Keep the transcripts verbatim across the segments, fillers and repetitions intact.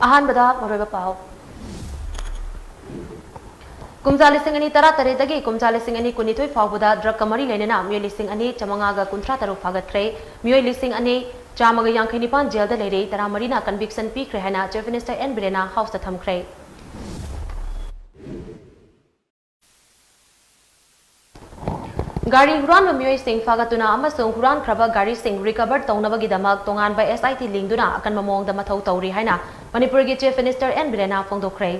ꯑꯍꯥꯟꯕꯗ ꯃꯔꯨꯑꯣꯏꯕ ꯄꯥꯎ꯫ ꯀꯨꯝꯖꯥ ꯂꯤꯁꯤꯡ ꯑꯅꯤ ꯇꯔꯥꯇꯔꯦꯠꯇꯒꯤ ꯀꯨꯝꯖꯥ ꯂꯤꯁꯤꯡ ꯑꯅꯤ ꯀꯨꯟꯅꯤꯊꯣꯏ ꯐꯥꯎꯕꯗ ꯗ꯭ꯔꯒꯀ ꯃꯔꯤ ꯂꯩꯅꯅ ꯃꯤꯑꯣꯏ ꯂꯤꯁꯤꯡ ꯑꯅꯤ ꯆꯥꯃꯉꯥꯒ ꯀꯨꯟꯊ꯭ꯔꯥ ꯇꯔꯨꯛ ꯐꯥꯒꯠꯈ꯭ꯔꯦ꯫ ꯃꯤꯑꯣꯏ ꯂꯤꯁꯤꯡ ꯑꯅꯤ ꯆꯥꯝꯃꯒ ꯌꯥꯡꯈꯩ ꯅꯤꯄꯥꯟ ꯖꯦꯜꯗ ꯂꯩꯔꯦ, ꯇꯔꯥꯃꯔꯤꯅ ꯀꯟꯚꯤꯛꯁꯟ ꯄꯤꯈ꯭ꯔꯦ ꯍꯥꯏꯅ ꯆꯤꯐ ꯃꯤꯅꯤꯁꯇꯔ ꯑꯦꯟ ꯕꯤꯔꯦꯟꯅ ꯍꯥꯎꯁꯇ ꯊꯝꯈ꯭ꯔꯦ꯫ ꯒꯥꯔꯤ ꯍꯨꯔꯥꯟꯕ ꯃꯤꯑꯣꯏꯁꯤꯡ ꯐꯥꯒꯠꯇꯨꯅ ꯑꯃꯁꯨꯡ ꯍꯨꯔꯥꯟꯈ꯭ꯔꯕ ꯒꯥꯔꯤꯁꯤꯡ ꯔꯤꯀꯚꯔ ꯇꯧꯅꯕꯒꯤꯗꯃꯛ ꯇꯣꯉꯥꯟꯕ ꯑꯦꯁ ꯑꯥꯏ ꯇꯤ ꯂꯤꯡꯗꯨꯅ ꯑꯀꯟꯕ ꯃꯑꯣꯡꯗ ꯃꯊꯧ ꯇꯧꯔꯤ ꯍꯥꯏꯅ ꯃꯅꯤꯄꯨꯔꯒꯤ ꯆꯤꯐ ꯃꯤꯅꯤꯁꯇꯔ ꯑꯦꯟ ꯕꯤꯔꯦꯟꯅ ꯐꯣꯡꯗꯣꯛꯈ꯭ꯔꯦ꯫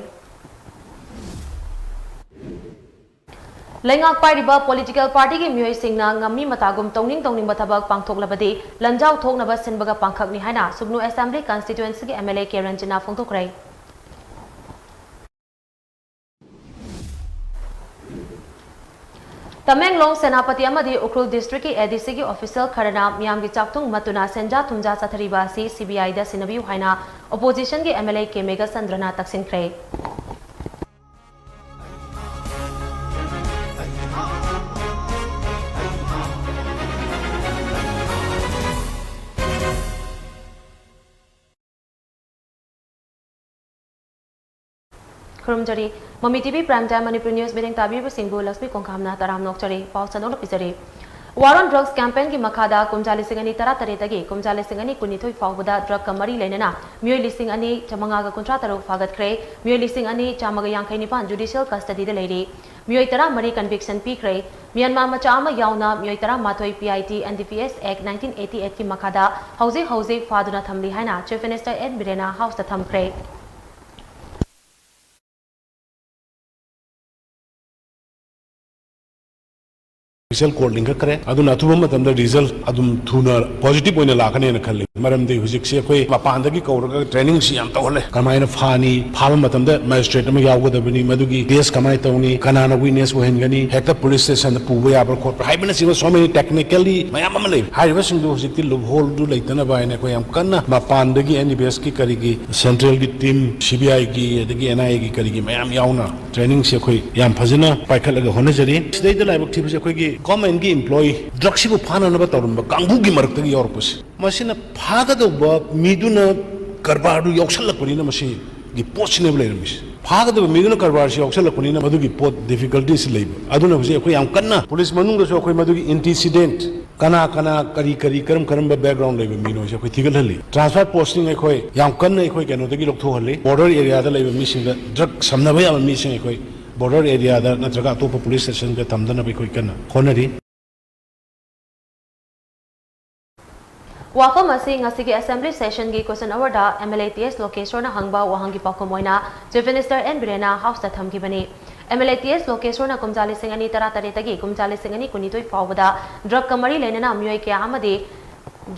ꯂꯩꯉꯥꯛ ꯄꯥꯏꯔꯤꯕ ꯄꯣꯂꯤꯇꯤꯀꯦꯜ ꯄꯥꯔꯇꯤꯒꯤ ꯃꯤꯑꯣꯏꯁꯤꯡꯅ ꯉꯝꯃꯤ ꯃꯇꯥꯒꯨꯝ ꯇꯧꯅꯤꯡ ꯇꯧꯅꯤꯡꯕ ꯊꯕꯛ ꯄꯥꯡꯊꯣꯛꯂꯕꯗꯤ ꯂꯟꯖꯥꯎ ꯊꯣꯛꯅꯕ ꯁꯤꯟꯕꯒ ꯄꯥꯡꯈꯛꯅꯤ ꯍꯥꯏꯅ ꯁꯨꯒꯅꯨ ꯑꯦꯁꯦꯝꯕ꯭ꯂꯤ ꯀꯟꯁꯇꯤꯇ꯭ꯋꯦꯟꯁꯤꯒꯤ ꯑꯦꯝ ꯑꯦꯜ ꯑꯦ ꯀꯦ ꯔꯟꯖꯤꯠꯅ ꯐꯣꯡꯗꯣꯛꯈ꯭ꯔꯦ꯫ ꯇꯃꯦꯡꯂꯣꯡ, ꯁꯦꯅꯥꯄꯇꯤ ꯑꯃꯗꯤ ꯎꯈ꯭ꯔꯨꯜ ꯗꯤꯁꯇ꯭ꯔꯤꯛꯀꯤ ꯑꯦ ꯗꯤ ꯁꯤꯒꯤ ꯑꯣꯐꯤꯁꯤꯌꯦꯜ ꯈꯔꯅ ꯃꯤꯌꯥꯝꯒꯤ ꯆꯥꯛꯊꯨꯡ ꯃꯠꯇꯨꯅ ꯁꯦꯟꯖꯥ ꯊꯨꯝꯖꯥ ꯆꯠꯊꯔꯤꯕ ꯑꯁꯤ ꯁꯤ ꯕꯤ ꯑꯥꯏꯗ ꯁꯤꯟꯅꯕꯤꯌꯨ ꯍꯥꯏꯅ ꯑꯣꯄꯣꯖꯤꯁꯟꯒꯤ ꯑꯦꯝ ꯑꯦꯜ ꯑꯦ ꯀꯦ ꯃꯦꯘꯆꯟꯗ꯭ꯔꯅ ꯇꯛꯁꯤꯟꯈ꯭ꯔꯦ꯫ ꯈꯨꯔꯨꯝꯖꯔꯤ꯫ ꯃꯃꯤ T V Prime Time Manipur news ꯃꯤꯠꯌꯦꯡ ꯇꯥꯕꯤꯕꯁꯤꯡꯕꯨ ꯂꯛꯁꯃꯤ ꯀꯣꯡꯈꯥꯝꯅ ꯇꯔꯥꯝꯅ ꯑꯣꯛꯆꯔꯤ꯫ ꯄꯥꯎ ꯁꯟꯗꯣꯛꯅ ꯄꯤꯖꯔꯤ꯫ War on Drugs campaignꯒꯤ ꯃꯈꯥꯗ ꯀꯨꯝꯖꯥ ꯂꯤꯁꯤꯡ ꯑꯅꯤ ꯇꯔꯥꯇꯔꯦꯠꯇꯒꯤ ꯀꯨꯝꯖꯥ ꯂꯤꯁꯤꯡ ꯑꯅꯤ ꯀꯨꯟꯅꯤꯊꯣꯏ ꯐꯥꯎꯕꯗ ꯗ꯭ꯔꯒꯀ ꯃꯔꯤ ꯂꯩꯅꯅ ꯃꯤꯑꯣꯏ ꯂꯤꯁꯤꯡ ꯑꯅꯤ ꯆꯥꯃꯉꯥꯒ ꯀꯨꯟꯊ꯭ꯔꯥ ꯇꯔꯨꯛ ꯐꯥꯒꯠꯈ꯭ꯔꯦ꯫ ꯃꯤꯑꯣꯏ ꯂꯤꯁꯤꯡ ꯑꯅꯤ ꯆꯥꯝꯃꯒ ꯌꯥꯡꯈꯩ ꯅꯤꯄꯥꯟ ꯖꯨꯗꯤꯁꯤꯌꯦꯜ ꯀꯁꯇꯗꯤꯗ ꯂꯩꯔꯤ꯫ ꯃꯤꯑꯣꯏ ꯇꯔꯥꯃꯔꯤ ꯀꯟꯚꯤꯛꯁꯟ ꯄꯤꯈ꯭ꯔꯦ꯫ ꯃ꯭ꯌꯥꯟꯃꯥꯔ ꯃꯆꯥ ꯑꯃ ꯌꯥꯎꯅ ꯃꯤꯑꯣꯏ ꯇꯔꯥꯃꯥꯊꯣꯏ P I T N D P S Act nineteen eighty eightꯀꯤ ꯃꯈꯥꯗ ꯍꯧꯖꯤꯛ ꯍꯧꯖꯤꯛ ꯐꯥꯗꯨꯅ ꯊꯝꯂꯤ ꯍꯥꯏꯅ ꯆꯤꯐ ꯃꯤꯅꯤꯁꯇꯔ ꯑꯦꯟ ꯕꯤꯔꯦꯟꯅ ꯍꯥꯎꯁꯇ ꯊꯝꯈ꯭ꯔꯦ꯫ ꯑꯣꯐꯤꯁꯤꯌꯦꯜ ꯀꯣꯔꯠ ꯂꯤꯡꯈꯠꯈ꯭ꯔꯦ꯫ ꯑꯗꯨꯅ ꯑꯊꯨꯕ ꯃꯇꯝꯗ ꯔꯤꯖꯜ ꯑꯗꯨꯝ ꯊꯨꯅ ꯄꯣꯖꯤꯇꯤꯚ ꯑꯣꯏꯅ ꯂꯥꯛꯀꯅꯦꯅ ꯈꯜꯂꯤ꯫ ꯃꯔꯝꯗꯤ ꯍꯧꯖꯤꯛꯁꯤ ꯑꯩꯈꯣꯏ ꯃꯄꯥꯟꯗꯒꯤ ꯀꯧꯔꯒ ꯇ꯭ꯔꯦꯅꯤꯡꯁꯤ ꯌꯥꯝ ꯇꯧꯍꯜꯂꯦ꯫ ꯀꯃꯥꯏꯅ ꯐꯥꯅꯤ, ꯐꯥꯕ ꯃꯇꯝꯗ ꯃꯦꯖꯤꯁꯇ꯭ꯔꯦꯠ ꯑꯃ ꯌꯥꯎꯒꯗꯕꯅꯤ, ꯃꯗꯨꯒꯤ ꯀꯦꯁ ꯀꯃꯥꯏꯅ ꯇꯧꯅꯤ, ꯀꯅꯥꯅ ꯋꯤꯠꯅꯦꯁ ꯑꯣꯏꯍꯟꯒꯅꯤ, ꯍꯦꯛꯇ ꯄꯨꯂꯤꯁ ꯁ꯭ꯇꯦꯁꯟꯗ ꯄꯨꯕ ꯌꯥꯕ꯭ꯔꯥ ꯈꯣꯠꯄ꯭ꯔꯥ ꯍꯥꯏꯕꯅꯆꯤꯡꯕ so many technically ꯃꯌꯥꯝ ꯑꯃ ꯂꯩ꯫ ꯍꯥꯏꯔꯤꯕꯁꯤꯡꯗꯨ ꯍꯧꯖꯤꯛꯇꯤ ꯂꯨꯞꯍꯣꯜꯗꯨ ꯂꯩꯇꯅꯕ ꯍꯥꯏꯅ ꯑꯩꯈꯣꯏ ꯌꯥꯝ ꯀꯟꯅ ꯃꯄꯥꯟꯗꯒꯤ N D P S ꯀꯤ ꯀꯔꯤꯒꯤ ꯁꯦꯟꯇ꯭ꯔꯦꯜꯒꯤ ꯇꯤꯝ, C B I ꯒꯤ ꯑꯗꯒꯤ N I A ꯒꯤ ꯀꯔꯤꯒꯤ ꯃꯌꯥꯝ ꯌꯥꯎꯅ ꯇ꯭ꯔꯦꯅꯤꯡꯁꯦ ꯑꯩꯈꯣꯏ ꯌꯥꯝ ꯐꯖꯅ ꯄꯥꯏꯈꯠꯂꯒ ꯍꯣꯠꯅꯖꯔꯤ꯫ ꯁꯤꯗꯩꯗ ꯂꯥꯏꯕꯛ ꯊꯤꯕꯁꯦ ꯑꯩꯈꯣꯏꯒꯤ ꯒꯣꯔꯃꯦꯟꯒꯤ ꯏꯝꯄ꯭ꯂꯣꯌꯤ ꯗ꯭ꯔꯒꯁꯤꯕꯨ ꯐꯥꯅꯅꯕ ꯇꯧꯔꯝꯕ ꯀꯥꯡꯕꯨꯒꯤ ꯃꯔꯛꯇꯒꯤ ꯌꯥꯎꯔꯛꯄꯁꯦ꯫ ꯃꯁꯤꯅ ꯐꯥꯒꯗꯧꯕ ꯃꯤꯗꯨꯅ ꯀꯔꯕꯥꯔꯗꯨ ꯌꯥꯎꯁꯜꯂꯛꯄꯅꯤꯅ ꯃꯁꯤꯒꯤ ꯄꯣꯠꯁꯤꯅꯦꯕ ꯂꯩꯔꯝꯃꯤꯁꯦ꯫ ꯐꯥꯒꯗꯕ ꯃꯤꯗꯨꯅ ꯀꯔꯕꯥꯔꯁꯤ ꯌꯥꯎꯁꯜꯂꯛꯄꯅꯤꯅ ꯃꯗꯨꯒꯤ ꯄꯣꯠ difficultyꯁꯤ ꯂꯩꯕ꯫ ꯑꯗꯨꯅ ꯍꯧꯖꯤꯛ ꯑꯩꯈꯣꯏ ꯌꯥꯝ ꯀꯟꯅ ꯄꯨꯂꯤꯁ ꯃꯅꯨꯡꯗꯁꯨ ꯑꯩꯈꯣꯏ ꯃꯗꯨꯒꯤ antecedent, ꯀꯅꯥ ꯀꯅꯥ, ꯀꯔꯤ ꯀꯔꯤ, ꯀꯔꯝ ꯀꯔꯝꯕ background ꯂꯩꯕ ꯃꯤꯅꯣꯁꯦ ꯑꯩꯈꯣꯏ ꯊꯤꯒꯠꯍꯜꯂꯤ꯫ Transfer posting ꯑꯩꯈꯣꯏ ꯌꯥꯝ ꯀꯟꯅ ꯑꯩꯈꯣꯏ ꯀꯩꯅꯣꯗꯒꯤ ꯂꯧꯊꯣꯛꯍꯜꯂꯤ꯫ Border areaꯗ ꯂꯩꯕ ꯃꯤꯁꯤꯡꯗ, drug ꯁꯝꯅꯕ ꯌꯥꯕ ꯃꯤꯁꯤꯡ ꯑꯩꯈꯣꯏ border areaꯗ ꯅꯠꯇ꯭ꯔꯒ ꯑꯇꯣꯞꯄ police stationꯗ ꯊꯝꯗꯅꯕ ꯑꯩꯈꯣꯏ ꯀꯟꯅ ꯍꯣꯠꯅꯔꯤ꯫ ꯋꯥꯐꯝ ꯑꯁꯤ ꯉꯁꯤꯒꯤ assembly sessionꯒꯤ question hourꯗ MLA TA ꯂꯣꯀꯦꯁꯣꯔꯅ ꯍꯪꯕ ꯋꯥꯍꯪꯒꯤ ꯄꯥꯎꯈꯨꯝ ꯑꯣꯏꯅ Chief Minister N ꯕꯤꯔꯦꯟꯅ Houseꯇ ꯊꯝꯈꯤꯕꯅꯤ꯫ MLA TA ꯂꯣꯀꯦꯁꯣꯔꯅ ꯀꯨꯝꯖꯥ ꯂꯤꯁꯤꯡ ꯑꯅꯤ ꯇꯔꯥꯇꯔꯦꯠꯇꯒꯤ ꯀꯨꯝꯖꯥ ꯂꯤꯁꯤꯡ ꯑꯅꯤ ꯀꯨꯟꯅꯤꯊꯣꯏ ꯐꯥꯎꯕꯗ drugꯀ ꯃꯔꯤ ꯂꯩꯅꯅ ꯃꯤꯑꯣꯏ ꯀꯌꯥ ꯑꯃꯗꯤ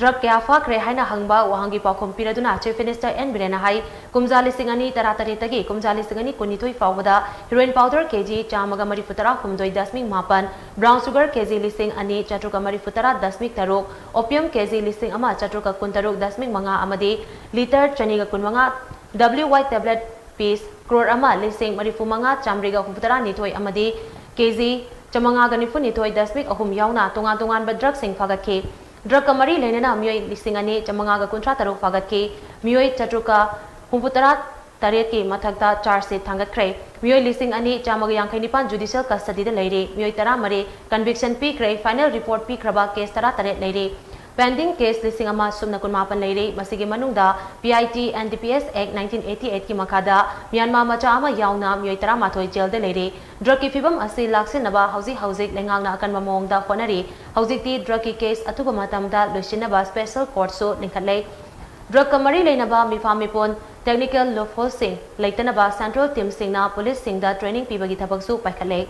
drug ꯀꯌꯥ ꯐꯥꯈ꯭ꯔꯦ ꯍꯥꯏꯅ ꯍꯪꯕ ꯋꯥꯍꯪꯒꯤ ꯄꯥꯎꯈꯨꯝ ꯄꯤꯔꯗꯨꯅ Chief Minister N ꯕꯤꯔꯦꯟꯅ ꯍꯥꯏ, ꯀꯨꯝꯖꯥ ꯂꯤꯁꯤꯡ ꯑꯅꯤ ꯇꯔꯥꯇꯔꯦꯠꯇꯒꯤ ꯀꯨꯝꯖꯥ ꯂꯤꯁꯤꯡ ꯑꯅꯤ ꯀꯨꯟꯅꯤꯊꯣꯏ ꯐꯥꯎꯕꯗ heroin powder KG ꯆꯥꯝꯃꯒ ꯃꯔꯤꯐꯨ ꯇꯔꯥ ꯍꯨꯝꯗꯣꯏ ꯗꯁꯃꯤꯛ ꯃꯥꯄꯟ, brown sugar KG ꯂꯤꯁꯤꯡ ꯑꯅꯤ ꯆꯥꯇ꯭ꯔꯨꯛꯀ ꯃꯔꯤꯐꯨ ꯇꯔꯥ ꯗꯁꯃꯤꯛ ꯇꯔꯨꯛ, opium KG ꯂꯤꯁꯤꯡ ꯑꯃ ꯆꯥꯇ꯭ꯔꯨꯛꯀ ꯀꯨꯟꯇꯔꯨꯛ ꯗꯁꯃꯤꯛ ꯃꯉꯥ ꯑꯃꯗꯤ litre ꯆꯅꯤꯒ ꯀꯨꯟꯃꯉꯥ WY tablet piece ꯀ꯭ꯔꯣꯔ ꯑꯃ ꯂꯤꯁꯤꯡ ꯃꯔꯤꯐꯨ ꯃꯉꯥ ꯆꯥꯃꯔꯤꯒ ꯍꯨꯝꯐꯨꯇꯔꯥ ꯅꯤꯊꯣꯏ ꯑꯃꯗꯤ KG ꯆꯥꯃꯉꯥꯒ ꯅꯤꯐꯨ ꯅꯤꯊꯣꯏ ꯗꯁꯃꯤꯛ ꯑꯍꯨꯝ ꯌꯥꯎꯅ ꯇꯣꯉꯥꯟ ꯇꯣꯉꯥꯟꯕ drugꯁꯤꯡ ꯐꯥꯒꯠꯈꯤ꯫ Drugꯀ ꯃꯔꯤ ꯂꯩꯅꯅ ꯃꯤꯑꯣꯏ ꯂꯤꯁꯤꯡ ꯑꯅꯤ ꯆꯥꯃꯉꯥꯒ ꯀꯨꯟꯊ꯭ꯔꯥ ꯇꯔꯨꯛ ꯐꯥꯒꯠꯈꯤ꯫ ꯃꯤꯑꯣꯏ ꯆꯥꯇ꯭ꯔꯨꯛꯀ ꯍꯨꯝꯐꯨꯇꯔꯥ ꯇꯔꯦꯠꯀꯤ ꯃꯊꯛꯇ charge sheet ꯊꯥꯡꯒꯠꯈ꯭ꯔꯦ꯫ ꯃꯤꯑꯣꯏ ꯂꯤꯁꯤꯡ ꯑꯅꯤ ꯆꯥꯝꯃꯒ ꯌꯥꯡꯈꯩ ꯅꯤꯄꯥꯟ judicial custodyꯗ ꯂꯩꯔꯤ꯫ ꯃꯤꯑꯣꯏ ꯇꯔꯥꯃꯔꯤ conviction ꯄꯤꯈ꯭ꯔꯦ꯫ Final report ꯄꯤꯈ꯭ꯔꯕ case ꯇꯔꯥꯇꯔꯦꯠ ꯂꯩꯔꯤ꯫ Pending case ꯂꯤꯁꯤꯡ ꯑꯃ ꯁꯨꯞꯅ ꯀꯨꯟꯃꯥꯄꯟ ꯂꯩꯔꯤ꯫ ꯃꯁꯤꯒꯤ ꯃꯅꯨꯡꯗ PIT NDPS Act nineteen eighty eightꯀꯤ ꯃꯈꯥꯗ ꯃ꯭ꯌꯥꯟꯃꯥꯔ ꯃꯆꯥ ꯑꯃ ꯌꯥꯎꯅ ꯃꯤꯑꯣꯏ ꯇꯔꯥꯃꯥꯊꯣꯏ jailꯗ ꯂꯩꯔꯤ꯫ Drugꯀꯤ ꯐꯤꯕꯝ ꯑꯁꯤ ꯂꯥꯛꯁꯤꯟꯅꯕ ꯍꯧꯖꯤꯛ ꯍꯧꯖꯤꯛ ꯂꯩꯉꯥꯛꯅ ꯑꯀꯟꯕ ꯃꯑꯣꯡꯗ ꯍꯣꯠꯅꯔꯤ꯫ ꯍꯧꯖꯤꯛꯇꯤ drugꯀꯤ case ꯑꯊꯨꯕ ꯃꯇꯝꯗ ꯂꯣꯏꯁꯤꯟꯅꯕ special courtꯁꯨ ꯂꯤꯡꯈꯠꯂꯦ꯫ Drugꯀ ꯃꯔꯤ ꯂꯩꯅꯕ ꯃꯤꯐꯥ ꯃꯤꯄꯨꯟ, technical loopholeꯁꯤꯡ ꯂꯩꯇꯅꯕ central teamꯁꯤꯡꯅ ꯄꯨꯂꯤꯁꯁꯤꯡꯗ training ꯄꯤꯕꯒꯤ ꯊꯕꯛꯁꯨ ꯄꯥꯏꯈꯠꯂꯦ꯫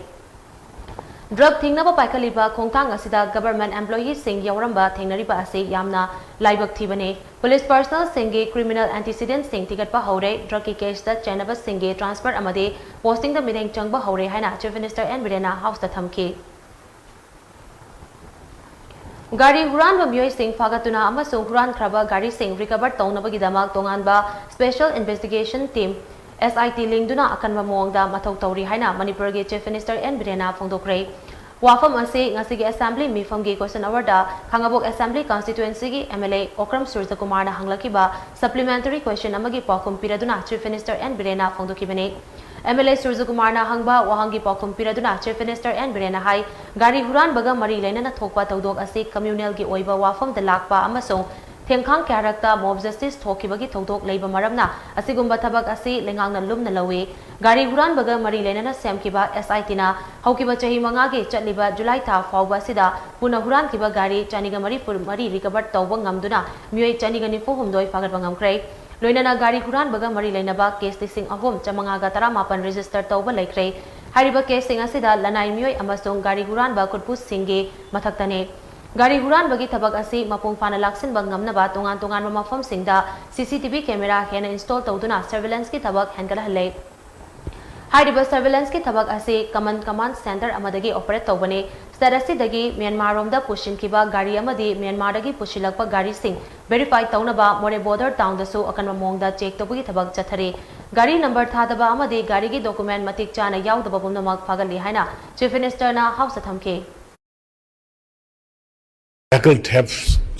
Drug ꯊꯤꯡꯅꯕ ꯄꯥꯏꯈꯠꯂꯤꯕ ꯈꯣꯡꯊꯥꯡ ꯑꯁꯤꯗ government employeeꯁꯤꯡ ꯌꯥꯎꯔꯝꯕ ꯊꯦꯡꯅꯔꯤꯕ ꯑꯁꯤ ꯌꯥꯝꯅ ꯂꯥꯏꯕꯛ ꯊꯤꯕꯅꯤ꯫ Police personnelꯁꯤꯡꯒꯤ criminal antecedentꯁꯤꯡ ꯊꯤꯒꯠꯄ ꯍꯧꯔꯦ꯫ Drugꯀꯤ caseꯇ ꯆꯦꯟꯅꯕꯁꯤꯡꯒꯤ transfer ꯑꯃꯗꯤ postingꯗ ꯃꯤꯠꯌꯦꯡ ꯆꯪꯕ ꯍꯧꯔꯦ ꯍꯥꯏꯅ Chief Minister N ꯕꯤꯔꯦꯟꯅ Houseꯇ ꯊꯝꯈꯤ꯫ ꯒꯥꯔꯤ ꯍꯨꯔꯥꯟꯕ ꯃꯤꯑꯣꯏꯁꯤꯡ ꯐꯥꯒꯠꯇꯨꯅ ꯑꯃꯁꯨꯡ ꯍꯨꯔꯥꯟꯈ꯭ꯔꯕ ꯒꯥꯔꯤꯁꯤꯡ recover ꯇꯧꯅꯕꯒꯤꯗꯃꯛ ꯇꯣꯉꯥꯟꯕ Special Investigation Team, SIT, ꯂꯤꯡꯗꯨꯅ ꯑꯀꯟꯕ ꯃꯑꯣꯡꯗ ꯃꯊꯧ ꯇꯧꯔꯤ ꯍꯥꯏꯅ ꯃꯅꯤꯄꯨꯔꯒꯤ Chief Minister N ꯕꯤꯔꯦꯟꯅ ꯐꯣꯡꯗꯣꯛꯈ꯭ꯔꯦ꯫ ꯋꯥꯐꯝ ꯑꯁꯤ ꯉꯁꯤꯒꯤ Assembly ꯃꯤꯐꯝꯒꯤ question hourꯗ ꯈꯥꯉꯕꯣꯛ Assembly Constituencyꯒꯤ MLA Okram ꯁꯨꯔꯖꯀꯨꯃꯥꯔꯅ ꯍꯪꯂꯛꯈꯤꯕ supplementary question ꯑꯃꯒꯤ ꯄꯥꯎꯈꯨꯝ ꯄꯤꯔꯗꯨꯅ Chief Minister N ꯕꯤꯔꯦꯟꯅ ꯐꯣꯡꯗꯣꯛꯈꯤꯕꯅꯤ꯫ MLA ꯁꯨꯔꯖꯀꯨꯃꯥꯔꯅ ꯍꯪꯕ ꯋꯥꯍꯪꯒꯤ ꯄꯥꯎꯈꯨꯝ ꯄꯤꯔꯗꯨꯅ Chief Minister N ꯕꯤꯔꯦꯟꯅ ꯍꯥꯏ, ꯒꯥꯔꯤ ꯍꯨꯔꯥꯟꯕꯒ ꯃꯔꯤ ꯂꯩꯅꯅ ꯊꯣꯛꯄ ꯊꯧꯗꯣꯛ ꯑꯁꯤ communalꯒꯤ ꯑꯣꯏꯕ ꯋꯥꯐꯝꯗ ꯂꯥꯛꯄ ꯑꯃꯁꯨꯡ ꯊꯦꯡꯈꯥꯡ ꯀꯌꯥꯔꯛꯇ mob justice ꯊꯣꯛꯈꯤꯕꯒꯤ ꯊꯧꯗꯣꯛ ꯂꯩꯕ ꯃꯔꯝꯅ ꯑꯁꯤꯒꯨꯝꯕ ꯊꯕꯛ ꯑꯁꯤ ꯂꯩꯉꯥꯛꯅ ꯂꯨꯝꯅ ꯂꯧꯏ꯫ ꯒꯥꯔꯤ ꯍꯨꯔꯥꯟꯕꯒ ꯃꯔꯤ ꯂꯩꯅꯅ ꯁꯦꯝꯈꯤꯕ SITꯅ ꯍꯧꯈꯤꯕ ꯆꯍꯤ ꯃꯉꯥꯒꯤ ꯆꯠꯂꯤꯕ ꯖꯨꯂꯥꯏ ꯊꯥ ꯐꯥꯎꯕ ꯑꯁꯤꯗ ꯄꯨꯟꯅ ꯍꯨꯔꯥꯟꯈꯤꯕ ꯒꯥꯔꯤ ꯆꯅꯤꯒ ꯃꯔꯤꯐꯨ ꯃꯔꯤ recover ꯇꯧꯕ ꯉꯝꯗꯨꯅ ꯃꯤꯑꯣꯏ ꯆꯅꯤꯒ ꯅꯤꯐꯨ ꯍꯨꯝꯗꯣꯏ ꯐꯥꯒꯠꯄ ꯉꯝꯈ꯭ꯔꯦ꯫ ꯂꯣꯏꯅꯅ ꯒꯥꯔꯤ ꯍꯨꯔꯥꯟꯕꯒ ꯃꯔꯤ ꯂꯩꯅꯕ case ꯂꯤꯁꯤꯡ ꯑꯍꯨꯝ ꯆꯥꯃꯉꯥꯒ ꯇꯔꯥꯃꯥꯄꯟ register ꯇꯧꯕ ꯂꯩꯈ꯭ꯔꯦ꯫ ꯍꯥꯏꯔꯤꯕ caseꯁꯤꯡ ꯑꯁꯤꯗ ꯂꯅꯥꯏ ꯃꯤꯑꯣꯏ ꯑꯃꯁꯨꯡ ꯒꯥꯔꯤ ꯍꯨꯔꯥꯟꯕ ꯈꯨꯠꯄꯨꯁꯤꯡꯒꯤ ꯃꯊꯛꯇꯅꯤ꯫ ꯒꯥꯔꯤ ꯍꯨꯔꯥꯟꯕꯒꯤ ꯊꯕꯛ ꯑꯁꯤ ꯃꯄꯨꯡ ꯐꯥꯅ ꯂꯥꯛꯁꯤꯟꯕ ꯉꯝꯅꯕ ꯇꯣꯉꯥꯟ ꯇꯣꯉꯥꯟꯕ ꯃꯐꯝꯁꯤꯡꯗ CCTV camera ꯍꯦꯟꯅ install ꯇꯧꯗꯨꯅ surveillanceꯀꯤ ꯊꯕꯛ ꯍꯦꯟꯒꯠꯍꯜꯂꯦ꯫ ꯍꯥꯏꯔꯤꯕ surveillanceꯀꯤ ꯊꯕꯛ ꯑꯁꯤ common command centre ꯑꯃꯗꯒꯤ operate ꯇꯧꯕꯅꯤ꯫ State ꯑꯁꯤꯗꯒꯤ ꯃ꯭ꯌꯥꯟꯃꯥꯔꯔꯣꯝꯗ ꯄꯨꯁꯤꯟꯈꯤꯕ ꯒꯥꯔꯤ ꯑꯃꯗꯤ ꯃ꯭ꯌꯥꯟꯃꯥꯔꯗꯒꯤ ꯄꯨꯁꯤꯜꯂꯛꯄ ꯒꯥꯔꯤꯁꯤꯡ verify ꯇꯧꯅꯕ ꯃꯣꯔꯦ border townꯗꯁꯨ ꯑꯀꯟꯕ ꯃꯑꯣꯡꯗ check ꯇꯧꯕꯒꯤ ꯊꯕꯛ ꯆꯠꯊꯔꯤ꯫ ꯒꯥꯔꯤ number ꯊꯥꯗꯕ ꯑꯃꯗꯤ ꯒꯥꯔꯤꯒꯤ document ꯃꯇꯤꯛ ꯆꯥꯅ ꯌꯥꯎꯗꯕ ꯄꯨꯝꯅꯃꯛ ꯐꯥꯒꯠꯂꯤ ꯍꯥꯏꯅ Chief Ministerꯅ ꯍꯥꯎꯁꯇ ꯊꯝꯈꯤ꯫ Vehicle theft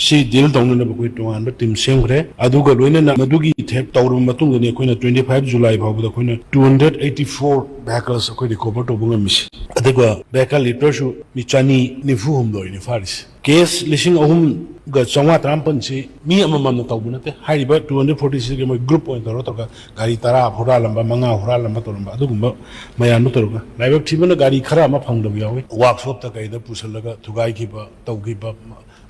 ꯁꯤ deal ꯇꯧꯅꯅꯕ ꯑꯩꯈꯣꯏ ꯇꯣꯉꯥꯟꯕ team ꯁꯦꯝꯈ꯭ꯔꯦ꯫ ꯑꯗꯨꯒ ꯂꯣꯏꯅꯅ ꯃꯗꯨꯒꯤ theft ꯇꯧꯔꯕ ꯃꯇꯨꯡꯗꯅꯤ ꯑꯩꯈꯣꯏꯅ twenty five July ꯐꯥꯎꯕꯗ ꯑꯩꯈꯣꯏꯅ two hundred eighty four vehicles ꯑꯩꯈꯣꯏ recover ꯇꯧꯕ ꯉꯝꯃꯤꯁꯤ꯫ ꯑꯗꯨꯒ vehicle lifterꯁꯨ ꯃꯤ ꯆꯅꯤ ꯅꯤꯐꯨ ꯍꯨꯝꯗꯣꯏꯅꯤ ꯐꯥꯔꯤꯁꯤ꯫ Case ꯂꯤꯁꯤꯡ ꯑꯍꯨꯝꯒ ꯆꯥꯝꯃꯉꯥ ꯇꯔꯥꯃꯥꯄꯟꯁꯤ ꯃꯤ ꯑꯃꯃꯝꯅ ꯇꯧꯕ ꯅꯠꯇꯦ꯫ ꯍꯥꯏꯔꯤꯕ two hundred forty six ꯃꯣꯏ group ꯑꯣꯏꯅ ꯇꯧꯔ ꯇꯧꯔꯒ ꯒꯥꯔꯤ ꯇꯔꯥ ꯍꯨꯔꯥꯜꯂꯝꯕ, ꯃꯉꯥ ꯍꯨꯔꯥꯜꯂꯝꯕ ꯇꯧꯔꯝꯕ, ꯑꯗꯨꯒꯨꯝꯕ ꯃꯌꯥꯝꯗꯣ ꯇꯧꯔꯒ ꯂꯥꯏꯕꯛ ꯊꯤꯕꯅ ꯒꯥꯔꯤ ꯈꯔ ꯑꯃ ꯐꯪꯗꯕ ꯌꯥꯎꯏ꯫ Workshopꯇ ꯀꯩꯗ ꯄꯨꯁꯜꯂꯒ ꯊꯨꯒꯥꯏꯈꯤꯕ, ꯇꯧꯈꯤꯕ,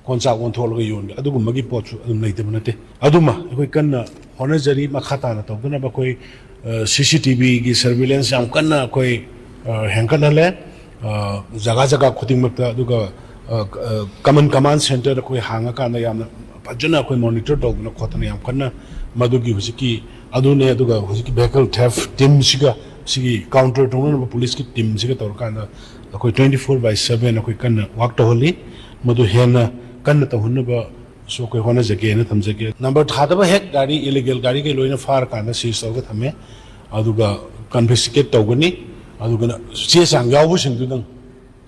ꯀꯣꯟꯆꯥꯛ ꯑꯣꯟꯊꯣꯛꯂꯒ ꯌꯣꯟꯕ, ꯑꯗꯨꯒꯨꯝꯕꯒꯤ ꯄꯣꯠꯁꯨ ꯑꯗꯨꯝ ꯂꯩꯇꯕ ꯅꯠꯇꯦ꯫ ꯑꯗꯨꯃ ꯑꯩꯈꯣꯏ ꯀꯟꯅ ꯍꯣꯠꯅꯖꯔꯤ꯫ ꯃꯈꯥ ꯇꯥꯅ ꯇꯧꯗꯅꯕ ꯑꯩꯈꯣꯏ, ꯑ, CCTVꯒꯤ surveillance ꯌꯥꯝ ꯀꯟꯅ ꯑꯩꯈꯣꯏ, ꯑ, ꯍꯦꯟꯒꯠꯍꯜꯂꯦ꯫ ꯑ, ꯖꯒꯥ ꯖꯒꯥ ꯈꯨꯗꯤꯡꯃꯛꯇ, ꯑꯗꯨꯒ, ꯑ, ꯑ, common command centre ꯑꯩꯈꯣꯏ ꯍꯥꯡꯉꯀꯥꯟꯗ ꯌꯥꯝꯅ ꯐꯖꯅ ꯑꯩꯈꯣꯏ monitor ꯇꯧꯗꯅ ꯈꯣꯠꯇꯅ ꯌꯥꯝ ꯀꯟꯅ ꯃꯗꯨꯒꯤ ꯍꯧꯖꯤꯛꯀꯤ ꯑꯗꯨꯅꯦ꯫ ꯑꯗꯨꯒ ꯍꯧꯖꯤꯛꯀꯤ vehicle theft teamꯁꯤꯒ, ꯁꯤꯒꯤ counter ꯇꯧꯅꯅꯕ policeꯀꯤ teamꯁꯤꯒ ꯇꯧꯔꯀꯥꯟꯗ ꯑꯩꯈꯣꯏ twenty four by seven ꯑꯩꯈꯣꯏ ꯀꯟꯅ work ꯇꯧꯍꯜꯂꯤ꯫ ꯃꯗꯨ ꯍꯦꯟꯅ ꯀꯟꯅ ꯇꯧꯍꯟꯅꯕꯁꯨ ꯑꯩꯈꯣꯏ ꯍꯣꯠꯅꯖꯒꯦꯅ ꯊꯝꯖꯒꯦ꯫ Number ꯊꯥꯗꯕ ꯍꯦꯛ ꯒꯥꯔꯤ, illegal ꯒꯥꯔꯤꯈꯩ ꯂꯣꯏꯅ ꯐꯥꯔꯀꯥꯟꯗ seize ꯇꯧꯔꯒ ꯊꯝꯃꯦ꯫ ꯑꯗꯨꯒ confiscate ꯇꯧꯒꯅꯤ꯫ ꯑꯗꯨꯒ ꯆꯦ ꯆꯥꯡ ꯌꯥꯎꯕꯁꯤꯡꯗꯨꯗꯪ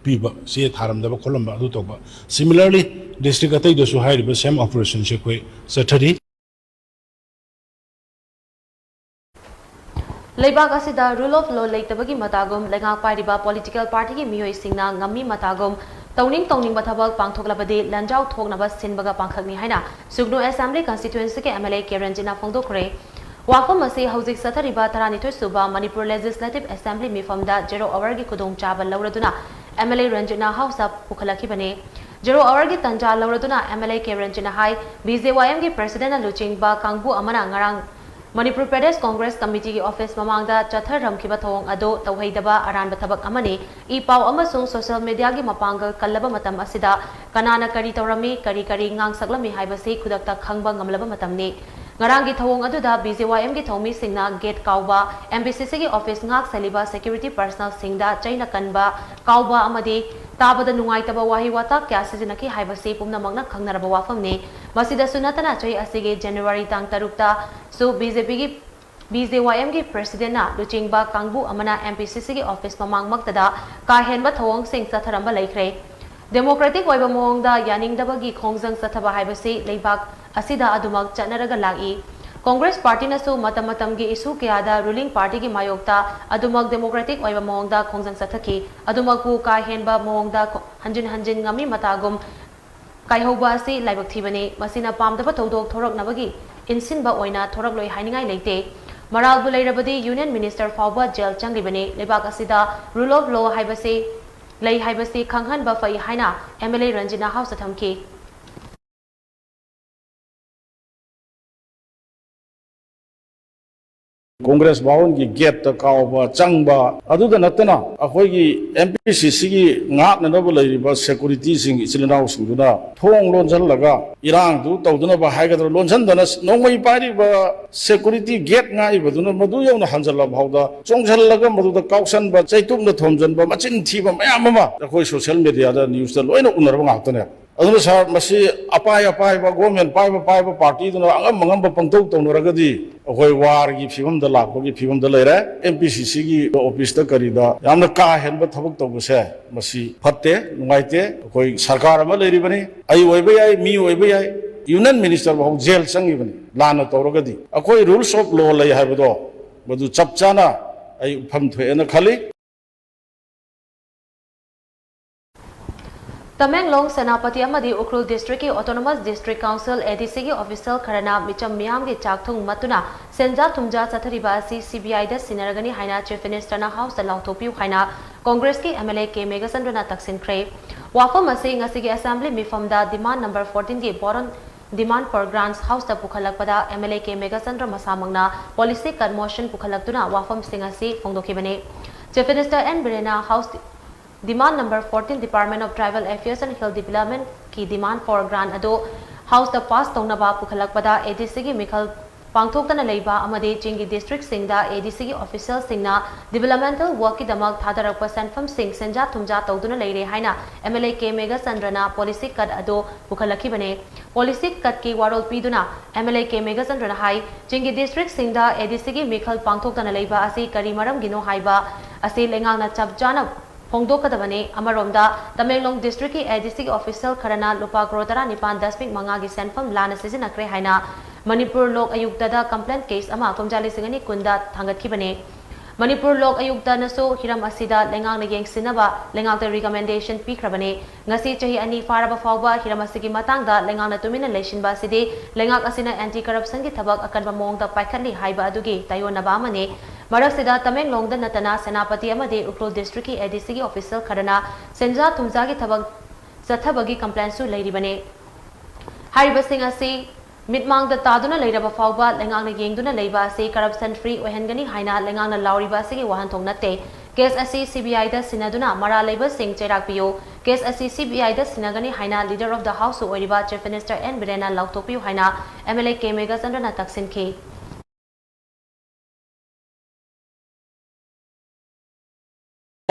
ꯄꯤꯕ, ꯆꯦ ꯊꯥꯔꯝꯗꯕ ꯈꯣꯠꯂꯝꯕ ꯑꯗꯨ ꯇꯧꯕ꯫ Similarly, district ꯑꯇꯩꯗꯁꯨ ꯍꯥꯏꯔꯤꯕ same operationꯁꯦ ꯑꯩꯈꯣꯏ ꯆꯠꯊꯔꯤ꯫ ꯂꯩꯕꯥꯛ ꯑꯁꯤꯗ rule of law ꯂꯩꯇꯕꯒꯤ ꯃꯇꯥꯒꯨꯝ, ꯂꯩꯉꯥꯛ ꯄꯥꯏꯔꯤꯕ political partyꯒꯤ ꯃꯤꯑꯣꯏꯁꯤꯡꯅ ꯉꯝꯃꯤ ꯃꯇꯥꯒꯨꯝ, ꯇꯧꯅꯤꯡ ꯇꯧꯅꯤꯡꯕ ꯊꯕꯛ ꯄꯥꯡꯊꯣꯛꯂꯕꯗꯤ ꯂꯥꯟꯖꯥꯎ ꯊꯣꯛꯅꯕ ꯁꯤꯟꯕꯒ ꯄꯥꯡꯈꯛꯅꯤ ꯍꯥꯏꯅ ꯁꯨꯒꯅꯨ Assembly Constituencyꯒꯤ MLA ꯀꯦ ꯔꯟꯖꯤꯠꯅ ꯐꯣꯡꯗꯣꯛꯈ꯭ꯔꯦ꯫ ꯋꯥꯐꯝ ꯑꯁꯤ ꯍꯧꯖꯤꯛ ꯆꯠꯊꯔꯤꯕ ꯇꯔꯥꯅꯤꯊꯣꯏ ꯁꯨꯕ ꯃꯅꯤꯄꯨꯔ Legislative Assembly ꯃꯤꯐꯝꯗ zero hourꯒꯤ ꯈꯨꯗꯣꯡꯆꯥꯕ ꯂꯧꯔꯗꯨꯅ MLA ꯔꯟꯖꯤꯠꯅ Houseꯇ ꯄꯨꯈꯠꯂꯛꯈꯤꯕꯅꯤ꯫ Zero hourꯒꯤ ꯇꯟꯖꯥ ꯂꯧꯔꯗꯨꯅ MLA ꯀꯦ ꯔꯟꯖꯤꯠꯅ ꯍꯥꯏ, BJYMꯒꯤ Presidentꯅ ꯂꯨꯆꯤꯡꯕ ꯀꯥꯡꯕꯨ ꯑꯃꯅ ꯉꯔꯥꯡ ꯃꯅꯤꯄꯨꯔ ꯄ꯭ꯔꯗꯦꯁ ꯀꯣꯡꯒ꯭ꯔꯦꯁ ꯀꯃꯤꯇꯤꯒꯤ office ꯃꯃꯥꯡꯗ ꯆꯠꯊꯔꯝꯈꯤꯕ ꯊꯧꯑꯣꯡ ꯑꯗꯨ ꯇꯧꯍꯩꯗꯕ ꯑꯔꯥꯟꯕ ꯊꯕꯛ ꯑꯃꯅꯤ꯫ ꯏ ꯄꯥꯎ ꯑꯃꯁꯨꯡ social mediaꯒꯤ ꯃꯄꯥꯡꯒꯜ ꯀꯜꯂꯕ ꯃꯇꯝ ꯑꯁꯤꯗ ꯀꯅꯥꯅ ꯀꯔꯤ ꯇꯧꯔꯝꯃꯤ, ꯀꯔꯤ ꯀꯔꯤ ꯉꯥꯡꯁꯛꯂꯝꯃꯤ ꯍꯥꯏꯕꯁꯤ ꯈꯨꯗꯛꯇ ꯈꯪꯕ ꯉꯝꯂꯕ ꯃꯇꯝꯅꯤ꯫ ꯉꯔꯥꯡꯒꯤ ꯊꯧꯑꯣꯡ ꯑꯗꯨꯗ BJYMꯒꯤ ꯊꯧꯃꯤꯁꯤꯡꯅ gate ꯀꯥꯎꯕ, MPCCꯒꯤ office ꯉꯥꯛ ꯁꯦꯜꯂꯤꯕ security personnelꯁꯤꯡꯗ ꯆꯩꯅ ꯀꯟꯕ, ꯀꯥꯎꯕ ꯑꯃꯗꯤ ꯇꯥꯕꯗ ꯅꯨꯡꯉꯥꯏꯇꯕ ꯋꯥꯍꯩ ꯋꯥꯇꯥ ꯀꯌꯥ ꯁꯤꯖꯤꯟꯅꯈꯤ ꯍꯥꯏꯕꯁꯤ ꯄꯨꯝꯅꯃꯛꯅ ꯈꯪꯅꯔꯕ ꯋꯥꯐꯝꯅꯤ꯫ ꯃꯁꯤꯗꯁꯨ ꯅꯠꯇꯅ ꯆꯍꯤ ꯑꯁꯤꯒꯤ January ꯇꯥꯡ ꯇꯔꯨꯛꯇꯁꯨ BJPꯒꯤ, BJYMꯒꯤ Presidentꯅ ꯂꯨꯆꯤꯡꯕ ꯀꯥꯡꯕꯨ ꯑꯃꯅ MPCCꯒꯤ office ꯃꯃꯥꯡꯃꯛꯇꯗ ꯀꯥ ꯍꯦꯟꯕ ꯊꯧꯑꯣꯡꯁꯤꯡ ꯆꯠꯊꯔꯝꯕ ꯂꯩꯈ꯭ꯔꯦ꯫ Democratic ꯑꯣꯏꯕ ꯃꯑꯣꯡꯗ ꯌꯥꯅꯤꯡꯗꯕꯒꯤ ꯈꯣꯡꯖꯪ ꯆꯠꯊꯕ ꯍꯥꯏꯕꯁꯤ ꯂꯩꯕꯥꯛ ꯑꯁꯤꯗ ꯑꯗꯨꯃꯛ ꯆꯠꯅꯔꯒ ꯂꯥꯛꯏ꯫ ꯀꯣꯡꯒ꯭ꯔꯦꯁ ꯄꯥꯔꯇꯤꯅꯁꯨ ꯃꯇꯝ ꯃꯇꯝꯒꯤ issue ꯀꯌꯥꯗ ruling partyꯒꯤ ꯃꯥꯌꯣꯛꯇ ꯑꯗꯨꯃꯛ democratic ꯑꯣꯏꯕ ꯃꯑꯣꯡꯗ ꯈꯣꯡꯖꯪ ꯆꯠꯊꯈꯤ꯫ ꯑꯗꯨꯃꯛꯄꯨ ꯀꯥ ꯍꯦꯟꯕ ꯃꯑꯣꯡꯗ ꯈꯣ-, ꯍꯟꯖꯤꯟ ꯍꯟꯖꯤꯟ ꯉꯝꯃꯤ ꯃꯇꯥꯒꯨꯝ ꯀꯥꯏꯍꯧꯕ ꯑꯁꯤ ꯂꯥꯏꯕꯛ ꯊꯤꯕꯅꯤ꯫ ꯃꯁꯤꯅ ꯄꯥꯝꯗꯕ ꯊꯧꯗꯣꯛ ꯊꯣꯔꯛꯅꯕꯒꯤ ꯏꯟꯁꯤꯟꯕ ꯑꯣꯏꯅ ꯊꯣꯔꯛꯂꯣꯏ ꯍꯥꯏꯅꯤꯡꯉꯥꯏ ꯂꯩꯇꯦ꯫ ꯃꯔꯥꯜꯕꯨ ꯂꯩꯔꯕꯗꯤ Union Minister ꯐꯥꯎꯕ jail ꯆꯪꯂꯤꯕꯅꯤ꯫ ꯂꯩꯕꯥꯛ ꯑꯁꯤꯗ rule of law ꯍꯥꯏꯕꯁꯤ ꯂꯩ ꯍꯥꯏꯕꯁꯤ ꯈꯪꯍꯟꯕ ꯐꯩ ꯍꯥꯏꯅ MLA ꯔꯟꯖꯤꯠꯅ Houseꯇ ꯊꯝꯈꯤ꯫ ꯀꯣꯡꯒ꯭ꯔꯦꯁ ꯚꯋꯟꯒꯤ gateꯇ ꯀꯥꯎꯕ, ꯆꯪꯕ, ꯑꯗꯨꯗ ꯅꯠꯇꯅ ꯑꯩꯈꯣꯏꯒꯤ MPCCꯒꯤ ꯉꯥꯛꯅꯅꯕ ꯂꯩꯔꯤꯕ securityꯁꯤꯡ, ꯏꯆꯤꯜ ꯏꯅꯥꯎꯁꯤꯡꯗꯨꯅ ꯊꯣꯡ ꯂꯣꯟꯁꯤꯜꯂꯒ, ꯏꯔꯥꯡꯗꯨ ꯇꯧꯗꯅꯕ ꯍꯥꯏꯒꯗ꯭ꯔꯥ, ꯂꯣꯟꯁꯤꯟꯗꯅ ꯅꯣꯡꯃꯩ ꯄꯥꯏꯔꯤꯕ security gate ꯉꯥꯛꯏꯕꯗꯨꯅ ꯃꯗꯨ ꯌꯧꯅ ꯍꯟꯖꯤꯜꯂ ꯐꯥꯎꯗ ꯆꯣꯡꯁꯤꯜꯂꯒ ꯃꯗꯨꯗ ꯀꯥꯎꯁꯟꯕ, ꯆꯩꯇꯨꯞꯅ ꯊꯣꯝꯖꯤꯟꯕ, ꯃꯆꯤꯟ ꯊꯤꯕ ꯃꯌꯥꯝ ꯑꯃ ꯑꯩꯈꯣꯏ social mediaꯗ, newsꯇ ꯂꯣꯏꯅ ꯎꯅꯔꯕ ꯉꯥꯛꯇꯅꯦ꯫ ꯑꯗꯨꯅ ꯁꯥꯔ, ꯃꯁꯤ ꯑꯄꯥꯏ ꯑꯄꯥꯏꯕ, ꯒꯣꯔꯃꯦꯟ ꯄꯥꯏꯕ ꯄꯥꯏꯕ ꯄꯥꯔꯇꯤꯗꯨꯅ ꯑꯉꯝ ꯑꯉꯝꯕ ꯄꯪꯇꯧ ꯇꯧꯅꯔꯒꯗꯤ ꯑꯩꯈꯣꯏ ꯋꯥꯔꯒꯤ ꯐꯤꯕꯝꯗ ꯂꯥꯛꯄꯒꯤ ꯐꯤꯕꯝꯗ ꯂꯩꯔꯦ꯫ ꯑꯦꯝ ꯄꯤ ꯁꯤ ꯁꯤꯒꯤ ꯑꯣꯐꯤꯁꯇ ꯀꯔꯤꯗ ꯌꯥꯝꯅ ꯀꯥ ꯍꯦꯟꯕ ꯊꯕꯛ ꯇꯧꯕꯁꯦ ꯃꯁꯤ ꯐꯠꯇꯦ, ꯅꯨꯡꯉꯥꯏꯇꯦ꯫ ꯑꯩꯈꯣꯏ ꯁꯔꯀꯥꯔ ꯑꯃ ꯂꯩꯔꯤꯕꯅꯤ, ꯑꯩ ꯑꯣꯏꯕ ꯌꯥꯏ, ꯃꯤ ꯑꯣꯏꯕ ꯌꯥꯏ, ꯌꯨꯅꯤꯌꯟ ꯃꯤꯅꯤꯁꯇꯔ ꯐꯥꯎ ꯖꯦꯜ ꯆꯪꯉꯤꯕꯅꯤ ꯂꯥꯟꯅ ꯇꯧꯔꯒꯗꯤ꯫ ꯑꯩꯈꯣꯏ rules of law ꯂꯩ ꯍꯥꯏꯕꯗꯣ ꯃꯗꯨ ꯆꯞ ꯆꯥꯅ ꯑꯩ ꯎꯠꯐꯝ ꯊꯣꯛꯑꯦꯅ ꯈꯜꯂꯤ꯫ ꯇꯃꯦꯡꯂꯣꯡ, ꯁꯦꯅꯥꯄꯇꯤ ꯑꯃꯗꯤ ꯎꯈ꯭ꯔꯨꯜ ꯗꯤꯁꯇ꯭ꯔꯤꯛꯀꯤ Autonomous District Council, A D C ꯒꯤ official ꯈꯔꯅ ꯃꯤꯆꯝ ꯃꯤꯌꯥꯝꯒꯤ ꯆꯥꯛ ꯊꯨꯝ ꯃꯠꯇꯨꯅ ꯁꯦꯟꯖꯥ ꯊꯨꯝꯖꯥ ꯆꯠꯊꯔꯤꯕ ꯑꯁꯤ C B I ꯗ ꯁꯤꯟꯅꯔꯒꯅꯤ ꯍꯥꯏꯅ Chief Minister ꯅ House ꯇ ꯂꯥꯎꯊꯣꯛꯄꯤꯌꯨ ꯍꯥꯏꯅ ꯀꯣꯡꯒ꯭ꯔꯦꯁꯀꯤ M L A K ꯃꯦꯘꯆꯟꯗ꯭ꯔꯅ ꯇꯛꯁꯤꯟꯈ꯭ꯔꯦ꯫ ꯋꯥꯐꯝ ꯑꯁꯤ ꯉꯁꯤꯒꯤ assembly ꯃꯤꯐꯝꯗ demand number fourteen ꯒꯤ Born demand for grants House ꯇ ꯄꯨꯈꯠꯂꯛꯄꯗ M L A K Meghachandra ꯃꯁꯥꯃꯛꯅ policy cut motion ꯄꯨꯈꯠꯂꯛꯇꯨꯅ ꯋꯥꯐꯝꯁꯤꯡ ꯑꯁꯤ ꯐꯣꯡꯗꯣꯛꯈꯤꯕꯅꯤ꯫ Chief Minister N ꯕꯤꯔꯦꯟꯅ House demand number fourteen Department of Tribal Affairs and Hill Development ꯀꯤ demand for grant ꯑꯗꯨ House ꯇ pass ꯇꯧꯅꯕ ꯄꯨꯈꯠꯂꯛꯄꯗ A D C ꯒꯤ ꯃꯤꯈꯜ ꯄꯥꯡꯊꯣꯛꯇꯅ ꯂꯩꯕ ꯑꯃꯗꯤ ꯆꯤꯡꯒꯤ district ꯁꯤꯡꯗ A D C ꯒꯤ official ꯁꯤꯡꯅ developmental work ꯀꯤꯗꯃꯛ ꯊꯥꯗꯔꯛꯄ ꯁꯦꯟꯐꯝꯁꯤꯡ ꯁꯦꯟꯖꯥ ꯊꯨꯝꯖꯥ ꯇꯧꯗꯨꯅ ꯂꯩꯔꯦ ꯍꯥꯏꯅ M L A K ꯃꯦꯘꯆꯟꯗ꯭ꯔꯅ policy cut ꯑꯗꯨ ꯄꯨꯈꯠꯂꯛꯈꯤꯕꯅꯤ꯫ Policy cut ꯀꯤ ꯋꯥꯔꯣꯜ ꯄꯤꯗꯨꯅ M L A K ꯃꯦꯘꯆꯟꯗ꯭ꯔꯅ ꯍꯥꯏ, ꯆꯤꯡꯒꯤ district ꯁꯤꯡꯗ A D C ꯒꯤ ꯃꯤꯈꯜ ꯄꯥꯡꯊꯣꯛꯇꯅ ꯂꯩꯕ ꯑꯁꯤ ꯀꯔꯤ ꯃꯔꯝꯒꯤꯅꯣ ꯍꯥꯏꯕ ꯑꯁꯤ ꯂꯩꯉꯥꯛꯅ ꯆꯞ ꯆꯥꯅ ꯐꯣꯡꯗꯣꯛꯀꯗꯕꯅꯤ꯫ ꯑꯃꯔꯣꯝꯗ, ꯇꯃꯦꯡꯂꯣꯡ district ꯀꯤ A D C ꯒꯤ official ꯈꯔꯅ ꯂꯨꯄꯥ ꯀ꯭ꯔꯣꯔ ꯇꯔꯥꯅꯤꯄꯥꯟ ꯗꯁꯃꯤꯛ ꯃꯉꯥꯒꯤ ꯁꯦꯟꯐꯝ ꯂꯥꯟꯅ ꯁꯤꯖꯤꯟꯅꯈ꯭ꯔꯦ ꯍꯥꯏꯅ ꯃꯅꯤꯄꯨꯔ ꯂꯣꯛ ꯑꯌꯨꯛꯇꯗ complaint case ꯑꯃ ꯀꯨꯝꯖꯥ ꯂꯤꯁꯤꯡ ꯑꯅꯤ ꯀꯨꯟꯗ ꯊꯥꯡꯒꯠꯈꯤꯕꯅꯤ꯫ ꯃꯅꯤꯄꯨꯔ ꯂꯣꯛ ꯑꯌꯨꯛꯇꯅꯁꯨ ꯍꯤꯔꯝ ꯑꯁꯤꯗ ꯂꯩꯉꯥꯛꯅ ꯌꯦꯡꯁꯤꯟꯅꯕ ꯂꯩꯉꯥꯛꯇ recommendation ꯄꯤꯈ꯭ꯔꯕꯅꯤ꯫ ꯉꯁꯤ ꯆꯍꯤ ꯑꯅꯤ ꯐꯥꯔꯕ ꯐꯥꯎꯕ ꯍꯤꯔꯝ ꯑꯁꯤꯒꯤ ꯃꯇꯥꯡꯗ ꯂꯩꯉꯥꯛꯅ ꯇꯨꯃꯤꯟꯅ ꯂꯩꯁꯤꯟꯕ ꯑꯁꯤꯗꯤ ꯂꯩꯉꯥꯛ ꯑꯁꯤꯅ anti corruption ꯒꯤ ꯊꯕꯛ ꯑꯀꯟꯕ ꯃꯑꯣꯡꯗ ꯄꯥꯏꯈꯠꯂꯤ ꯍꯥꯏꯕ ꯑꯗꯨꯒꯤ ꯇꯥꯏꯑꯣꯟꯅꯕ ꯑꯃꯅꯤ꯫ ꯃꯔꯛꯁꯤꯗ ꯇꯃꯦꯡꯂꯣꯡꯗ ꯅꯠꯇꯅ ꯁꯦꯅꯥꯄꯇꯤ ꯑꯃꯗꯤ ꯎꯈ꯭ꯔꯨꯜ district ꯀꯤ A D C ꯒꯤ official ꯈꯔꯅ ꯁꯦꯟꯖꯥ ꯊꯨꯝꯖꯥꯒꯤ ꯊꯕꯛ ꯆꯠꯊꯕꯒꯤ complaint ꯁꯨ ꯂꯩꯔꯤꯕꯅꯤ꯫ ꯍꯥꯏꯔꯤꯕꯁꯤꯡ ꯑꯁꯤ ꯃꯤꯠꯃꯥꯡꯗ ꯇꯥꯗꯨꯅ ꯂꯩꯔꯕ ꯐꯥꯎꯕ ꯂꯩꯉꯥꯛꯅ ꯌꯦꯡꯗꯨꯅ ꯂꯩꯕ ꯑꯁꯤ corruption free ꯑꯣꯏꯍꯟꯒꯅꯤ ꯍꯥꯏꯅ ꯂꯩꯉꯥꯛꯅ ꯂꯥꯎꯔꯤꯕ ꯑꯁꯤꯒꯤ ꯋꯥꯍꯟꯊꯣꯛ ꯅꯠꯇꯦ꯫ Case ꯑꯁꯤ C B I ꯗ ꯁꯤꯟꯅꯗꯨꯅ ꯃꯔꯥꯜ ꯂꯩꯕꯁꯤꯡ ꯆꯩꯔꯥꯛ ꯄꯤꯌꯨ꯫ Case ꯑꯁꯤ C B I ꯗ ꯁꯤꯟꯅꯒꯅꯤ ꯍꯥꯏꯅ Leader of the House ꯁꯨ ꯑꯣꯏꯔꯤꯕ Chief Minister N ꯕꯤꯔꯦꯟꯅ ꯂꯥꯎꯊꯣꯛꯄꯤꯌꯨ ꯍꯥꯏꯅ M L A K ꯃꯦꯘꯆꯟꯗ꯭ꯔꯅ ꯇꯛꯁꯤꯟꯈꯤ꯫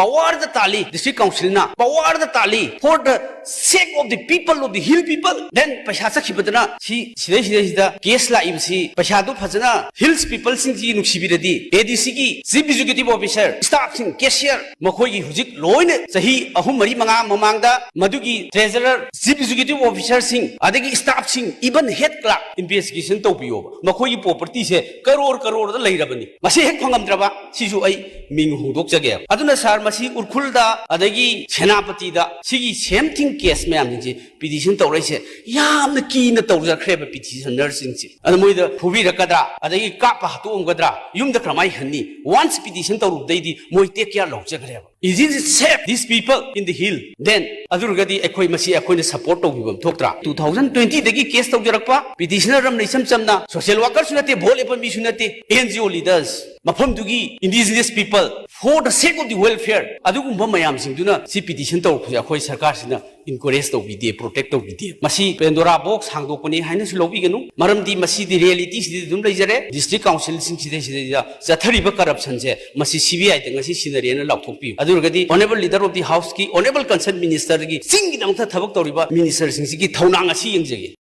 Power ꯗ ꯇꯥꯜꯂꯤ district council ꯅ, power ꯗ ꯇꯥꯜꯂꯤ for the sake of the people of the hill people, then ꯄꯩꯁꯥ ꯆꯠꯈꯤꯕꯗꯨꯅ ꯁꯤ ꯁꯤꯗꯩ ꯁꯤꯗꯩꯁꯤꯗ ꯀꯦꯁ ꯂꯥꯛꯏꯕꯁꯤ ꯄꯩꯁꯥꯗꯨ ꯐꯖꯅ ꯍꯤꯜꯁ ꯄꯤꯄꯜꯁꯤꯡꯁꯤ ꯅꯨꯡꯁꯤꯕꯤꯔꯗꯤ, ꯑꯦ ꯗꯤ ꯁꯤꯒꯤ ꯆꯤꯐ ꯑꯦꯛꯖꯤꯀ꯭ꯌꯨꯇꯤꯚ ꯑꯣꯐꯤꯁꯥꯔ, ꯁ꯭ꯇꯥꯐꯁꯤꯡ, ꯀꯦꯁꯤꯌꯔ, ꯃꯈꯣꯏꯒꯤ ꯍꯧꯖꯤꯛ ꯂꯣꯏꯅ ꯆꯍꯤ ꯑꯍꯨꯝ ꯃꯔꯤ ꯃꯉꯥ ꯃꯃꯥꯡꯗ ꯃꯗꯨꯒꯤ ꯇ꯭ꯔꯦꯖꯔꯔ, ꯆꯤꯐ ꯑꯦꯛꯖꯤꯀ꯭ꯌꯨꯇꯤꯚ ꯑꯣꯐꯤꯁꯥꯔꯁꯤꯡ, ꯑꯗꯒꯤ ꯁ꯭ꯇꯥꯐꯁꯤꯡ, ꯏꯚꯟ ꯍꯦꯗ ꯀ꯭ꯂꯥꯔꯛ ꯏꯟꯚꯦꯁꯇꯤꯒꯦꯁꯟ ꯇꯧꯕꯤꯌꯣꯕ꯫ ꯃꯈꯣꯏꯒꯤ ꯄ꯭ꯔꯣꯄꯔꯇꯤꯁꯦ ꯀꯔꯣꯔ ꯀꯔꯣꯔꯗ ꯂꯩꯔꯕꯅꯤ꯫ ꯃꯁꯤ ꯍꯦꯛ ꯐꯪꯉꯝꯗ꯭ꯔꯕ ꯁꯤꯁꯨ ꯑꯩ ꯃꯤꯡ ꯍꯣꯡꯗꯣꯛꯆꯒꯦ꯫ ꯑꯗꯨꯅ ꯁꯥꯔ, ꯃꯁꯤ ꯎꯔꯈꯨꯜꯗ ꯑꯗꯒꯤ ꯁꯦꯅꯥꯄꯇꯤꯗ ꯁꯤꯒꯤ ꯁꯦꯝ ꯊꯤꯡ ꯀꯦꯁ ꯃꯌꯥꯝꯁꯤꯡꯁꯤ ꯄꯤꯇꯤꯁꯟ ꯇꯧꯔꯛꯏꯁꯦ ꯌꯥꯝꯅ ꯀꯤꯅ ꯇꯧꯖꯈ꯭ꯔꯦꯕ ꯄꯤꯇꯤꯁꯟꯅꯔꯁꯤꯡꯁꯦ꯫ ꯑꯗ ꯃꯣꯏꯗ ꯐꯨꯕꯤꯔꯛꯀꯗ꯭ꯔꯥ, ꯑꯗꯒꯤ ꯀꯥꯞꯄ ꯍꯥꯠꯇꯣꯛꯑꯝꯒꯗ꯭ꯔꯥ, ꯌꯨꯝꯗ ꯀꯔꯝꯍꯥꯏꯅ ꯍꯟꯅꯤ? ꯋꯥꯟꯁ ꯄꯤꯇꯤꯁꯟ ꯇꯧꯔꯨꯕꯗꯩꯗꯤ ꯃꯣꯏ take care ꯂꯧꯖꯈ꯭ꯔꯦꯕ꯫ Is it safe, these people in the hill? Then ꯑꯗꯨ ꯑꯣꯏꯔꯒꯗꯤ ꯑꯩꯈꯣꯏ ꯃꯁꯤ ꯑꯩꯈꯣꯏꯅ ꯁꯄꯣꯔꯠ ꯇꯧꯕꯤꯕ ꯑꯃ ꯊꯣꯛꯇ꯭ꯔꯥ? Two thousand twenty ꯗꯒꯤ ꯀꯦꯁ ꯇꯧꯖꯔꯛꯄ ꯄꯤꯇꯤꯁꯅꯔ ꯑꯃꯅ ꯏꯆꯝ ꯆꯝꯅ ꯁꯣꯁꯤꯌꯦꯜ ꯋꯥꯔꯀꯔꯁꯨ ꯅꯠꯇꯦ, ꯚꯣꯠ ꯂꯦꯞꯄ ꯃꯤꯁꯨ ꯅꯠꯇꯦ, ꯑꯦꯟ ꯖꯤ ꯑꯣ ꯂꯤꯗꯔꯁ, ꯃꯐꯝꯗꯨꯒꯤ indigenous people, for the sake of the welfare, ꯑꯗꯨꯒꯨꯝꯕ ꯃꯌꯥꯝꯁꯤꯡꯗꯨꯅ ꯁꯤ ꯄꯤꯇꯤꯁꯟ ꯇꯧꯔꯛꯄꯁꯦ ꯑꯩꯈꯣꯏ ꯁꯔꯀꯥꯔꯁꯤꯅ ꯏꯟꯀꯔꯦꯖ ꯇꯧꯕꯤꯗꯦ, ꯄ꯭ꯔꯣꯇꯦꯛ ꯇꯧꯕꯤꯗꯦ꯫ ꯃꯁꯤ ꯄꯦꯟꯗꯣꯔꯥ ꯕꯣꯛꯁ ꯍꯥꯡꯗꯣꯛꯄꯅꯤ ꯍꯥꯏꯅꯁꯨ ꯂꯧꯕꯤꯒꯅꯨ, ꯃꯔꯝꯗꯤ ꯃꯁꯤꯗꯤ ꯔꯤꯌꯦꯂꯤꯇꯤꯁꯤꯗꯤ ꯑꯗꯨꯝ ꯂꯩꯖꯔꯦ꯫ ꯗꯤꯁꯇ꯭ꯔꯤꯛ ꯀꯥꯎꯟꯁꯤꯜꯁꯤꯡꯁꯤꯗꯩꯁꯤꯗꯩꯗ ꯆꯠꯊꯔꯤꯕ ꯀꯔꯞꯁꯟꯁꯦ ꯃꯁꯤ ꯁꯤ ꯕꯤ ꯑꯥꯏꯗ ꯉꯁꯤ ꯁꯤꯟꯅꯔꯦꯅ ꯂꯥꯎꯊꯣꯛꯄꯤꯌꯨ꯫ ꯑꯗꯨ ꯑꯣꯏꯔꯒꯗꯤ ꯑꯣꯅꯔꯦꯕꯜ ꯂꯤꯗꯔ ꯑꯣꯐ ꯗꯤ ꯍꯥꯎꯁꯀꯤ ꯑꯣꯅꯔꯦꯕꯜ ꯀꯟꯁꯔꯟ ꯃꯤꯅꯤꯁꯇꯔꯒꯤ ꯆꯤꯡꯒꯤꯗꯃꯛꯇ ꯊꯕꯛ ꯇꯧꯔꯤꯕ ꯃꯤꯅꯤꯁꯇꯔꯁꯤꯡꯁꯤꯒꯤ ꯊꯧꯅꯥ ꯉꯁꯤ ꯌꯦꯡꯖꯒꯦ꯫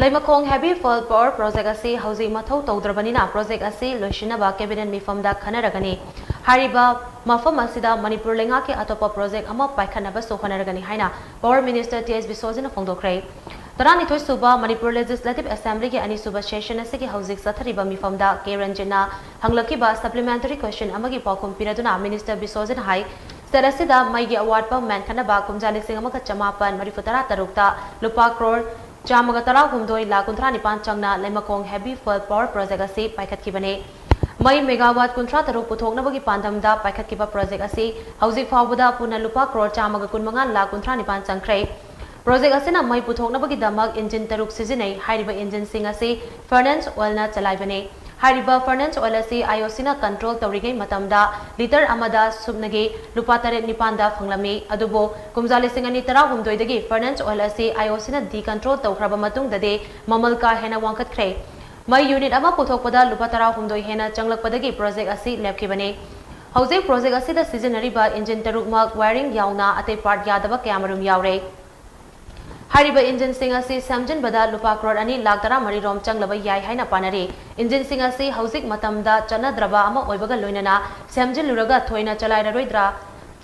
Leimakhong heavy fuel power project ꯑꯁꯤ ꯍꯧꯖꯤꯛ ꯃꯊꯧ ꯇꯧꯗ꯭ꯔꯕꯅꯤꯅ ꯄ꯭ꯔꯣꯖꯦꯛ ꯑꯁꯤ ꯂꯣꯏꯁꯤꯟꯅꯕ ꯀꯦꯕꯤꯅꯦꯠ ꯃꯤꯐꯝꯗ ꯈꯟꯅꯔꯒꯅꯤ꯫ ꯍꯥꯏꯔꯤꯕ ꯃꯐꯝ ꯑꯁꯤꯗ ꯃꯅꯤꯄꯨꯔ ꯂꯩꯉꯥꯛꯀꯤ ꯑꯇꯣꯞꯄ ꯄ꯭ꯔꯣꯖꯦꯛ ꯑꯃ ꯄꯥꯏꯈꯠꯅꯕꯁꯨ ꯍꯣꯠꯅꯔꯒꯅꯤ ꯍꯥꯏꯅ ꯄꯥꯋꯔ ꯃꯤꯅꯤꯁꯇꯔ ꯇꯤ ꯑꯦꯁ ꯕꯤꯁꯣꯖꯤꯅ ꯐꯣꯡꯗꯣꯛꯈ꯭ꯔꯦ꯫ ꯇꯔꯥꯅꯤꯊꯣꯏ ꯁꯨꯕ ꯃꯅꯤꯄꯨꯔ ꯂꯦꯖꯤꯁꯂꯦꯇꯤꯚ ꯑꯦꯁꯦꯝꯕ꯭ꯂꯤꯒꯤ ꯑꯅꯤꯁꯨꯕ ꯁꯦꯁꯟ ꯑꯁꯤꯒꯤ ꯍꯧꯖꯤꯛ ꯆꯠꯊꯔꯤꯕ ꯃꯤꯐꯝꯗ ꯀꯦ ꯔꯟꯖꯤꯠꯅ ꯍꯪꯂꯛꯈꯤꯕ ꯁꯄ꯭ꯂꯤꯃꯦꯟꯇꯔꯤ ꯀ꯭ꯋꯦꯁꯟ ꯑꯃꯒꯤ ꯄꯥꯎꯈꯨꯝ ꯄꯤꯔꯗꯨꯅ ꯃꯤꯅꯤꯁꯇꯔ ꯕꯤꯁꯣꯖꯤꯅ ꯍꯥꯏ, ꯁ꯭ꯇꯦꯠ ꯑꯁꯤꯗ ꯃꯩꯒꯤ ꯑꯋꯥꯠꯄ ꯃꯦꯟꯈꯠꯅꯕ ꯀꯨꯝꯖꯥ ꯂꯤꯁꯤꯡ ꯑꯃꯒ ꯆꯃꯥꯄꯟ ꯃꯔꯤꯐꯨ ꯇꯔꯥ ꯇꯔꯨꯛꯇ ꯂꯨꯄꯥ ꯀ꯭ꯔꯣꯔ ꯆꯥꯝꯃꯒ ꯇꯔꯥꯍꯨꯝꯗꯣꯏ ꯂꯥꯈ ꯀꯨꯟꯊ꯭ꯔꯥ ꯅꯤꯄꯥꯟ ꯆꯪꯅ ꯂꯩꯃꯈꯣꯡ ꯍꯦꯕꯤ ꯐꯣꯏꯜ ꯄꯥꯋꯔ ꯄ꯭ꯔꯣꯖꯦꯛ ꯑꯁꯤ ꯄꯥꯏꯈꯠꯈꯤꯕꯅꯤ꯫ ꯃꯩ ꯃꯦꯒꯥꯋꯥꯠ ꯀꯨꯟꯊ꯭ꯔꯥ ꯇꯔꯨꯛ ꯄꯨꯊꯣꯛꯅꯕꯒꯤ ꯄꯥꯟꯗꯝꯗ ꯄꯥꯏꯈꯠꯈꯤꯕ ꯄ꯭ꯔꯣꯖꯦꯛ ꯑꯁꯤ ꯍꯧꯖꯤꯛ ꯐꯥꯎꯕꯗ ꯄꯨꯟꯅ ꯂꯨꯄꯥ ꯀ꯭ꯔꯣꯔ ꯆꯥꯝꯃꯒ ꯀꯨꯟꯃꯉꯥ ꯂꯥꯈ ꯀꯨꯟꯊ꯭ꯔꯥ ꯅꯤꯄꯥꯟ ꯆꯪꯈ꯭ꯔꯦ꯫ ꯄ꯭ꯔꯣꯖꯦꯛ ꯑꯁꯤꯅ ꯃꯩ ꯄꯨꯊꯣꯛꯅꯕꯒꯤꯗꯃꯛ ꯏꯟꯖꯤꯟ ꯇꯔꯨꯛ ꯁꯤꯖꯤꯟꯅꯩ꯫ ꯍꯥꯏꯔꯤꯕ ꯏꯟꯖꯤꯟꯁꯤꯡ ꯑꯁꯤ ꯐꯔꯅꯦꯟꯁ ꯑꯣꯏꯜꯅ ꯆꯂꯥꯏꯕꯅꯤ꯫ ꯍꯥꯏꯔꯤꯕ ꯐꯔꯅꯦꯟꯁ ꯑꯣꯏꯜ ꯑꯁꯤ ꯑꯥꯏ ꯑꯣ ꯁꯤꯅ ꯀꯟꯇ꯭ꯔꯣꯜ ꯇꯧꯔꯤꯉꯩ ꯃꯇꯝꯗ ꯂꯤꯇꯔ ꯑꯃꯗ ꯁꯨꯞꯅꯒꯤ ꯂꯨꯄꯥ ꯇꯔꯦꯠ ꯅꯤꯄꯥꯟꯗ ꯐꯪꯂꯝꯃꯤ꯫ ꯑꯗꯨꯕꯨ ꯀꯨꯝꯖꯥ ꯂꯤꯁꯤꯡ ꯑꯅꯤ ꯇꯔꯥꯍꯨꯝꯗꯣꯏꯗꯒꯤ ꯐꯔꯅꯦꯟꯁ ꯑꯣꯏꯜ ꯑꯁꯤ ꯑꯥꯏ ꯑꯣ ꯁꯤꯅ ꯗꯤꯀꯟꯇ꯭ꯔꯣꯜ ꯇꯧꯈ꯭ꯔꯕ ꯃꯇꯨꯡꯗꯗꯤ ꯃꯃꯜ ꯀꯥ ꯍꯦꯟꯅ ꯋꯥꯡꯈꯠꯈ꯭ꯔꯦ꯫ ꯃꯩ ꯌꯨꯅꯤꯠ ꯑꯃ ꯄꯨꯊꯣꯛꯄꯗ ꯂꯨꯄꯥ ꯇꯔꯥꯍꯨꯝꯗꯣꯏ ꯍꯦꯟꯅ ꯆꯪꯂꯛꯄꯗꯒꯤ ꯄ꯭ꯔꯣꯖꯦꯛ ꯑꯁꯤ ꯂꯦꯞꯈꯤꯕꯅꯤ꯫ ꯍꯧꯖꯤꯛ ꯄ꯭ꯔꯣꯖꯦꯛ ꯑꯁꯤꯗ ꯁꯤꯖꯤꯟꯅꯔꯤꯕ ꯏꯟꯖꯤꯟ ꯇꯔꯨꯛꯃꯛ ꯋꯥꯌꯔꯤꯡ ꯌꯥꯎꯅ ꯑꯇꯩ ꯄꯥꯔꯠ ꯌꯥꯗꯕ ꯀꯌꯥꯃꯔꯨꯝ ꯌꯥꯎꯔꯦ꯫ ꯍꯥꯏꯔꯤꯕ ꯏꯟꯖꯤꯟꯁꯤꯡ ꯑꯁꯤ ꯁꯦꯝꯖꯤꯟꯕꯗ ꯂꯨꯄꯥ ꯀ꯭ꯔꯣꯔ ꯑꯅꯤ ꯂꯥꯈ ꯇꯔꯥꯃꯔꯤ ꯔꯣꯝ ꯆꯪꯂꯕ ꯌꯥꯏ ꯍꯥꯏꯅ ꯄꯥꯅꯔꯤ꯫ ꯏꯟꯖꯤꯟꯁꯤꯡ ꯑꯁꯤ ꯍꯧꯖꯤꯛ ꯃꯇꯝꯗ ꯆꯠꯅꯗ꯭ꯔꯕ ꯑꯃ ꯑꯣꯏꯕꯒ ꯂꯣꯏꯅꯅ ꯁꯦꯝꯖꯤꯜꯂꯨꯔꯒ ꯊꯣꯏꯅ ꯆꯂꯥꯏꯔꯔꯣꯏꯗ꯭ꯔꯥ,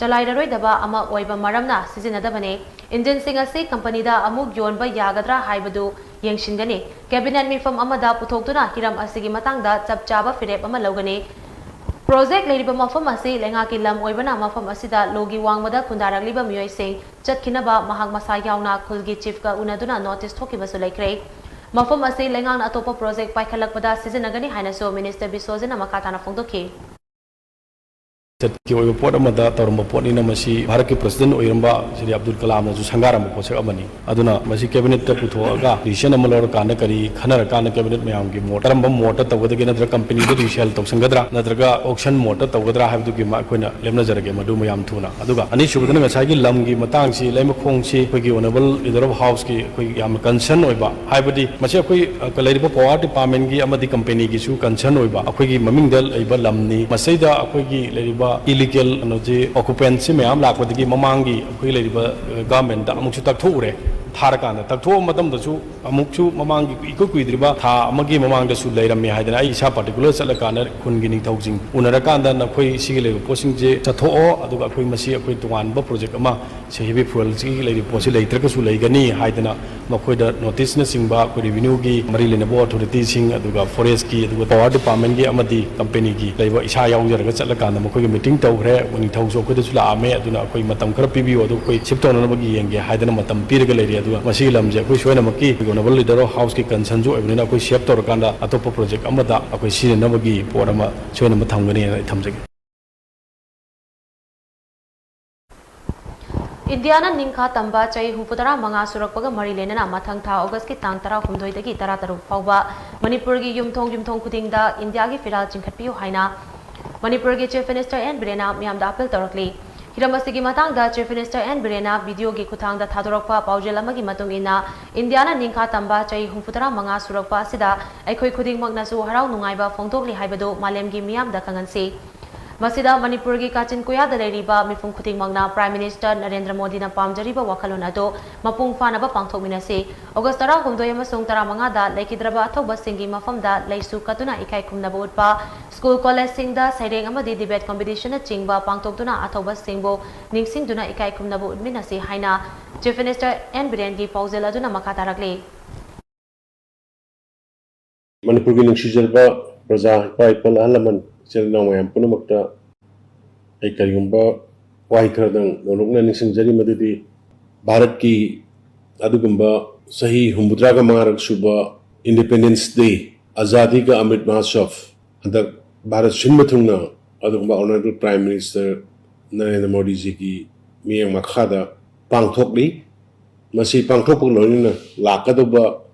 ꯆꯂꯥꯏꯔꯔꯣꯏꯗꯕ ꯑꯃ ꯑꯣꯏꯕ ꯃꯔꯝꯅ ꯁꯤꯖꯤꯟꯅꯗꯕꯅꯤ꯫ ꯏꯟꯖꯤꯟꯁꯤꯡ ꯑꯁꯤ ꯀꯝꯄꯅꯤꯗ ꯑꯃꯨꯛ ꯌꯣꯟꯕ ꯌꯥꯒꯗ꯭ꯔꯥ ꯍꯥꯏꯕꯗꯨ ꯌꯦꯡꯁꯤꯟꯒꯅꯤ꯫ ꯀꯦꯕꯤꯅꯦꯠ ꯃꯤꯐꯝ ꯑꯃꯗ ꯄꯨꯊꯣꯛꯇꯨꯅ ꯍꯤꯔꯝ ꯑꯁꯤꯒꯤ ꯃꯇꯥꯡꯗ ꯆꯞ ꯆꯥꯕ ꯐꯤꯔꯦꯞ ꯑꯃ ꯂꯧꯒꯅꯤ꯫ ꯄ꯭ꯔꯣꯖꯦꯛ ꯂꯩꯔꯤꯕ ꯃꯐꯝ ꯑꯁꯤ ꯂꯩꯉꯥꯛꯀꯤ ꯂꯝ ꯑꯣꯏꯕꯅ ꯃꯐꯝ ꯑꯁꯤꯗ ꯂꯣꯒꯤ ꯋꯥꯡꯃꯗ ꯈꯨꯟꯗꯥꯔꯛꯂꯤꯕ ꯃꯤꯑꯣꯏꯁꯤꯡ ꯆꯠꯈꯤꯅꯕ ꯃꯍꯥꯛ ꯃꯁꯥ ꯌꯥꯎꯅ ꯈꯨꯜꯒꯤ ꯆꯤꯐꯀ ꯎꯅꯗꯨꯅ ꯅꯣꯇꯤꯁ ꯊꯣꯛꯈꯤꯕꯁꯨ ꯂꯩꯈ꯭ꯔꯦ꯫ ꯃꯐꯝ ꯑꯁꯤ ꯂꯩꯉꯥꯛꯅ ꯑꯇꯣꯞꯄ ꯄ꯭ꯔꯣꯖꯦꯛ ꯄꯥꯏꯈꯠꯂꯛꯄꯗ ꯁꯤꯖꯤꯟꯅꯒꯅꯤ ꯍꯥꯏꯅꯁꯨ ꯃꯤꯅꯤꯁꯇꯔ ꯕꯤꯁ꯭ꯋꯖꯤꯠꯅ ꯃꯈꯥ ꯇꯥꯅ ꯐꯣꯡꯗꯣꯛꯈꯤ꯫ ꯁꯠꯀꯤ ꯑꯣꯏꯕ ꯄꯣꯠ ꯑꯃꯗ ꯇꯧꯔꯝꯕ ꯄꯣꯠꯅꯤꯅ ꯃꯁꯤ ꯚꯥꯔꯠꯀꯤ ꯄ꯭ꯔꯁꯤꯗꯦꯟ ꯑꯣꯏꯔꯝꯕ ꯁ꯭ꯔꯤ ꯑꯕꯗꯨꯜ ꯀꯂꯥꯝꯅꯁꯨ ꯁꯪꯒꯥꯔꯝꯕ ꯄꯣꯠꯁꯛ ꯑꯃꯅꯤ꯫ ꯑꯗꯨꯅ ꯃꯁꯤ ꯀꯦꯕꯤꯅꯦꯠꯇ ꯄꯨꯊꯣꯛꯑꯒ ꯗꯤꯁꯤꯖꯟ ꯑꯃ ꯂꯧꯔꯀꯥꯟꯗ ꯀꯔꯤ ꯈꯟꯅꯔꯀꯥꯟꯗ ꯀꯦꯕꯤꯅꯦꯠ ꯃꯌꯥꯝꯒꯤ ꯃꯣꯠ ꯀꯔꯝꯕ ꯃꯣꯠꯇ ꯇꯧꯒꯗꯒꯦ, ꯅꯠꯇ꯭ꯔꯒ ꯀꯝꯄꯅꯤꯗ ꯔꯤꯁꯦꯜ ꯇꯧꯁꯟꯒꯗ꯭ꯔꯥ, ꯅꯠꯇ꯭ꯔꯒ ꯑꯣꯛꯁꯟ ꯃꯣꯠꯇ ꯇꯧꯒꯗ꯭ꯔꯥ ꯍꯥꯏꯕꯗꯨꯒꯤ ꯃ-, ꯑꯩꯈꯣꯏꯅ ꯂꯦꯞꯅꯖꯔꯒꯦ ꯃꯗꯨ ꯃꯌꯥꯝ ꯊꯨꯅ꯫ ꯑꯗꯨꯒ ꯑꯅꯤꯁꯨꯕꯗꯅ ꯉꯁꯥꯏꯒꯤ ꯂꯝꯒꯤ ꯃꯇꯥꯡꯁꯤ, ꯂꯩꯃꯈꯣꯡꯁꯤ ꯑꯩꯈꯣꯏꯒꯤ ꯑꯣꯅꯔꯦꯕꯜ ꯂꯤꯗꯔ ꯑꯣꯐ ꯍꯥꯎꯁꯀꯤ ꯑꯩꯈꯣꯏ ꯌꯥꯝꯅ ꯀꯟꯁꯔꯟ ꯑꯣꯏꯕ, ꯍꯥꯏꯕꯗꯤ ꯃꯁꯤ ꯑꯩꯈꯣꯏ, ꯑ, ꯂꯩꯔꯤꯕ ꯄꯥꯋꯔ ꯗꯤꯄꯥꯔꯠꯃꯦꯟꯒꯤ ꯑꯃꯗꯤ ꯀꯝꯄꯦꯅꯤꯒꯤꯁꯨ ꯀꯟꯁꯔꯟ ꯑꯣꯏꯕ ꯑꯩꯈꯣꯏꯒꯤ ꯃꯃꯤꯡꯗ ꯂꯩꯕ ꯂꯝꯅꯤ꯫ ꯃꯁꯤꯗ ꯑꯩꯈꯣꯏꯒꯤ ꯂꯩꯔꯤꯕ ꯏꯂꯤꯒꯦꯜ ꯀꯩꯅꯣꯁꯤ, ꯑꯣꯀꯨꯄꯦꯟꯁꯤ ꯃꯌꯥꯝ ꯂꯥꯛꯄꯗꯒꯤ ꯃꯃꯥꯡꯒꯤ ꯑꯩꯈꯣꯏ ꯂꯩꯔꯤꯕ, ꯑ, ꯒꯚꯔꯟꯃꯦꯟꯠꯇ ꯑꯃꯨꯛꯁꯨ ꯇꯛꯊꯣꯛꯎꯔꯦ꯫ ꯊꯥꯔꯀꯥꯟꯗ ꯇꯛꯊꯣꯛꯑꯕ ꯃꯇꯝꯗꯁꯨ ꯑꯃꯨꯛꯁꯨ ꯃꯃꯥꯡꯒꯤ ꯏꯀꯨꯏ ꯀꯨꯏꯗ꯭ꯔꯤꯕ ꯊꯥ ꯑꯃꯒꯤ ꯃꯃꯥꯡꯗꯁꯨ ꯂꯩꯔꯝꯃꯦ ꯍꯥꯏꯗꯅ ꯑꯩ ꯏꯁꯥ ꯄꯥꯔꯇꯤꯀꯨꯂꯔ ꯆꯠꯂꯀꯥꯟꯗ ꯈꯨꯟꯒꯤ ꯅꯤꯡꯊꯧꯁꯤꯡ ꯎꯅꯔꯀꯥꯟꯗ ꯅꯈꯣꯏ ꯁꯤꯒꯤ ꯂꯩꯔꯤꯕ ꯄꯣꯠꯁꯤꯡꯁꯦ ꯆꯠꯊꯣꯛꯑꯣ, ꯑꯗꯨꯒ ꯑꯩꯈꯣꯏ ꯃꯁꯤ ꯑꯩꯈꯣꯏ ꯇꯣꯉꯥꯟꯕ ꯄ꯭ꯔꯣꯖꯦꯛ ꯑꯃ ꯁꯤ ꯍꯦꯚꯤ ꯐ꯭ꯌꯨꯑꯦꯜꯁꯤꯒꯤ ꯂꯩꯔꯤꯕ ꯄꯣꯠꯁꯤ ꯂꯩꯇ꯭ꯔꯒꯁꯨ ꯂꯩꯒꯅꯤ ꯍꯥꯏꯗꯅ ꯃꯈꯣꯏꯗ ꯅꯣꯇꯤꯁꯅꯆꯤꯡꯕ ꯑꯩꯈꯣꯏ ꯔꯦꯚꯤꯅ꯭ꯌꯨꯒꯤ ꯃꯔꯤ ꯂꯩꯅꯕ ꯑꯣꯊꯣꯔꯤꯇꯤꯁꯤꯡ, ꯑꯗꯨꯒ ꯐꯣꯔꯦꯁ꯭ꯠꯀꯤ, ꯑꯗꯨꯒ ꯄꯥꯋꯔ ꯗꯤꯄꯥꯔꯠꯃꯦꯟꯠꯀꯤ ꯑꯃꯗꯤ ꯀꯝꯄꯦꯅꯤꯒꯤ ꯂꯩꯕ ꯏꯁꯥ ꯌꯥꯎꯖꯔꯒ ꯆꯠꯂꯀꯥꯟꯗ ꯃꯈꯣꯏꯒ ꯃꯤꯇꯤꯡ ꯇꯧꯈ꯭ꯔꯦ꯫ ꯅꯤꯡꯊꯧꯁꯨ ꯑꯩꯈꯣꯏꯗꯁꯨ ꯂꯥꯛꯑꯝꯃꯦ꯫ ꯑꯗꯨꯅ ꯑꯩꯈꯣꯏ ꯃꯇꯝ ꯈꯔ ꯄꯤꯕꯤꯌꯨ, ꯑꯗꯨ ꯑꯩꯈꯣꯏ ꯁꯤꯐ ꯇꯧꯅꯅꯕꯒꯤ ꯌꯦꯡꯒꯦ ꯍꯥꯏꯗꯅ ꯃꯇꯝ ꯄꯤꯔꯒ ꯂꯩꯔꯤ꯫ ꯑꯗꯨꯒ ꯃꯁꯤꯒꯤ ꯂꯝꯁꯦ ꯑꯩꯈꯣꯏ ꯁꯣꯏꯅꯃꯛꯀꯤ ꯑꯣꯅꯔꯦꯕꯜ ꯂꯤꯗꯔ ꯑꯣꯐ ꯍꯥꯎꯁꯀꯤ ꯀꯟꯁꯔꯟꯁꯨ ꯑꯣꯏꯕꯅꯤꯅ ꯑꯩꯈꯣꯏ ꯁꯦꯐ ꯇꯧꯔꯀꯥꯟꯗ ꯑꯇꯣꯞꯄ ꯄ꯭ꯔꯣꯖꯦꯛ ꯑꯃꯗ ꯑꯩꯈꯣꯏ ꯁꯤꯖꯤꯟꯅꯅꯕꯒꯤ ꯄꯣꯠ ꯑꯃ ꯁꯣꯏꯅꯃꯛ ꯊꯝꯒꯅꯤ ꯍꯥꯏꯅ ꯑꯩ ꯊꯝꯖꯒꯦ꯫ ꯏꯟꯗꯤꯌꯥꯅ ꯅꯤꯡꯈꯥ ꯇꯝꯕ ꯆꯍꯤ ꯍꯨꯝꯐꯨꯇꯔꯥ ꯃꯉꯥ ꯁꯨꯔꯛꯄꯒ ꯃꯔꯤ ꯂꯩꯅꯅ ꯃꯊꯪ ꯊꯥ ꯑꯣꯒꯁꯀꯤ ꯇꯥꯡ ꯇꯔꯥꯍꯨꯝꯗꯣꯏꯗꯒꯤ ꯇꯔꯥꯇꯔꯨꯛ ꯐꯥꯎꯕ ꯃꯅꯤꯄꯨꯔꯒꯤ ꯌꯨꯝꯊꯣꯡ ꯌꯨꯝꯊꯣꯡ ꯈꯨꯗꯤꯡꯗ ꯏꯟꯗꯤꯌꯥꯒꯤ ꯐꯤꯔꯥꯜ ꯆꯤꯡꯈꯠꯄꯤꯌꯨ ꯍꯥꯏꯅ ꯃꯅꯤꯄꯨꯔꯒꯤ ꯆꯤꯐ ꯃꯤꯅꯤꯁꯇꯔ ꯑꯦꯟ ꯕꯤꯔꯦꯟꯅ ꯃꯤꯌꯥꯝꯗ ꯑꯄꯤꯜ ꯇꯧꯔꯛꯂꯤ꯫ ꯍꯤꯔꯝ ꯑꯁꯤꯒꯤ ꯃꯇꯥꯡꯗ ꯆꯤꯐ ꯃꯤꯅꯤꯁꯇꯔ ꯑꯦꯟ ꯕꯤꯔꯦꯟꯅ ꯚꯤꯗꯤꯑꯣꯒꯤ ꯈꯨꯠꯊꯥꯡꯗ ꯊꯥꯗꯣꯔꯛꯄ ꯄꯥꯎꯖꯦꯜ ꯑꯃꯒꯤ ꯃꯇꯨꯡ ꯏꯟꯅ, ꯏꯟꯗꯤꯌꯥꯅ ꯅꯤꯡꯈꯥ ꯇꯝꯕ ꯆꯍꯤ ꯍꯨꯝꯐꯨꯇꯔꯥ ꯃꯉꯥ ꯁꯨꯔꯛꯄ ꯑꯁꯤꯗ ꯑꯩꯈꯣꯏ ꯈꯨꯗꯤꯡꯃꯛꯅꯁꯨ ꯍꯔꯥꯎ ꯅꯨꯡꯉꯥꯏꯕ ꯐꯣꯡꯗꯣꯛꯂꯤ ꯍꯥꯏꯕꯗꯨ ꯃꯥꯂꯦꯝꯒꯤ ꯃꯤꯌꯥꯝꯗ ꯈꯪꯍꯟꯁꯤ꯫ ꯃꯁꯤꯗ ꯃꯅꯤꯄꯨꯔꯒꯤ ꯀꯥꯆꯤꯟ ꯀꯣꯌꯥꯗ ꯂꯩꯔꯤꯕ ꯃꯤꯄꯨꯝ ꯈꯨꯗꯤꯡꯃꯛꯅ Prime Minister ꯅꯔꯦꯟꯗ꯭ꯔ ꯃꯣꯗꯤꯅ ꯄꯥꯝꯖꯔꯤꯕ ꯋꯥꯈꯜꯂꯣꯟ ꯑꯗꯨ ꯃꯄꯨꯡ ꯐꯥꯅꯕ ꯄꯥꯡꯊꯣꯛꯃꯤꯟꯅꯁꯤ꯫ ꯑꯣꯒꯁ ꯇꯔꯥꯍꯨꯝꯗꯣꯏ ꯑꯃꯁꯨꯡ ꯇꯔꯥꯃꯉꯥꯗ ꯂꯩꯈꯤꯗ꯭ꯔꯕ ꯑꯊꯧꯕꯁꯤꯡꯒꯤ ꯃꯐꯝꯗ ꯂꯩꯁꯨ ꯀꯠꯇꯨꯅ ꯏꯀꯥꯏ ꯈꯨꯝꯅꯕ ꯎꯠꯄ, ꯁ꯭ꯀꯨꯜ ꯀꯣꯂꯦꯖꯁꯤꯡꯗ ꯁꯩꯔꯦꯡ ꯑꯃꯗꯤ debate competitionꯅꯆꯤꯡꯕ ꯄꯥꯡꯊꯣꯛꯇꯨꯅ ꯑꯊꯧꯕꯁꯤꯡꯕꯨ ꯅꯤꯡꯁꯤꯡꯗꯨꯅ ꯏꯀꯥꯏ ꯈꯨꯝꯅꯕ ꯎꯠꯃꯤꯟꯅꯁꯤ ꯍꯥꯏꯅ Chief Minister ꯑꯦꯟ ꯕꯤꯔꯦꯟꯒꯤ ꯄꯥꯎꯖꯦꯜ ꯑꯗꯨꯅ ꯃꯈꯥ ꯇꯥꯔꯛꯂꯤ꯫ ꯃꯅꯤꯄꯨꯔꯒꯤ ꯅꯨꯡꯁꯤꯖꯔꯕ ꯄ꯭ꯔꯖꯥ, ꯏꯄꯥ ꯏꯄꯨ, ꯑꯍꯜ ꯂꯃꯟ, ꯏꯆꯤꯜ ꯏꯅꯥꯎ ꯃꯌꯥꯝ ꯄꯨꯝꯅꯃꯛꯇ ꯑꯩ ꯀꯔꯤꯒꯨꯝꯕ ꯋꯥꯍꯩ ꯈꯔꯗꯪ ꯅꯣꯂꯨꯛꯅ ꯅꯤꯡꯁꯤꯡꯖꯔꯤ, ꯃꯗꯨꯗꯤ ꯚꯥꯔꯠꯀꯤ ꯑꯗꯨꯒꯨꯝꯕ ꯆꯍꯤ ꯍꯨꯝꯐꯨꯇꯔꯥꯒ ꯃꯉꯥꯔꯛ ꯁꯨꯕ Independence Day, ꯑꯖꯥꯗꯤ ꯀ ꯑꯃ꯭ꯔꯤꯠ ꯃꯍꯣꯠꯁꯕ, ꯍꯟꯗꯛ ꯚꯥꯔꯠ ꯁꯤꯟꯕ ꯊꯨꯡꯅ ꯑꯗꯨꯒꯨꯝꯕ Honourable Prime Minister ꯅꯔꯦꯟꯗ꯭ꯔ ꯃꯣꯗꯤꯖꯤꯒꯤ ꯃꯤꯠꯌꯦꯡ ꯃꯈꯥꯗ ꯄꯥꯡꯊꯣꯛꯂꯤ꯫ ꯃꯁꯤ ꯄꯥꯡꯊꯣꯛꯄꯒ ꯂꯣꯏꯅꯅ ꯂꯥꯛꯀꯗꯧꯕ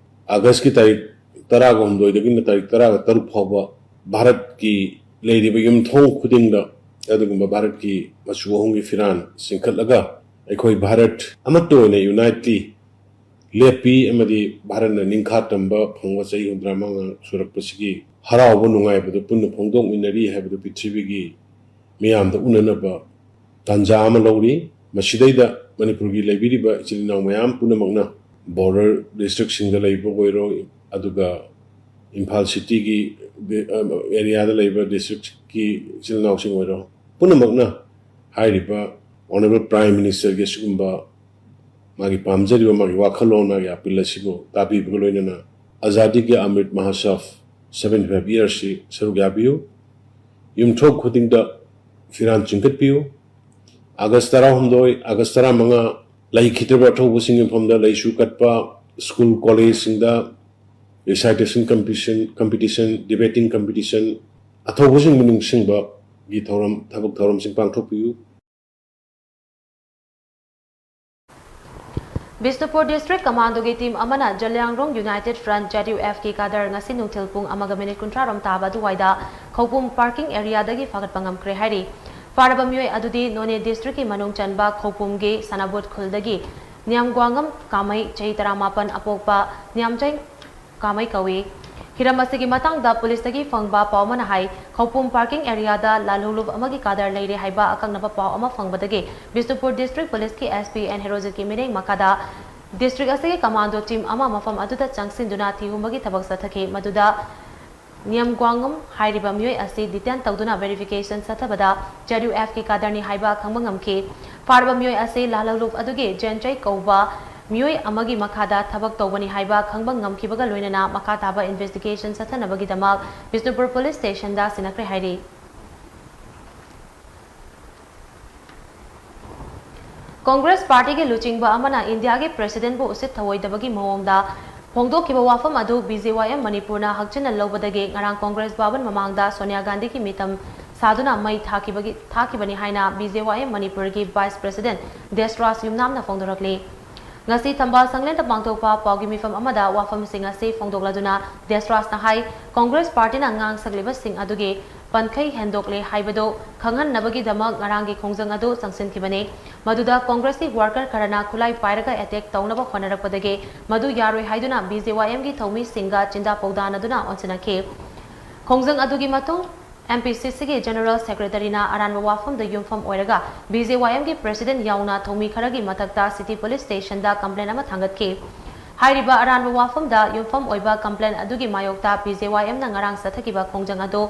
ꯑꯥꯒꯁꯀꯤ ꯇꯥꯔꯤꯛ ꯇꯔꯥꯒ ꯍꯨꯝꯗꯣꯏꯗꯒꯤꯅ ꯇꯥꯔꯤꯛ ꯇꯔꯥꯒ ꯇꯔꯨꯛ ꯐꯥꯎꯕ ꯚꯥꯔꯠꯀꯤ ꯂꯩꯔꯤꯕ ꯌꯨꯝꯊꯣꯡ ꯈꯨꯗꯤꯡꯗ ꯑꯗꯨꯒꯨꯝꯕ ꯚꯥꯔꯠꯀꯤ ꯃꯆꯨ ꯑꯍꯨꯝꯒꯤ ꯐꯤꯔꯥꯟ ꯆꯤꯡꯈꯠꯂꯒ ꯑꯩꯈꯣꯏ ꯚꯥꯔꯠ ꯑꯃꯠꯇ ꯑꯣꯏꯅ unitely ꯂꯦꯞꯄꯤ ꯑꯃꯗꯤ ꯚꯥꯔꯠꯅ ꯅꯤꯡꯈꯥ ꯇꯝꯕ ꯐꯪꯕ ꯆꯍꯤ ꯍꯨꯝꯐꯨꯇꯔꯥ ꯃꯉꯥ ꯁꯨꯔꯛꯄꯁꯤꯒꯤ ꯍꯔꯥꯎꯕ ꯅꯨꯡꯉꯥꯏꯕꯗꯨ ꯄꯨꯟꯅ ꯐꯣꯡꯗꯣꯛꯃꯤꯟꯅꯔꯤ ꯍꯥꯏꯕꯗꯨ ꯄ꯭ꯔꯤꯊꯤꯕꯤꯒꯤ ꯃꯤꯌꯥꯝꯗ ꯎꯅꯅꯕ ꯇꯥꯟꯖꯥ ꯑꯃ ꯂꯧꯔꯤ꯫ ꯃꯁꯤꯗꯩꯗ ꯃꯅꯤꯄꯨꯔꯒꯤ ꯂꯩꯕꯤꯔꯤꯕ ꯏꯆꯤꯜ ꯏꯅꯥꯎ ꯃꯌꯥꯝ ꯄꯨꯝꯅꯃꯛꯅ border districtꯁꯤꯡꯗ ꯂꯩꯕ ꯑꯣꯏꯔꯣ, ꯑꯗꯨꯒ ꯏꯝꯐꯥꯜ cityꯒꯤ ꯑꯦꯔꯤꯌꯥꯗ ꯂꯩꯕ districtꯀꯤ ꯏꯆꯤꯜ ꯏꯅꯥꯎꯁꯤꯡ ꯑꯣꯏꯔꯣ, ꯄꯨꯝꯅꯃꯛꯅ ꯍꯥꯏꯔꯤꯕ Honourable Prime Ministerꯒꯤ ꯑꯁꯤꯒꯨꯝꯕ ꯃꯥꯒꯤ ꯄꯥꯝꯖꯔꯤꯕ ꯃꯥꯒꯤ ꯋꯥꯈꯜꯂꯣꯟ, ꯃꯥꯒꯤ appeal ꯑꯁꯤꯕꯨ ꯇꯥꯕꯤꯕꯒ ꯂꯣꯏꯅꯅ ꯑꯖꯥꯗꯤ ꯀꯤ ꯑꯃ꯭ꯔꯤꯠ ꯃꯍꯣꯠꯁꯕ seventy five yearsꯁꯤ ꯁꯔꯨꯛ ꯌꯥꯕꯤꯌꯨ꯫ ꯌꯨꯝꯊꯣꯡ ꯈꯨꯗꯤꯡꯗ ꯐꯤꯔꯥꯟ ꯆꯤꯡꯈꯠꯄꯤꯌꯨ꯫ ꯑꯥꯒꯁ ꯇꯔꯥꯍꯨꯝꯗꯣꯏ, ꯑꯥꯒꯁ ꯇꯔꯥꯃꯉꯥ ꯂꯩꯈꯤꯗ꯭ꯔꯕ ꯑꯊꯧꯕꯁꯤꯡꯒꯤ ꯃꯐꯝꯗ ꯂꯩꯁꯨ ꯀꯠꯄ, ꯁ꯭ꯀꯨꯜ ꯀꯣꯂꯦꯖꯁꯤꯡꯗ recitation competition, competition, debating competition, ꯑꯊꯧꯕꯁꯤꯡꯕꯨ ꯅꯤꯡꯁꯤꯡꯕꯒꯤ ꯊꯧꯔꯝ, ꯊꯕꯛ ꯊꯧꯔꯝꯁꯤꯡ ꯄꯥꯡꯊꯣꯛꯄꯤꯌꯨ꯫ ꯕꯤꯁꯅꯨꯄꯨꯔ District Commandoꯒꯤ team ꯑꯃꯅ ꯖꯂꯤꯌꯥꯡꯔꯣꯡ United Front, ZUF ꯀꯤ cadre ꯉꯁꯤ ꯅꯨꯡꯊꯤꯜ ꯄꯨꯡ ꯑꯃꯒ minute ꯀꯨꯟꯊ꯭ꯔꯥ ꯔꯣꯝ ꯇꯥꯕ ꯑꯗꯨꯋꯥꯏꯗ ꯈꯧꯄꯨꯝ parking areaꯗꯒꯤ ꯐꯥꯒꯠꯄ ꯉꯝꯈ꯭ꯔꯦ ꯍꯥꯏꯔꯤ꯫ ꯐꯥꯔꯕ ꯃꯤꯑꯣꯏ ꯑꯗꯨꯗꯤ ꯅꯣꯅꯦ districtꯀꯤ ꯃꯅꯨꯡ ꯆꯟꯕ ꯈꯧꯄꯨꯝꯒꯤ ꯁꯅꯥꯕꯣꯠ ꯈꯨꯜꯗꯒꯤ ꯅꯤꯌꯥꯝꯒ꯭ꯋꯥꯉꯝ ꯀꯥꯃꯩ, ꯆꯍꯤ ꯇꯔꯥꯃꯥꯄꯟ, ꯑꯄꯣꯛꯄ ꯅꯤꯌꯥꯝꯆꯩ ꯀꯥꯃꯩ ꯀꯧꯏ꯫ ꯍꯤꯔꯝ ꯑꯁꯤꯒꯤ ꯃꯇꯥꯡꯗ ꯄꯨꯂꯤꯁꯇꯒꯤ ꯐꯪꯕ ꯄꯥꯎ ꯑꯃꯅ ꯍꯥꯏ, ꯈꯧꯄꯨꯝ ꯄꯥꯔꯀꯤꯡ ꯑꯦꯔꯤꯌꯥꯗ ꯂꯥꯜꯍꯧꯂꯨꯞ ꯑꯃꯒꯤ ꯀꯥꯗꯔ ꯂꯩꯔꯦ ꯍꯥꯏꯕ ꯑꯀꯛꯅꯕ ꯄꯥꯎ ꯑꯃ ꯐꯪꯕꯗꯒꯤ ꯕꯤꯁꯅꯨꯄꯨꯔ ꯗꯤꯁꯇ꯭ꯔꯤꯛ ꯄꯨꯂꯤꯁꯀꯤ S P N ꯍꯦꯔꯣꯖꯤꯠꯀꯤ ꯃꯤꯠꯌꯦꯡ ꯃꯈꯥꯗ ꯗꯤꯁꯇ꯭ꯔꯤꯛ ꯑꯁꯤꯒꯤ ꯀꯃꯥꯟꯗꯣ ꯇꯤꯝ ꯑꯃ ꯃꯐꯝ ꯑꯗꯨꯗ ꯆꯪꯁꯤꯟꯗꯨꯅ ꯊꯤꯍꯨꯝꯕꯒꯤ ꯊꯕꯛ ꯆꯠꯊꯈꯤ꯫ ꯃꯗꯨꯗ ꯅꯤꯌꯝꯒ꯭ꯋꯥꯡꯉꯝ ꯍꯥꯏꯔꯤꯕ ꯃꯤꯑꯣꯏ ꯑꯁꯤ ꯗꯤꯇꯦꯟ ꯇꯧꯗꯨꯅ ꯚꯦꯔꯤꯐꯤꯀꯦꯁꯟ ꯆꯠꯊꯕꯗ ꯖꯦꯗ ꯌꯨ ꯑꯦꯐꯀꯤ ꯀꯥꯗꯔꯅꯤ ꯍꯥꯏꯕ ꯈꯪꯕ ꯉꯝꯈꯤ꯫ ꯐꯥꯔꯕ ꯃꯤꯑꯣꯏ ꯑꯁꯤ ꯂꯥꯜꯍꯧꯂꯨꯞ ꯑꯗꯨꯒꯤ ꯖꯦꯟꯆꯩ ꯀꯧꯕ ꯃꯤꯑꯣꯏ ꯑꯃꯒꯤ ꯃꯈꯥꯗ ꯊꯕꯛ ꯇꯧꯕꯅꯤ ꯍꯥꯏꯕ ꯈꯪꯕ ꯉꯝꯈꯤꯕꯒ ꯂꯣꯏꯅꯅ ꯃꯈꯥ ꯇꯥꯕ ꯏꯟꯚꯦꯁꯇꯤꯒꯦꯁꯟ ꯆꯠꯊꯅꯕꯒꯤꯗꯃꯛ ꯕꯤꯁꯅꯨꯄꯨꯔ ꯄꯨꯂꯤꯁ ꯁ꯭ꯇꯦꯁꯟꯗ ꯁꯤꯟꯅꯈ꯭ꯔꯦ ꯍꯥꯏꯔꯤ꯫ ꯀꯣꯡꯒ꯭ꯔꯦꯁ ꯄꯥꯔꯇꯤꯒꯤ ꯂꯨꯆꯤꯡꯕ ꯑꯃꯅ ꯏꯟꯗꯤꯌꯥꯒꯤ ꯄ꯭ꯔꯦꯁꯤꯗꯦꯟꯠꯕꯨ ꯎꯁꯤꯠ ꯊꯑꯣꯏꯗꯕꯒꯤ ꯃꯑꯣꯡꯗ ꯐꯣꯡꯗꯣꯛꯈꯤꯕ ꯋꯥꯐꯝ ꯑꯗꯨ B J Y M ꯃꯅꯤꯄꯨꯔꯅ ꯍꯛꯆꯤꯟꯅ ꯂꯧꯕꯗꯒꯤ ꯉꯔꯥꯡ ꯀꯣꯡꯒ꯭ꯔꯦꯁ ꯚꯕꯟ ꯃꯃꯥꯡꯗ ꯁꯣꯅꯤꯌꯥ ꯒꯥꯟꯙꯤꯒꯤ ꯃꯤꯇꯝ ꯁꯥꯗꯨꯅ ꯃꯩ ꯊꯥꯈꯤꯕꯒꯤ, ꯊꯥꯈꯤꯕꯅꯤ ꯍꯥꯏꯅ B J Y M ꯃꯅꯤꯄꯨꯔꯒꯤ ꯚꯥꯏꯁ ꯄ꯭ꯔꯦꯁꯤꯗꯦꯟꯠ ꯗꯦꯁꯔꯥꯖ ꯌꯨꯝꯅꯥꯝꯅ ꯐꯣꯡꯗꯣꯔꯛꯂꯤ꯫ ꯉꯁꯤ ꯊꯝꯕꯥꯜ ꯁꯪꯂꯦꯟꯗ ꯄꯥꯡꯊꯣꯛꯄ ꯄꯥꯎꯒꯤ ꯃꯤꯐꯝ ꯑꯃꯗ ꯋꯥꯐꯝꯁꯤꯡ ꯑꯁꯤ ꯐꯣꯡꯗꯣꯛꯂꯗꯨꯅ ꯗꯦꯁꯔꯥꯖꯅ ꯍꯥꯏ, ꯀꯣꯡꯒ꯭ꯔꯦꯁ ꯄꯥꯔꯇꯤꯅ ꯉꯥꯡ ꯁꯛꯂꯤꯕꯁꯤꯡ ꯑꯗꯨꯒꯤ ꯄꯟꯈꯩ ꯍꯦꯟꯗꯣꯛꯂꯦ ꯍꯥꯏꯕꯗꯨ ꯈꯪꯍꯟꯅꯕꯒꯤꯗꯃꯛ ꯉꯔꯥꯡꯒꯤ ꯈꯣꯡꯖꯪ ꯑꯗꯨ ꯆꯪꯁꯤꯟꯈꯤꯕꯅꯤ꯫ ꯃꯗꯨꯗ ꯀꯣꯡꯒ꯭ꯔꯦꯁꯀꯤ ꯋꯥꯔꯀꯔ ꯈꯔꯅ ꯈꯨꯠꯂꯥꯏ ꯄꯥꯏꯔꯒ ꯑꯦꯇꯦꯛ ꯇꯧꯅꯕ ꯍꯣꯠꯅꯔꯛꯄꯗꯒꯤ ꯃꯗꯨ ꯌꯥꯔꯣꯏ ꯍꯥꯏꯗꯨꯅ B J Y M ꯒꯤ ꯊꯧꯃꯤꯁꯤꯡꯒ ꯆꯤꯟꯗꯥ ꯄꯧꯗꯥꯅꯗꯨꯅ ꯑꯣꯟꯁꯤꯟꯅꯈꯤ꯫ ꯈꯣꯡꯖꯪ ꯑꯗꯨꯒꯤ ꯃꯇꯨꯡ M P C C ꯒꯤ ꯖꯦꯅꯔꯦꯜ ꯁꯦꯀ꯭ꯔꯦꯇꯔꯤꯅ ꯑꯔꯥꯟꯕ ꯋꯥꯐꯝꯗ ꯌꯨꯝꯐꯝ ꯑꯣꯏꯔꯒ B J Y M ꯒꯤ ꯄ꯭ꯔꯦꯁꯤꯗꯦꯟꯠ ꯌꯥꯎꯅ ꯊꯧꯃꯤ ꯈꯔꯒꯤ ꯃꯊꯛꯇ ꯁꯤꯇꯤ ꯄꯨꯂꯤꯁ ꯁ꯭ꯇꯦꯁꯟꯗ ꯀꯝꯄ꯭ꯂꯦꯟ ꯑꯃ ꯊꯥꯡꯒꯠꯈꯤ꯫ ꯍꯥꯏꯔꯤꯕ ꯑꯔꯥꯟꯕ ꯋꯥꯐꯝꯗ ꯌꯨꯝꯐꯝ ꯑꯣꯏꯕ ꯀꯝꯄ꯭ꯂꯦꯟ ꯑꯗꯨꯒꯤ ꯃꯥꯌꯣꯛꯇ B J Y M ꯅ ꯉꯔꯥꯡ ꯆꯠꯊꯈꯤꯕ ꯈꯣꯡꯖꯪ ꯑꯗꯨ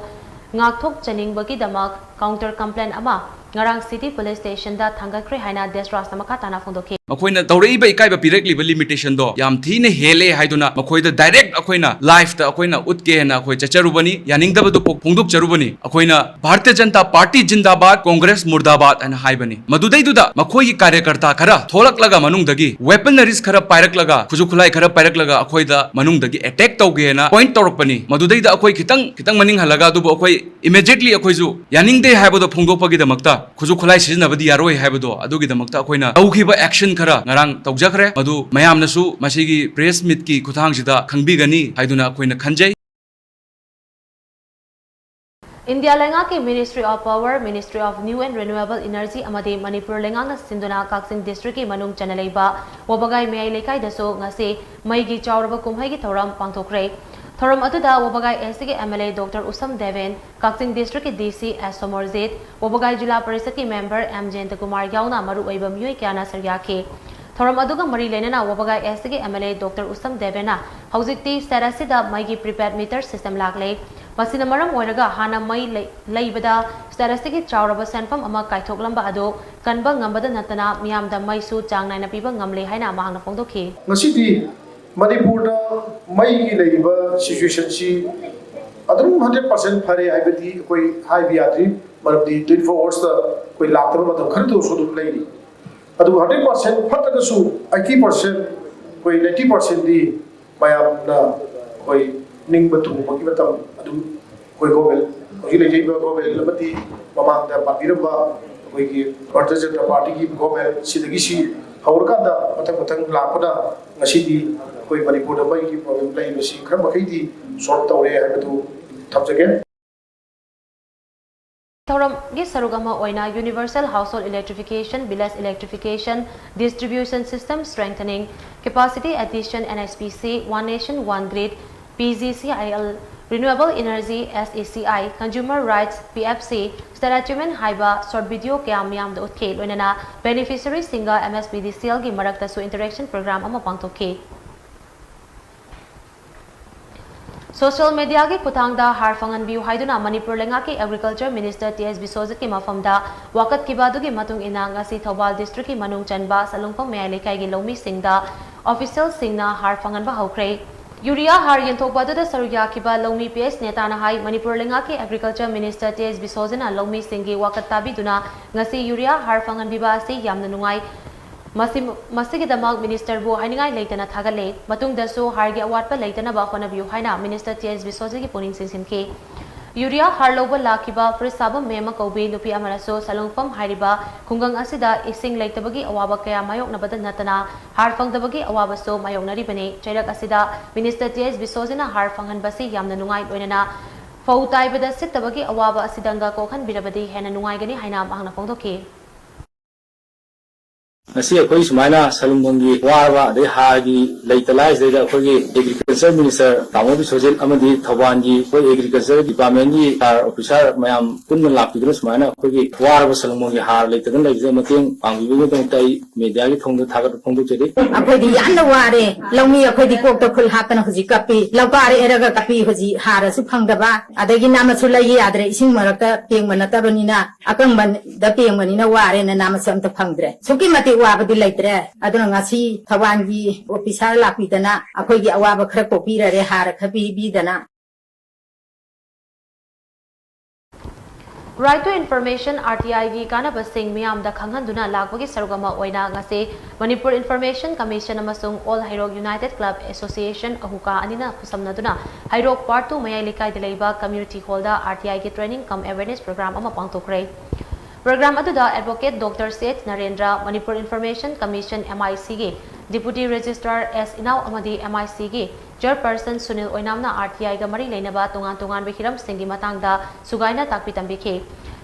ꯉꯥꯛꯊꯣꯛꯆꯅꯤꯡꯕꯒꯤꯗꯃꯛ ꯀꯥꯎꯟꯇꯔ ꯀꯝꯄ꯭ꯂꯦꯟ ꯑꯃ ꯉꯔꯥꯡ ꯁꯤꯇꯤ ꯄꯨꯂꯤꯁ ꯁ꯭ꯇꯦꯁꯟꯗ ꯊꯥꯡꯒꯠꯈ꯭ꯔꯦ ꯍꯥꯏꯅ ꯗꯦꯁꯔꯥꯖꯅ ꯃꯈꯥ ꯇꯥꯅ ꯐꯣꯡꯗꯣꯛꯈꯤ꯫ ꯃꯈꯣꯏꯅ ꯇꯧꯔꯛꯏꯕ ꯏꯀꯥꯏꯕ ꯄꯤꯔꯛꯂꯤꯕ ꯂꯤꯃꯤꯇꯦꯁꯟꯗꯣ ꯌꯥꯝ ꯊꯤꯅ ꯍꯦꯜꯂꯦ ꯍꯥꯏꯗꯨꯅ ꯃꯈꯣꯏꯗ ꯗꯥꯏꯔꯦꯛ ꯑꯩꯈꯣꯏꯅ ꯂꯥꯏꯐꯇ ꯑꯩꯈꯣꯏꯅ ꯎꯠꯀꯦ ꯍꯥꯏꯅ ꯑꯩꯈꯣꯏ ꯆꯠꯆꯔꯨꯕꯅꯤ, ꯌꯥꯅꯤꯡꯗꯕꯗꯨ ꯐꯣꯡ-, ꯐꯣꯡꯗꯣꯛꯆꯔꯨꯕꯅꯤ꯫ ꯑꯩꯈꯣꯏꯅ ꯚꯥꯔꯇꯤꯌ ꯖꯅꯇꯥ ꯄꯥꯔꯇꯤ ꯖꯤꯟꯗꯥꯕꯥꯗ, ꯀꯣꯡꯒ꯭ꯔꯦꯁ ꯃꯨꯔꯗꯥꯕꯥꯗ ꯍꯥꯏꯅ ꯍꯥꯏꯕꯅꯤ꯫ ꯃꯗꯨꯗꯩꯗꯨꯗ ꯃꯈꯣꯏꯒꯤ ꯀꯥꯔꯌꯀꯔꯇꯥ ꯈꯔ ꯊꯣꯛꯂꯛꯂꯒ ꯃꯅꯨꯡꯗꯒꯤ ꯋꯦꯄꯅꯔꯤꯁ ꯈꯔ ꯄꯥꯏꯔꯛꯂꯒ, ꯈꯨꯠꯁꯨ ꯈꯨꯠꯂꯥꯏ ꯈꯔ ꯄꯥꯏꯔꯛꯂꯒ ꯑꯩꯈꯣꯏꯗ ꯃꯅꯨꯡꯗꯒꯤ ꯑꯦꯇꯦꯛ ꯇꯧꯒꯦꯅ ꯄꯣꯏꯟꯠ ꯇꯧꯔꯛꯄꯅꯤ꯫ ꯃꯗꯨꯗꯩꯗ ꯑꯩꯈꯣꯏ ꯈꯤꯇꯪ, ꯈꯤꯇꯪ ꯃꯅꯤꯡ ꯍꯜꯂꯒ, ꯑꯗꯨꯕꯨ ꯑꯩꯈꯣꯏ ꯏꯃꯤꯗꯤꯌꯦꯠꯂꯤ ꯑꯩꯈꯣꯏꯁꯨ ꯌꯥꯅꯤꯡꯗꯦ ꯍꯥꯏꯕꯗꯣ ꯐꯣꯡꯗꯣꯛꯄꯒꯤꯗꯃꯛꯇ ꯈꯨꯠꯁꯨ ꯈꯨꯠꯂꯥꯏ ꯁꯤꯖꯤꯟꯅꯕꯗꯤ ꯌꯥꯔꯣꯏ ꯍꯥꯏꯕꯗꯣ, ꯑꯗꯨꯒꯤꯗꯃꯛꯇ ꯑꯩꯈꯣꯏꯅ ꯇꯧꯈꯤꯕ ꯑꯦꯛꯁꯟ ꯈꯔ ꯉꯔꯥꯡ ꯇꯧꯖꯈ꯭ꯔꯦ꯫ ꯃꯗꯨ ꯃꯌꯥꯝꯅꯁꯨ ꯃꯁꯤꯒꯤ ꯄ꯭ꯔꯦꯁ ꯃꯤꯠꯀꯤ ꯈꯨꯠꯊꯥꯡꯁꯤꯗ ꯈꯪꯕꯤꯒꯅꯤ ꯍꯥꯏꯗꯨꯅ ꯑꯩꯈꯣꯏꯅ ꯈꯟꯖꯩ꯫ ꯏꯟꯗꯤꯌꯥ ꯂꯩꯉꯥꯛꯀꯤ Ministry of Power, Ministry of New and Renewable Energy ꯑꯃꯗꯤ ꯃꯅꯤꯄꯨꯔ ꯂꯩꯉꯥꯛꯅ ꯁꯤꯟꯗꯨꯅ ꯀꯛꯆꯤꯡ ꯗꯤꯁꯇ꯭ꯔꯤꯛꯀꯤ ꯃꯅꯨꯡ ꯆꯟꯅ ꯂꯩꯕ ꯋꯥꯕꯒꯥꯏ ꯃꯌꯥꯏ ꯂꯩꯀꯥꯏꯗꯁꯨ ꯉꯁꯤ ꯃꯩꯒꯤ ꯆꯥꯎꯔꯕ ꯀꯨꯝꯍꯩꯒꯤ ꯊꯧꯔꯝ ꯄꯥꯡꯊꯣꯛꯈ꯭ꯔꯦ꯫ ꯊꯧꯔꯝ ꯑꯗꯨꯗ ꯋꯥꯕꯒꯥꯏ ꯑꯦꯁ ꯇꯤꯒꯤ ꯑꯦꯝ ꯑꯦꯜ ꯑꯦ ꯗꯣꯛꯇꯔ ꯎꯁꯝ ꯗꯦꯕꯦꯟ, ꯀꯛꯆꯤꯡ ꯗꯤꯁꯇ꯭ꯔꯤꯛꯀꯤ ꯗꯤ ꯁꯤ ꯑꯦꯁ ꯁꯣꯃꯣꯔꯖꯤꯠ, ꯋꯥꯕꯒꯥꯏ ꯖꯤꯂꯥ ꯄꯔꯤꯁꯠꯀꯤ ꯃꯦꯝꯕꯔ ꯑꯦꯝ ꯖꯌꯟꯇ ꯀꯨꯃꯥꯔ ꯌꯥꯎꯅ ꯃꯔꯨꯑꯣꯏꯕ ꯃꯤꯑꯣꯏ ꯀꯌꯥꯅ ꯁꯔꯨꯛ ꯌꯥꯈꯤ꯫ ꯊꯧꯔꯝ ꯑꯗꯨꯒ ꯃꯔꯤ ꯂꯩꯅꯅ ꯋꯥꯕꯒꯥꯏ ꯑꯦꯁ ꯇꯤꯒꯤ ꯑꯦꯝ ꯑꯦꯜ ꯑꯦ ꯗꯣꯛꯇꯔ ꯎꯁꯝ ꯗꯦꯕꯦꯟꯅ ꯍꯧꯖꯤꯛꯇꯤ ꯁ꯭ꯇꯦꯠ ꯑꯁꯤꯗ ꯃꯩꯒꯤ ꯄ꯭ꯔꯤꯄꯦꯗ ꯃꯤꯇꯔ ꯁꯤꯁꯇꯦꯝ ꯂꯥꯛꯂꯦ꯫ ꯃꯁꯤꯅ ꯃꯔꯝ ꯑꯣꯏꯔꯒ ꯍꯥꯟꯅ ꯃꯩ ꯂꯩ-, ꯂꯩꯕꯗ ꯁ꯭ꯇꯦꯠ ꯑꯁꯤꯒꯤ ꯆꯥꯎꯔꯕ ꯁꯦꯟꯐꯝ ꯑꯃ ꯀꯥꯏꯊꯣꯛꯂꯝꯕ ꯑꯗꯨ ꯀꯟꯕ ꯉꯝꯕꯗ ꯅꯠꯇꯅ ꯃꯤꯌꯥꯝꯗ ꯃꯩꯁꯨ ꯆꯥꯡ ꯅꯥꯏꯅ ꯄꯤꯕ ꯉꯝꯂꯦ ꯍꯥꯏꯅ ꯃꯍꯥꯛꯅ ꯐꯣꯡꯗꯣꯛꯈꯤ꯫ ꯉꯁꯤꯗꯤ ꯃꯅꯤꯄꯨꯔꯗ ꯃꯩꯒꯤ ꯂꯩꯔꯤꯕ ꯁꯤꯆꯨꯋꯦꯁꯟꯁꯤ ꯑꯗꯨꯝ ꯍꯟꯗ꯭ꯔꯦꯠ ꯄꯥꯔꯁꯦꯟ ꯐꯔꯦ ꯍꯥꯏꯕꯗꯤ ꯑꯩꯈꯣꯏ ꯍꯥꯏꯕ ꯌꯥꯗ꯭ꯔꯤ, ꯃꯔꯝꯗꯤ ꯇ꯭ꯋꯦꯟꯇꯤ ꯐꯣꯔ ꯑꯋꯥꯔꯁꯇ ꯑꯩꯈꯣꯏ ꯂꯥꯛꯇꯕ ꯃꯇꯝ ꯈꯔꯗꯁꯨ ꯑꯗꯨꯝ ꯂꯩꯔꯤ꯫ ꯑꯗꯨꯕꯨ ꯍꯟꯗ꯭ꯔꯦꯠ ꯄꯥꯔꯁꯦꯟ ꯐꯠꯇ꯭ꯔꯒꯁꯨ ꯑꯩꯠꯇꯤ ꯄꯥꯔꯁꯦꯟ, ꯑꯩꯈꯣꯏ ꯅꯥꯏꯟꯇꯤ ꯄꯥꯔꯁꯦꯟꯗꯤ ꯃꯌꯥꯝꯅ ꯑꯩꯈꯣꯏ ꯅꯤꯡꯕ ꯊꯨꯡꯕꯒꯤ ꯃꯇꯝ ꯑꯗꯨꯝ ꯑꯩꯈꯣꯏ ꯒꯣꯔꯃꯦꯟ, ꯍꯧꯖꯤꯛ ꯂꯩꯖꯔꯤꯕ ꯒꯣꯔꯃꯦꯟ ꯑꯃꯗꯤ ꯃꯃꯥꯡꯗ ꯄꯥꯟꯕꯤꯔꯝꯕ ꯑꯩꯈꯣꯏꯒꯤ ꯚꯥꯔꯇꯤꯌ ꯖꯅꯇꯥ ꯄꯥꯔꯇꯤꯒꯤ ꯒꯣꯔꯃꯦꯟ ꯁꯤꯗꯒꯤ ꯁꯤ ꯍꯧꯔꯀꯥꯟꯗ ꯃꯊꯪ ꯃꯊꯪ ꯂꯥꯛꯄꯅ ꯉꯁꯤꯗꯤ ꯑꯩꯈꯣꯏ ꯃꯅꯤꯄꯨꯔꯗ ꯃꯩꯒꯤ ꯄ꯭ꯔꯣꯕ꯭ꯂꯦꯝ ꯂꯩꯔꯤꯕꯁꯤ ꯈꯔ ꯃꯈꯩꯗꯤ ꯁꯣꯜꯕ ꯇꯧꯔꯦ ꯍꯥꯏꯕꯗꯨ ꯊꯝꯖꯒꯦ꯫ ꯊꯧꯔꯝꯒꯤ ꯁꯔꯨꯛ ꯑꯃ ꯑꯣꯏꯅ Universal Household Electrification, Village Electrification, Distribution System Strengthening, Capacity Addition, N H P C, One Nation, One Grid, P G C I L, Renewable Energy, S E C I, Consumer Rights, P F C, State Achievement ꯍꯥꯏꯕ short video ꯀꯌꯥ ꯃꯤꯌꯥꯝꯗ ꯎꯠꯈꯤ꯫ ꯂꯣꯏꯅꯅ beneficiaryꯁꯤꯡꯒ M S P D C Lꯒꯤ ꯃꯔꯛꯇꯁꯨ interaction program ꯑꯃ ꯄꯥꯡꯊꯣꯛꯈꯤ꯫ Social mediaꯒꯤ ꯈꯨꯠꯊꯥꯡꯗ ꯍꯥꯔ ꯐꯪꯍꯟꯕꯤꯌꯨ ꯍꯥꯏꯗꯨꯅ ꯃꯅꯤꯄꯨꯔ ꯂꯩꯉꯥꯛꯀꯤ Agriculture Minister T S ꯕꯤꯁ꯭ꯋꯖꯤꯠꯀꯤ ꯃꯐꯝꯗ ꯋꯥꯀꯠꯈꯤꯕ ꯑꯗꯨꯒꯤ ꯃꯇꯨꯡ ꯏꯟꯅ ꯉꯁꯤ ꯊꯧꯕꯥꯜ districtꯀꯤ ꯃꯅꯨꯡ ꯆꯟꯕ ꯁꯂꯨꯡꯐꯝ ꯃꯌꯥꯏ ꯂꯩꯀꯥꯏꯒꯤ ꯂꯧꯃꯤꯁꯤꯡꯗ officialꯁꯤꯡꯅ ꯍꯥꯔ ꯐꯪꯍꯟꯕ ꯍꯧꯈ꯭ꯔꯦ꯫ Urea ꯍꯥꯔ ꯌꯦꯟꯊꯣꯛꯄ ꯑꯗꯨꯗ ꯁꯔꯨꯛ ꯌꯥꯈꯤꯕ ꯂꯧꯃꯤ P H ꯅꯦꯇꯥꯅ ꯍꯥꯏ, ꯃꯅꯤꯄꯨꯔ ꯂꯩꯉꯥꯛꯀꯤ Agriculture Minister T S ꯕꯤꯁ꯭ꯋꯖꯤꯠꯅ ꯂꯧꯃꯤꯁꯤꯡꯒꯤ ꯋꯥꯀꯠ ꯇꯥꯕꯤꯗꯨꯅ ꯉꯁꯤ urea ꯍꯥꯔ ꯐꯪꯍꯟꯕꯤꯕ ꯑꯁꯤ ꯌꯥꯝꯅ ꯅꯨꯡꯉꯥꯏ꯫ ꯃꯁꯤ, ꯃꯁꯤꯒꯤꯗꯃꯛ ministerꯕꯨ ꯍꯥꯏꯅꯤꯡꯉꯥꯏ ꯂꯩꯇꯅ ꯊꯥꯒꯠꯂꯦ꯫ ꯃꯇꯨꯡꯗꯁꯨ ꯍꯥꯔꯒꯤ ꯑꯋꯥꯠꯄ ꯂꯩꯇꯅꯕ ꯍꯣꯠꯅꯕꯤꯌꯨ ꯍꯥꯏꯅ Minister T S ꯕꯤꯁ꯭ꯋꯖꯤꯠꯀꯤ ꯄꯨꯛꯅꯤꯡ ꯆꯤꯡꯁꯤꯟꯈꯤ꯫ Urea ꯍꯥꯔ ꯂꯧꯕ ꯂꯥꯛꯈꯤꯕ ꯐꯨꯔꯤꯠꯁꯥꯕꯝ ꯃꯦꯝꯃ ꯀꯧꯕꯤ ꯅꯨꯄꯤ ꯑꯃꯅꯁꯨ ꯁꯂꯨꯡꯐꯝ ꯍꯥꯏꯔꯤꯕ ꯈꯨꯡꯒꯪ ꯑꯁꯤꯗ ꯏꯁꯤꯡ ꯂꯩꯇꯕꯒꯤ ꯑꯋꯥꯕ ꯀꯌꯥ ꯃꯥꯌꯣꯛꯅꯕꯗ ꯅꯠꯇꯅ ꯍꯥꯔ ꯐꯪꯗꯕꯒꯤ ꯑꯋꯥꯕꯁꯨ ꯃꯥꯌꯣꯛꯅꯔꯤꯕꯅꯤ꯫ ꯆꯩꯔꯛ ꯑꯁꯤꯗ Minister T S ꯕꯤꯁ꯭ꯋꯖꯤꯠꯅ ꯍꯥꯔ ꯐꯪꯍꯟꯕꯁꯤ ꯌꯥꯝꯅ ꯅꯨꯡꯉꯥꯏ, ꯂꯣꯏꯅꯅ ꯐꯧ ꯇꯥꯏꯕꯗ ꯁꯤꯠꯇꯕꯒꯤ ꯑꯋꯥꯕ ꯑꯁꯤꯗꯪꯒ ꯀꯣꯛꯍꯟꯕꯤꯔꯕꯗꯤ ꯍꯦꯟꯅ ꯅꯨꯡꯉꯥꯏꯒꯅꯤ ꯍꯥꯏꯅ ꯃꯍꯥꯛꯅ ꯐꯣꯡꯗꯣꯛꯈꯤ꯫ ꯉꯁꯤ ꯑꯩꯈꯣꯏ ꯁꯨꯃꯥꯏꯅ ꯁꯂꯨꯡꯕꯝꯒꯤ ꯋꯥꯔꯕ ꯑꯗꯩ ꯍꯥꯔꯒꯤ ꯂꯩꯇ ꯂꯥꯏꯔꯁꯤꯗꯩꯗ ꯑꯩꯈꯣꯏꯒꯤ Agriculture Minister ꯇꯥꯃꯣ ꯕꯤꯁ꯭ꯋꯖꯤꯠ ꯑꯃꯗꯤ ꯊꯧꯕꯥꯜꯒꯤ ꯑꯩꯈꯣꯏ Agriculture Department ꯒꯤ ꯁꯥꯔ officer ꯃꯌꯥꯝ ꯄꯨꯟꯅ ꯂꯥꯛꯄꯤꯗꯨꯅ ꯁꯨꯃꯥꯏꯅ ꯑꯩꯈꯣꯏꯒꯤ ꯋꯥꯔꯕ ꯁꯂꯨꯡꯕꯝꯒꯤ ꯍꯥꯔ ꯂꯩꯇꯗꯅ ꯂꯩꯕꯁꯤꯗ ꯃꯇꯦꯡ ꯄꯥꯡꯕꯤꯕꯒꯤꯗꯃꯛꯇ ꯑꯩ media ꯒꯤ ꯊꯣꯡꯗ ꯊꯥꯒꯠꯄ ꯐꯣꯡꯗꯣꯛꯆꯔꯤ꯫ ꯑꯩꯈꯣꯏꯗꯤ ꯌꯥꯝꯅ ꯋꯥꯔꯦ꯫ ꯂꯧꯃꯤ ꯑꯩꯈꯣꯏꯗꯤ ꯀꯣꯛꯇ ꯈꯨꯜ ꯍꯥꯞꯇꯅ ꯍꯧꯖꯤꯛ ꯀꯞꯄꯤ꯫ ꯂꯧꯀꯥꯔ ꯑꯦꯔꯒ ꯀꯞꯄꯤ꯫ ꯍꯧꯖꯤꯛ ꯍꯥꯔꯁꯨ ꯐꯪꯗꯕ, ꯑꯗꯒꯤ ꯅꯥꯃꯁꯨ ꯂꯩ ꯌꯥꯗ꯭ꯔꯦ꯫ ꯏꯁꯤꯡ ꯃꯔꯛꯇ ꯄꯦꯡꯕ ꯅꯠꯇꯕꯅꯤꯅ, ꯑꯀꯪꯕꯗ ꯄꯦꯡꯕꯅꯤꯅ ꯋꯥꯔꯦꯅ ꯅꯥꯃꯁꯨ ꯑꯝꯇ ꯐꯪꯗ꯭ꯔꯦ꯫ ꯑꯁꯨꯛꯀꯤ ꯃꯇꯤꯛ ꯋꯥꯕꯗꯤ ꯂꯩꯇ꯭ꯔꯦ꯫ ꯑꯗꯨꯅ ꯉꯁꯤ ꯊꯧꯕꯥꯜꯒꯤ officer ꯂꯥꯛꯄꯤꯗꯅ ꯑꯩꯈꯣꯏꯒꯤ ꯑꯋꯥꯕ ꯈꯔ ꯀꯣꯛꯄꯤꯔꯔꯦ, ꯍꯥꯔ ꯈꯔ ꯄꯤꯕꯤꯗꯅ꯫ Right to Information, R T I ꯒꯤ ꯀꯥꯟꯅꯕꯁꯤꯡ ꯃꯤꯌꯥꯝꯗ ꯈꯪꯍꯟꯗꯨꯅ ꯂꯥꯛꯄꯒꯤ ꯁꯔꯨꯛ ꯑꯃ ꯑꯣꯏꯅ ꯉꯁꯤ ꯃꯅꯤꯄꯨꯔ Information Commission ꯑꯃꯁꯨꯡ All Heirok United Club Association, ꯑꯍꯨꯀꯥ ꯑꯅꯤꯅ ꯈꯨꯠꯁꯝꯅꯗꯨꯅ ꯍꯩꯔꯣꯛ Part two ꯃꯌꯥꯏ ꯂꯩꯀꯥꯏꯗ ꯂꯩꯕ community hall the R T I ꯒꯤ training cum awareness program ꯑꯃ ꯄꯥꯡꯊꯣꯛꯈ꯭ꯔꯦ꯫ Program ꯑꯗꯨꯗ Advocate Doctor C H Narendra, Manipur Information Commission, M I C ꯒꯤ Deputy Registrar S ꯏꯅꯥꯎ ꯑꯃꯗꯤ M I C ꯒꯤ Chairperson Sunil ꯑꯣꯏꯅꯥꯝꯅ R T I ꯒ ꯃꯔꯤ ꯂꯩꯅꯕ ꯇꯣꯉꯥꯟ ꯇꯣꯉꯥꯟꯕ ꯍꯤꯔꯝꯁꯤꯡꯒꯤ ꯃꯇꯥꯡꯗ ꯁꯨꯒꯥꯏꯅ ꯇꯥꯛꯄꯤ ꯇꯝꯕꯤꯈꯤ꯫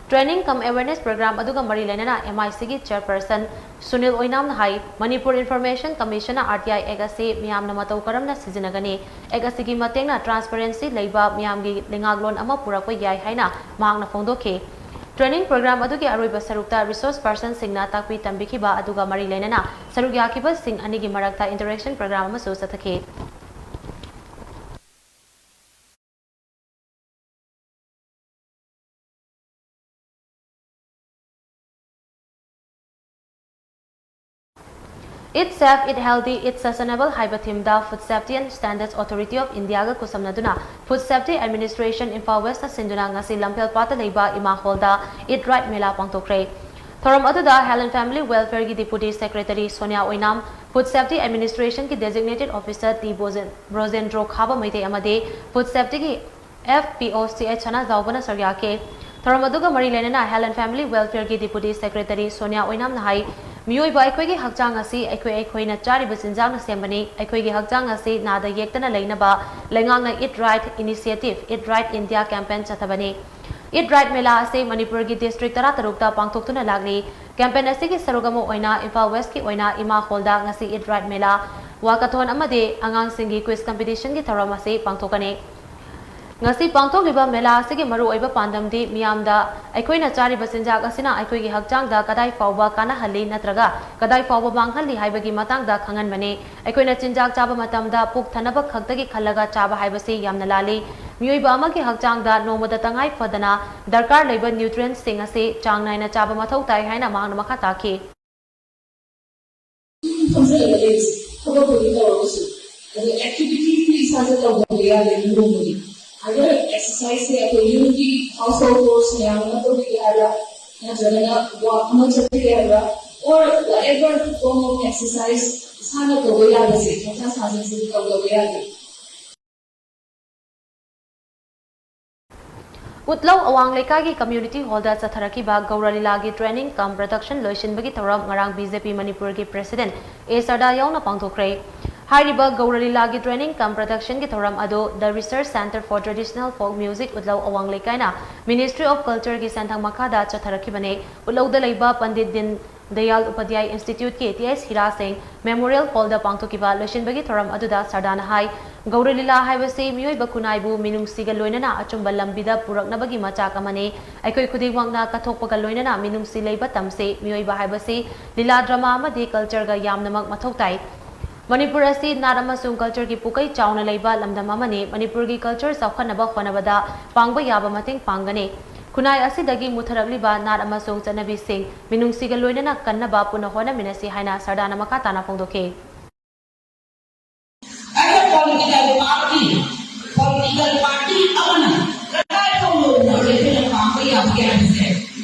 Training cum awareness program ꯑꯗꯨꯒ ꯃꯔꯤ ꯂꯩꯅꯅ M I C ꯒꯤ Chairperson ꯁꯨꯅꯤꯜ ꯑꯣꯏꯅꯥꯝꯅ ꯍꯥꯏ, ꯃꯅꯤꯄꯨꯔ Information Commission ꯅ R T I Act ꯑꯁꯤ ꯃꯤꯌꯥꯝꯅ ꯃꯇꯧ ꯀꯔꯝꯅ ꯁꯤꯖꯤꯟꯅꯒꯅꯤ? Act ꯑꯁꯤꯒꯤ ꯃꯇꯦꯡꯅ transparency ꯂꯩꯕ ꯃꯤꯌꯥꯝꯒꯤ ꯂꯩꯉꯥꯛꯂꯣꯟ ꯑꯃ ꯄꯨꯔꯛꯄ ꯌꯥꯏ ꯍꯥꯏꯅ ꯃꯍꯥꯛꯅ ꯐꯣꯡꯗꯣꯛꯈꯤ꯫ Training program ꯑꯗꯨꯒꯤ ꯑꯔꯣꯏꯕ ꯁꯔꯨꯛꯇ resource person ꯁꯤꯡꯅ ꯇꯥꯛꯄꯤ ꯇꯝꯕꯤꯈꯤꯕ ꯑꯗꯨꯒ ꯃꯔꯤ ꯂꯩꯅꯅ ꯁꯔꯨꯛ ꯌꯥꯈꯤꯕꯁꯤꯡ ꯑꯅꯤꯒꯤ ꯃꯔꯛꯇ interaction program ꯑꯃꯁꯨ ꯆꯠꯊꯈꯤ꯫ Eat Safe, Eat Healthy, Eat Sustainable ꯍꯥꯏꯕ theme the Food Safety and Standards Authority of India ꯒ ꯈꯨꯠꯁꯝꯅꯗꯨꯅ Food Safety Administration Imphal West ꯅ ꯁꯤꯟꯗꯨꯅ ꯉꯁꯤ ꯂꯝꯐꯦꯜ ꯄꯥꯠꯇ ꯂꯩꯕ ꯏꯃꯥ hall ꯗ Eat Right ꯃꯦꯂꯥ ꯄꯥꯡꯊꯣꯛꯈ꯭ꯔꯦ꯫ ꯊꯧꯔꯝ ꯑꯗꯨꯗ Health and Family Welfare ꯒꯤ Deputy Secretary Sonia Oinam, Food Safety Administration ꯒꯤ Designated Officer ꯇꯤ ꯕꯣꯖꯦꯟ-, ꯕ꯭ꯔꯣꯖꯦꯟꯗ꯭ꯔꯣ ꯈꯥꯕ ꯃꯩꯇꯩ ꯑꯃꯗꯤ Food Safety ꯒꯤ F P O C H ꯁꯅꯥꯖꯥꯎꯕꯅ ꯁꯔꯨꯛ ꯌꯥꯈꯤ꯫ ꯊꯧꯔꯝ ꯑꯗꯨꯒ ꯃꯔꯤ ꯂꯩꯅꯅ Health and Family Welfare ꯒꯤ Deputy Secretary ꯁꯣꯅꯤꯌꯥ ꯑꯣꯏꯅꯥꯝꯅ ꯍꯥꯏ, ꯃꯤꯑꯣꯏꯕ ꯑꯩꯈꯣꯏꯒꯤ ꯍꯛꯆꯥꯡ ꯑꯁꯤ ꯑꯩꯈꯣꯏ ꯑꯩꯈꯣꯏꯅ ꯆꯥꯔꯤꯕ ꯆꯤꯟꯖꯥꯛꯅ ꯁꯦꯝꯕꯅꯤ꯫ ꯑꯩꯈꯣꯏꯒꯤ ꯍꯛꯆꯥꯡ ꯑꯁꯤ ꯅꯥꯗ ꯌꯦꯛꯇꯅ ꯂꯩꯅꯕ ꯂꯩꯉꯥꯛꯅ Eat Right Initiative, Eat Right India campaign ꯆꯠꯊꯕꯅꯤ꯫ Eat Right ꯃꯦꯂꯥ ꯑꯁꯤ ꯃꯅꯤꯄꯨꯔꯒꯤ district ꯇꯔꯥꯇꯔꯨꯛꯇ ꯄꯥꯡꯊꯣꯛꯇꯨꯅ ꯂꯥꯛꯂꯤ꯫ ꯀꯦꯝꯄꯦꯟ ꯑꯁꯤꯒꯤ ꯁꯔꯨꯛ ꯑꯃ ꯑꯣꯏꯅ ꯏꯝꯐꯥꯜ ꯋꯦꯁꯀꯤ ꯑꯣꯏꯅ ꯏꯃꯥ ꯍꯣꯜꯗ ꯉꯁꯤ ꯏꯠ ꯔꯥꯏꯠ ꯃꯦꯂꯥ, ꯋꯥꯀꯊꯣꯟ ꯑꯃꯗꯤ ꯑꯉꯥꯡꯁꯤꯡꯒꯤ ꯀ꯭ꯋꯤꯖ ꯀꯝꯄꯤꯇꯤꯁꯟꯒꯤ ꯊꯧꯔꯝ ꯑꯁꯤ ꯄꯥꯡꯊꯣꯛꯀꯅꯤ꯫ ꯉꯁꯤ ꯄꯥꯡꯊꯣꯛꯂꯤꯕ ꯃꯦꯂꯥ ꯑꯁꯤꯒꯤ ꯃꯔꯨꯑꯣꯏꯕ ꯄꯥꯟꯗꯝꯗꯤ ꯃꯤꯌꯥꯝꯗ ꯑꯩꯈꯣꯏꯅ ꯆꯥꯔꯤꯕ ꯆꯤꯟꯖꯥꯛ ꯑꯁꯤꯅ ꯑꯩꯈꯣꯏꯒꯤ ꯍꯛꯆꯥꯡꯗ ꯀꯗꯥꯏ ꯐꯥꯎꯕ ꯀꯥꯟꯅꯍꯜꯂꯤ ꯅꯠꯇ꯭ꯔꯒ ꯀꯗꯥꯏ ꯐꯥꯎꯕ ꯃꯥꯡꯍꯜꯂꯤ ꯍꯥꯏꯕꯒꯤ ꯃꯇꯥꯡꯗ ꯈꯪꯍꯟꯕꯅꯤ꯫ ꯑꯩꯈꯣꯏꯅ ꯆꯤꯟꯖꯥꯛ ꯆꯥꯕ ꯃꯇꯝꯗ ꯄꯨꯛ ꯊꯟꯅꯕ ꯈꯛꯇꯒꯤ ꯈꯜꯂꯒ ꯆꯥꯕ ꯍꯥꯏꯕꯁꯤ ꯌꯥꯝꯅ ꯂꯥꯜꯂꯤ꯫ ꯃꯤꯑꯣꯏꯕ ꯑꯃꯒꯤ ꯍꯛꯆꯥꯡꯗ ꯅꯣꯡꯃꯗ ꯇꯉꯥꯏ ꯐꯗꯅ ꯗꯔꯀꯥꯔ ꯂꯩꯕ ꯅ꯭ꯌꯨꯇ꯭ꯔꯤꯌꯦꯟꯠꯁꯤꯡ ꯑꯁꯤ ꯆꯥꯡ ꯅꯥꯏꯅ ꯆꯥꯕ ꯃꯊꯧ ꯇꯥꯏ ꯍꯥꯏꯅ ꯃꯍꯥꯛꯅ ꯃꯈꯥ ꯇꯥꯈꯤ꯫ ꯐꯝꯖꯤꯜꯂꯒ ꯂꯩꯕꯁꯦ, ꯊꯕꯛꯄꯨꯗꯤ ꯇꯧꯔꯒꯁꯨ, ꯑꯗꯣ ꯑꯦꯛꯇꯤꯚꯤꯇꯤꯗꯤ ꯏꯁꯥꯁꯦ ꯇꯧꯗꯕ ꯌꯥꯗꯦ ꯅꯣꯡꯃꯒꯤ꯫ ꯑꯗꯣ ꯑꯦꯛꯁꯔꯁꯥꯏꯖꯁꯦ ꯑꯩꯈꯣꯏ ꯌꯨꯝꯒꯤ ꯍꯥꯎꯁ ꯍꯣꯜ ꯀꯣꯔꯁ ꯃꯌꯥꯝ ꯑꯃ ꯇꯧꯕꯤꯒꯦ ꯍꯥꯏꯕ꯭ꯔꯥ, ꯅꯠꯇ꯭ꯔꯒꯅ ꯋꯥꯛ ꯑꯃ ꯆꯠꯄꯤꯒꯦ ꯍꯥꯏꯕ꯭ꯔꯥ, or whatever form of exercise ꯏꯁꯥꯅ ꯇꯧꯕ ꯌꯥꯕꯁꯦ ꯃꯁꯥ ꯁꯥꯖꯦꯜꯁꯤꯗꯤ ꯇꯧꯗꯕ ꯌꯥꯗꯦ꯫ ꯎꯠꯂꯧ ꯑꯋꯥꯡ ꯂꯩꯀꯥꯏꯒꯤ ꯀꯝꯃ꯭ꯌꯨꯅꯤꯇꯤ ꯍꯣꯜꯗ ꯆꯠꯊꯔꯛꯈꯤꯕ ꯒꯧꯔ ꯂꯤꯂꯥꯒꯤ ꯇ꯭ꯔꯦꯅꯤꯡ ꯀꯝ ꯄ꯭ꯔꯗꯛꯁꯟ ꯂꯣꯏꯁꯤꯟꯕꯒꯤ ꯊꯧꯔꯝ ꯉꯔꯥꯡ ꯕꯤ ꯖꯦ ꯄꯤ ꯃꯅꯤꯄꯨꯔꯒꯤ ꯄ꯭ꯔꯦꯁꯤꯗꯦꯟꯠ ꯑꯦ ꯁꯔꯗꯥ ꯌꯥꯎꯅ ꯄꯥꯡꯊꯣꯛꯈ꯭ꯔꯦ꯫ ꯍꯥꯏꯔꯤꯕ ꯒꯧꯔ ꯂꯤꯂꯥꯒꯤ ꯇ꯭ꯔꯦꯅꯤꯡ ꯀꯝ ꯄ꯭ꯔꯗꯛꯁꯟꯒꯤ ꯊꯧꯔꯝ ꯑꯗꯨ The Research Centre for Traditional Folk Music ꯎꯠꯂꯧ ꯑꯋꯥꯡ ꯂꯩꯀꯥꯏꯅ Ministry of Cultureꯒꯤ ꯁꯦꯟꯊꯪ ꯃꯈꯥꯗ ꯆꯠꯊꯔꯛꯈꯤꯕꯅꯤ꯫ ꯎꯠꯂꯧꯗ ꯂꯩꯕ ꯄꯟꯗꯤꯠ ꯗꯤꯟ ꯗꯌꯥꯜ ꯎꯄꯥꯙ꯭ꯌꯥꯌ ꯏꯟꯁꯇꯤꯇ꯭ꯌꯨꯠꯀꯤ ꯇꯤ ꯑꯦꯁ ꯍꯤꯔꯥ ꯁꯤꯡ ꯃꯦꯃꯣꯔꯤꯌꯦꯜ ꯍꯣꯜꯗ ꯄꯥꯡꯊꯣꯛꯈꯤꯕ ꯂꯣꯏꯁꯤꯟꯕꯒꯤ ꯊꯧꯔꯝ ꯑꯗꯨꯗ ꯁꯔꯗꯥꯅ ꯍꯥꯏ, ꯒꯧꯔ ꯂꯤꯂꯥ ꯍꯥꯏꯕꯁꯤ ꯃꯤꯑꯣꯏꯕ ꯈꯨꯟꯅꯥꯏꯕꯨ ꯃꯤꯅꯨꯡꯁꯤꯒ ꯂꯣꯏꯅꯅ ꯑꯆꯨꯝꯕ ꯂꯝꯕꯤꯗ ꯄꯨꯔꯛꯅꯕꯒꯤ ꯃꯆꯥꯛ ꯑꯃꯅꯤ꯫ ꯑꯩꯈꯣꯏ ꯈꯨꯗꯤꯡꯃꯛꯅ ꯀꯠꯊꯣꯛꯄꯒ ꯂꯣꯏꯅꯅ ꯃꯤꯅꯨꯡꯁꯤ ꯂꯩꯕ ꯇꯝꯁꯤ꯫ ꯃꯤꯑꯣꯏꯕ ꯍꯥꯏꯕꯁꯤ ꯂꯤꯂꯥ, ꯗ꯭ꯔꯃꯥ ꯑꯃꯗꯤ ꯀꯜꯆꯔꯒ ꯌꯥꯝꯅꯃꯛ ꯃꯊꯧ ꯇꯥꯏ꯫ ꯃꯅꯤꯄꯨꯔ ꯑꯁꯤ ꯅꯥꯠ ꯑꯃꯁꯨꯡ ꯀꯜꯆꯔꯒꯤ ꯄꯨꯀꯩ ꯆꯥꯎꯅ ꯂꯩꯕ ꯂꯝꯗꯝ ꯑꯃꯅꯤ꯫ ꯃꯅꯤꯄꯨꯔꯒꯤ ꯀꯜꯆꯔ ꯆꯥꯎꯈꯠꯅꯕ ꯍꯣꯠꯅꯕꯗ ꯄꯥꯡꯕ ꯌꯥꯕ ꯃꯇꯦꯡ ꯄꯥꯡꯒꯅꯤ꯫ ꯈꯨꯟꯅꯥꯏ ꯑꯁꯤꯗꯒꯤ ꯃꯨꯠꯊꯔꯛꯂꯤꯕ ꯅꯥꯠ ꯑꯃꯁꯨꯡ ꯆꯠꯅꯕꯤꯁꯤꯡ ꯃꯤꯅꯨꯡꯁꯤꯒ ꯂꯣꯏꯅꯅ ꯀꯟꯅꯕ ꯄꯨꯟꯅ ꯍꯣꯠꯅꯃꯤꯟꯅꯁꯤ ꯍꯥꯏꯅ ꯁꯔꯗꯥꯅ ꯃꯈꯥ ꯇꯥꯅ ꯐꯣꯡꯗꯣꯛꯈꯤ꯫ ꯑꯩꯈꯣꯏ ꯄꯣꯂꯤꯇꯤꯀꯦꯜ ꯄꯥꯔꯇꯤ, ꯄꯣꯂꯤꯇꯤꯀꯦꯜ ꯄꯥꯔꯇꯤ ꯑꯃꯅ ꯀꯗꯥꯏ ꯐꯥꯎ ꯌꯧꯅ ꯑꯩꯈꯣꯏꯅ ꯄꯥꯝꯕ ꯌꯥꯕꯒꯦ ꯍꯥꯏꯕꯁꯦ,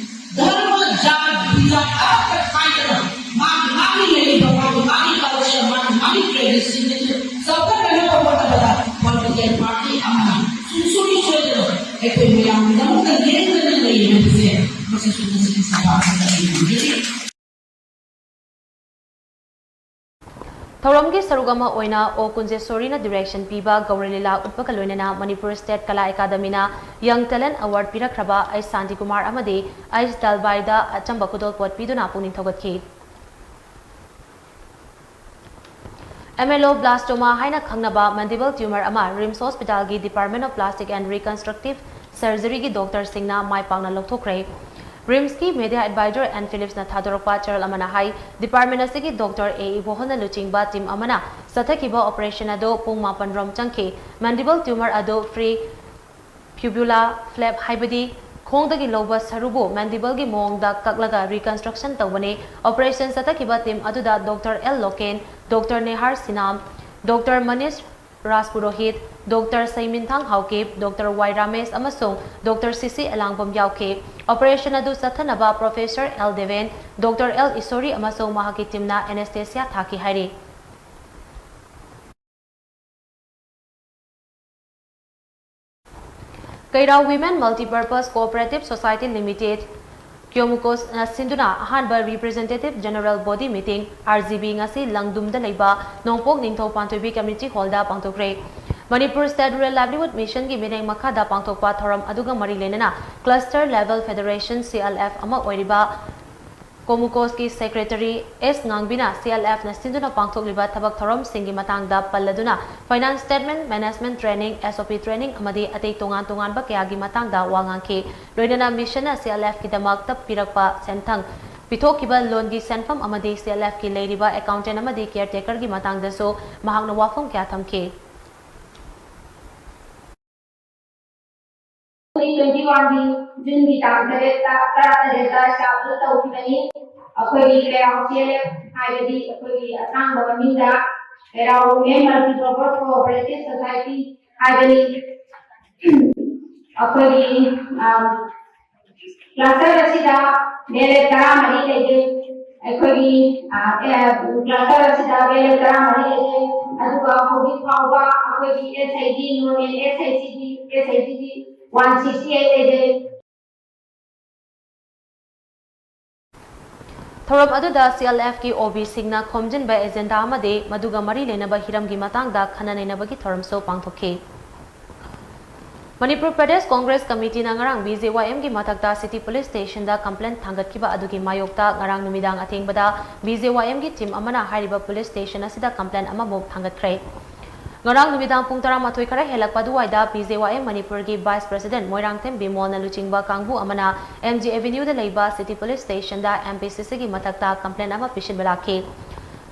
ꯙꯔꯃ, ꯖꯥꯠ, ꯕꯤꯖꯥꯠ ꯑꯃꯠꯇ ꯈꯥꯏꯗꯅ ꯃꯥꯒꯤ ꯃꯥꯒꯤ ꯂꯩꯔꯤꯕ, ꯃꯥꯒꯤ ꯃꯥꯒꯤ ꯀꯜꯆꯔ, ꯃꯥꯒꯤ ꯃꯥꯒꯤ ꯇ꯭ꯔꯦꯗꯤꯁꯟ ꯑꯗꯨ ꯆꯥꯎꯈꯠꯅꯅꯕ ꯍꯣꯠꯅꯕꯗ ꯄꯣꯂꯤꯇꯤꯀꯦꯜ ꯄꯥꯔꯇꯤ ꯑꯃꯅ ꯁꯨꯡꯁꯣꯏ ꯁꯣꯏꯗꯅ ꯑꯩꯈꯣꯏ ꯃꯌꯥꯝꯒꯤꯗꯃꯛꯇ ꯂꯦꯡꯗꯅ ꯂꯩꯔꯤ ꯍꯥꯏꯕꯁꯦ ꯃꯁꯤꯁꯨ ꯉꯁꯤꯒꯤ ꯁꯚꯥ ꯑꯁꯤꯗ ꯑꯩ ꯍꯥꯏꯖꯔꯤ꯫ ꯊꯧꯔꯝꯒꯤ ꯁꯔꯨꯛ ꯑꯃ ꯑꯣꯏꯅ ꯑꯣ ꯀꯨꯟꯖꯦꯁꯣꯔꯤꯅ direction ꯄꯤꯕ ꯒꯧꯔ ꯂꯤꯂꯥ ꯎꯠꯄꯒ ꯂꯣꯏꯅꯅ ꯃꯅꯤꯄꯨꯔ State ꯀꯂꯥ ꯑꯦꯀꯥꯗꯃꯤꯅ Young Talent Award ꯄꯤꯔꯛꯈ꯭ꯔꯕ H Shantikumar ꯑꯃꯗꯤ ꯑꯩꯆ ꯗꯜꯕꯥꯏꯗ ꯑꯆꯝꯕ ꯈꯨꯗꯣꯜꯄꯣꯠ ꯄꯤꯗꯨꯅ ꯄꯨꯛꯅꯤꯡ ꯊꯧꯒꯠꯈꯤ꯫ Ameloblastoma ꯍꯥꯏꯅ ꯈꯪꯅꯕ mandible tumor ꯑꯃ ꯔꯤꯝꯁ ꯍꯣꯁꯄꯤꯇꯥꯜꯒꯤ Department of Plastic and Reconstructive Surgeryꯒꯤ doctorꯁꯤꯡꯅ ꯃꯥꯏ ꯄꯥꯛꯅ ꯂꯧꯊꯣꯛꯈ꯭ꯔꯦ꯫ ꯔꯤꯝꯁꯀꯤ media advisor ꯑꯦꯟ ꯐꯤꯂꯤꯞꯁꯅ ꯊꯥꯗꯣꯔꯛꯄ ꯆꯦꯔꯣꯜ ꯑꯃꯅ ꯍꯥꯏ, department ꯑꯁꯤꯒꯤ doctor ꯑꯦ ꯏꯕꯣꯍꯜꯅ ꯂꯨꯆꯤꯡꯕ team ꯑꯃꯅ ꯆꯠꯊꯈꯤꯕ operation ꯑꯗꯨ ꯄꯨꯡ ꯃꯥꯄꯟ ꯔꯣꯝ ꯆꯪꯈꯤ꯫ Mandible tumor ꯑꯗꯨ free fibula flap ꯍꯥꯏꯕꯗꯤ ꯈꯣꯡꯗꯒꯤ ꯂꯧꯕ ꯁꯔꯨꯕꯨ mandibleꯒꯤ ꯃꯑꯣꯡꯗ ꯀꯛꯂꯒ reconstruction ꯇꯧꯕꯅꯤ꯫ Operation ꯆꯠꯊꯈꯤꯕ team ꯑꯗꯨꯗ doctor L Loken, doctor Nehar Sinam, doctor Manish Rajpurohit, doctor Seiminthang Haokip, doctor Y Ramesh ꯑꯃꯁꯨꯡ doctor ꯁꯤ ꯁꯤ ꯑꯦꯂꯥꯡꯕꯝ ꯌꯥꯎꯈꯤ꯫ Operation ꯑꯗꯨ ꯆꯠꯊꯅꯕ professor L Deben, doctor L ꯏꯁꯣꯔꯤ ꯑꯃꯁꯨꯡ ꯃꯍꯥꯛꯀꯤ teamꯅ anesthesia ꯊꯥꯈꯤ ꯍꯥꯏꯔꯤ꯫ ꯀꯩꯔꯥꯎ Women Multipurpose Cooperative Society Limited, ꯀ꯭ꯌꯣꯃꯨꯀꯣꯁꯅ ꯁꯤꯟꯗꯨꯅ ꯑꯍꯥꯟꯕ Representative General Body Meeting, R G B, ꯉꯁꯤ ꯂꯪꯗꯨꯝꯗ ꯂꯩꯕ ꯅꯣꯡꯄꯣꯛ ꯅꯤꯡꯊꯧ ꯄꯥꯟꯊꯣꯏꯕꯤ Community Hallꯗ ꯄꯥꯡꯊꯣꯛꯈ꯭ꯔꯦ꯫ Manipur State Rural Livelihood Missionꯒꯤ ꯃꯤꯠꯌꯦꯡ ꯃꯈꯥꯗ ꯄꯥꯡꯊꯣꯛꯄ ꯊꯧꯔꯝ ꯑꯗꯨꯒ ꯃꯔꯤ ꯂꯩꯅꯅ Cluster Level Federation, C L F, ꯑꯃ ꯑꯣꯏꯔꯤꯕ ꯀꯣꯃꯨꯀꯣꯁꯀꯤ secretary ꯑꯦꯁ ꯉꯥꯡꯕꯤꯅ ꯁꯤ ꯑꯦꯜ ꯑꯦꯐꯅ ꯁꯤꯟꯗꯨꯅ ꯄꯥꯡꯊꯣꯛꯂꯤꯕ ꯊꯕꯛ ꯊꯧꯔꯝꯁꯤꯡꯒꯤ ꯃꯇꯥꯡꯗ ꯄꯜꯂꯗꯨꯅ finance statement, management training, S O P training ꯑꯃꯗꯤ ꯑꯇꯩ ꯇꯣꯉꯥꯟ ꯇꯣꯉꯥꯟꯕ ꯀꯌꯥꯒꯤ ꯃꯇꯥꯡꯗ ꯋꯥ ꯉꯥꯡꯈꯤ꯫ ꯂꯣꯏꯅꯅ missionꯅ ꯁꯤ ꯑꯦꯜ ꯑꯦꯐꯀꯤꯗꯃꯛꯇ ꯄꯤꯔꯛꯄ ꯁꯦꯟꯊꯪ, ꯄꯤꯊꯣꯛꯈꯤꯕ loanꯒꯤ ꯁꯦꯟꯐꯝ ꯑꯃꯗꯤ ꯁꯤ ꯑꯦꯜ ꯑꯦꯐꯀꯤ ꯂꯩꯔꯤꯕ accountant ꯑꯃꯗꯤ caretakerꯒꯤ ꯃꯇꯥꯡꯗꯁꯨ ꯃꯍꯥꯛꯅ ꯋꯥꯐꯝ ꯀꯌꯥ ꯊꯝꯈꯤ꯫ Twenty twenty-oneꯒꯤ Juneꯒꯤ ꯇꯥꯡ ꯇꯔꯦꯠꯇ, ꯇꯔꯥꯇꯔꯦꯠꯇ establish ꯇꯧꯈꯤꯕꯅꯤ꯫ ꯑꯩꯈꯣꯏꯒꯤ ꯀꯩꯔꯥꯎ ꯁꯤ ꯑꯦꯜ ꯑꯦꯐ ꯍꯥꯏꯕꯗꯤ ꯑꯩꯈꯣꯏꯒꯤ ꯑꯁꯥꯡꯕ ꯃꯃꯤꯡꯗ ꯀꯩꯔꯥꯎ Women Multipurpose Cooperative Society ꯍꯥꯏꯕꯅꯤ꯫ ꯑꯩꯈꯣꯏꯒꯤ, ꯑ, cluster ꯑꯁꯤꯗ ꯕꯦꯂꯦꯠ ꯇꯔꯥꯃꯔꯤ ꯂꯩꯖꯩ꯫ ꯑꯩꯈꯣꯏꯒꯤ, ꯑ, ꯑꯦ, cluster ꯑꯁꯤꯗ ꯕꯦꯂꯦꯠ ꯇꯔꯥꯃꯔꯤ ꯂꯩꯖꯩ꯫ ꯑꯗꯨꯒ ꯍꯧꯖꯤꯛ ꯐꯥꯎꯕ ꯑꯩꯈꯣꯏꯒꯤ ꯑꯦꯁ ꯑꯩ ꯗꯤ, normal ꯑꯦꯁ ꯑꯩ ꯁꯤ ꯗꯤ, ꯑꯦꯁ ꯑꯩ ꯗꯤ ꯗꯤ one sixty eight ꯂꯩꯖꯩ꯫ ꯊꯧꯔꯝ ꯑꯗꯨꯗ ꯁꯤ ꯑꯦꯜ ꯑꯦꯐꯀꯤ ꯑꯣ ꯕꯤꯁꯤꯡꯅ ꯈꯣꯝꯖꯤꯟꯕ ꯑꯦꯖꯦꯟꯗꯥ ꯑꯃꯗꯤ ꯃꯗꯨꯒ ꯃꯔꯤ ꯂꯩꯅꯕ ꯍꯤꯔꯝꯒꯤ ꯃꯇꯥꯡꯗ ꯈꯟꯅ ꯅꯩꯅꯕꯒꯤ ꯊꯧꯔꯝꯁꯨ ꯄꯥꯡꯊꯣꯛꯈꯤ꯫ ꯃꯅꯤꯄꯨꯔ ꯄ꯭ꯔꯗꯦꯁ ꯀꯣꯡꯒ꯭ꯔꯦꯁ ꯀꯃꯤꯇꯤꯅ ꯉꯔꯥꯡ ꯕꯤ ꯖꯦ ꯋꯥꯏ ꯑꯦꯝꯒꯤ ꯃꯊꯛꯇ ꯁꯤꯇꯤ ꯄꯨꯂꯤꯁ ꯁ꯭ꯇꯦꯁꯟꯗ ꯀꯝꯄ꯭ꯂꯦꯟ ꯊꯥꯡꯒꯠꯈꯤꯕ ꯑꯗꯨꯒꯤ ꯃꯥꯌꯣꯛꯇ ꯉꯔꯥꯡ ꯅꯨꯃꯤꯗꯥꯡ ꯑꯊꯦꯡꯕꯗ ꯕꯤ ꯖꯦ ꯋꯥꯏ ꯑꯦꯝꯒꯤ ꯇꯤꯝ ꯑꯃꯅ ꯍꯥꯏꯔꯤꯕ ꯄꯨꯂꯤꯁ ꯁ꯭ꯇꯦꯁꯟ ꯑꯁꯤꯗ ꯀꯝꯄ꯭ꯂꯦꯟ ꯑꯃꯃꯨꯛ ꯊꯥꯡꯒꯠꯈ꯭ꯔꯦ꯫ ꯉꯔꯥꯡ ꯅꯨꯃꯤꯗꯥꯡ ꯄꯨꯡ ꯇꯔꯥꯃꯥꯊꯣꯏ ꯈꯔ ꯍꯦꯜꯂꯛꯄ ꯑꯗꯨꯋꯥꯏꯗ ꯕꯤ ꯖꯦ ꯋꯥꯏ ꯑꯦꯝ ꯃꯅꯤꯄꯨꯔꯒꯤ ꯚꯥꯏꯁ ꯄ꯭ꯔꯁꯤꯗꯦꯟꯠ ꯃꯣꯏꯔꯥꯡꯊꯦꯝ ꯕꯤꯃꯣꯜꯅ ꯂꯨꯆꯤꯡꯕ ꯀꯥꯡꯕꯨ ꯑꯃꯅ ꯑꯦꯝ ꯖꯤ ꯑꯦꯚꯦꯅ꯭ꯌꯨꯗ ꯂꯩꯕ ꯁꯤꯇꯤ ꯄꯨꯂꯤꯁ ꯁ꯭ꯇꯦꯁꯟꯗ ꯑꯦꯝ ꯄꯤ ꯁꯤ ꯁꯤꯒꯤ ꯃꯊꯛꯇ ꯀꯝꯄ꯭ꯂꯦꯟ ꯑꯃ ꯄꯤꯁꯤꯟꯕ ꯂꯥꯛꯈꯤ꯫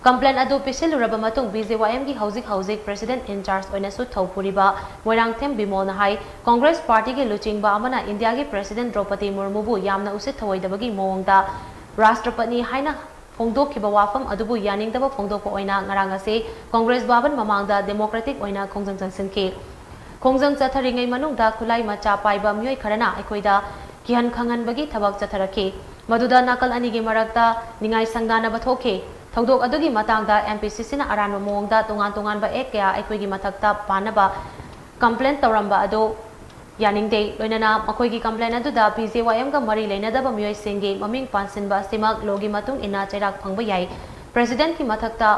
ꯀꯝꯄ꯭ꯂꯦꯟ ꯑꯗꯨ ꯄꯤꯁꯤꯜꯂꯨꯔꯕ ꯃꯇꯨꯡ ꯕꯤ ꯖꯦ ꯋꯥꯏ ꯑꯦꯝꯒꯤ ꯍꯧꯖꯤꯛ ꯍꯧꯖꯤꯛ ꯄ꯭ꯔꯁꯤꯗꯦꯟꯠ ꯏꯟ ꯆꯥꯔꯖ ꯑꯣꯏꯅꯁꯨ ꯊꯧ ꯄꯨꯔꯤꯕ ꯃꯣꯏꯔꯥꯡꯊꯦꯝ ꯕꯤꯃꯣꯜꯅ ꯍꯥꯏ, ꯀꯣꯡꯒ꯭ꯔꯦꯁ ꯄꯥꯔꯇꯤꯒꯤ ꯂꯨꯆꯤꯡꯕ ꯑꯃꯅ ꯏꯟꯗꯤꯌꯥꯒꯤ ꯄ꯭ꯔꯁꯤꯗꯦꯟꯠ ꯗ꯭ꯔꯧꯄꯗꯤ ꯃꯨꯔꯃꯨꯕꯨ ꯌꯥꯝꯅ ꯎꯁꯤꯠ ꯊꯑꯣꯏꯗꯕꯒꯤ ꯃꯑꯣꯡꯗ ꯔꯥꯁꯇ꯭ꯔꯄꯇꯤꯅꯤ ꯍꯥꯏꯅ ꯐꯣꯡꯗꯣꯛꯈꯤꯕ ꯋꯥꯐꯝ ꯑꯗꯨꯕꯨ ꯌꯥꯅꯤꯡꯗꯕ ꯐꯣꯡꯗꯣꯛꯄ ꯑꯣꯏꯅ ꯉꯔꯥꯡ ꯑꯁꯤ ꯀꯣꯡꯒ꯭ꯔꯦꯁ ꯚꯕꯟ ꯃꯃꯥꯡꯗ ꯗꯦꯃꯣꯀ꯭ꯔꯦꯇꯤꯛ ꯑꯣꯏꯅ ꯈꯣꯡꯖꯪ ꯆꯪꯁꯤꯟꯈꯤ꯫ ꯈꯣꯡꯖꯪ ꯆꯠꯊꯔꯤꯉꯩ ꯃꯅꯨꯡꯗ ꯈꯨꯠꯂꯥꯏ ꯃꯆꯥ ꯄꯥꯏꯕ ꯃꯤꯑꯣꯏ ꯈꯔꯅ ꯑꯩꯈꯣꯏꯗ ꯀꯤꯍꯟ ꯈꯪꯍꯟꯕꯒꯤ ꯊꯕꯛ ꯆꯠꯊꯔꯛꯈꯤ꯫ ꯃꯗꯨꯗ ꯅꯥꯀꯜ ꯑꯅꯤꯒꯤ ꯃꯔꯛꯇ ꯅꯤꯡꯉꯥꯏ ꯁꯪꯗꯥꯅꯕ ꯊꯣꯛꯈꯤ꯫ ꯊꯧꯗꯣꯛ ꯑꯗꯨꯒꯤ ꯃꯇꯥꯡꯗ ꯑꯦꯝ ꯄꯤ ꯁꯤ ꯁꯤꯅ ꯑꯔꯥꯟꯕ ꯃꯑꯣꯡꯗ ꯇꯣꯉꯥꯟ ꯇꯣꯉꯥꯟꯕ ꯑꯦꯛ ꯀꯌꯥ ꯑꯩꯈꯣꯏꯒꯤ ꯃꯊꯛꯇ ꯄꯥꯟꯅꯕ ꯀꯝꯄ꯭ꯂꯦꯟ ꯇꯧꯔꯝꯕ ꯑꯗꯨ ꯌꯥꯅꯤꯡꯗꯦ꯫ ꯂꯣꯏꯅꯅ ꯃꯈꯣꯏꯒꯤ ꯀꯝꯄ꯭ꯂꯦꯟ ꯑꯗꯨꯗ ꯕꯤ ꯖꯦ ꯋꯥꯏ ꯑꯦꯝꯒ ꯃꯔꯤ ꯂꯩꯅꯗꯕ ꯃꯤꯑꯣꯏꯁꯤꯡꯒꯤ ꯃꯃꯤꯡ ꯄꯥꯟꯁꯤꯟꯕ ꯑꯁꯤꯃꯛ ꯂꯣꯒꯤ ꯃꯇꯨꯡ ꯏꯟꯅ ꯆꯩꯔꯥꯛ ꯐꯪꯕ ꯌꯥꯏ꯫ ꯄ꯭ꯔꯁꯤꯗꯦꯟꯠꯀꯤ ꯃꯊꯛꯇ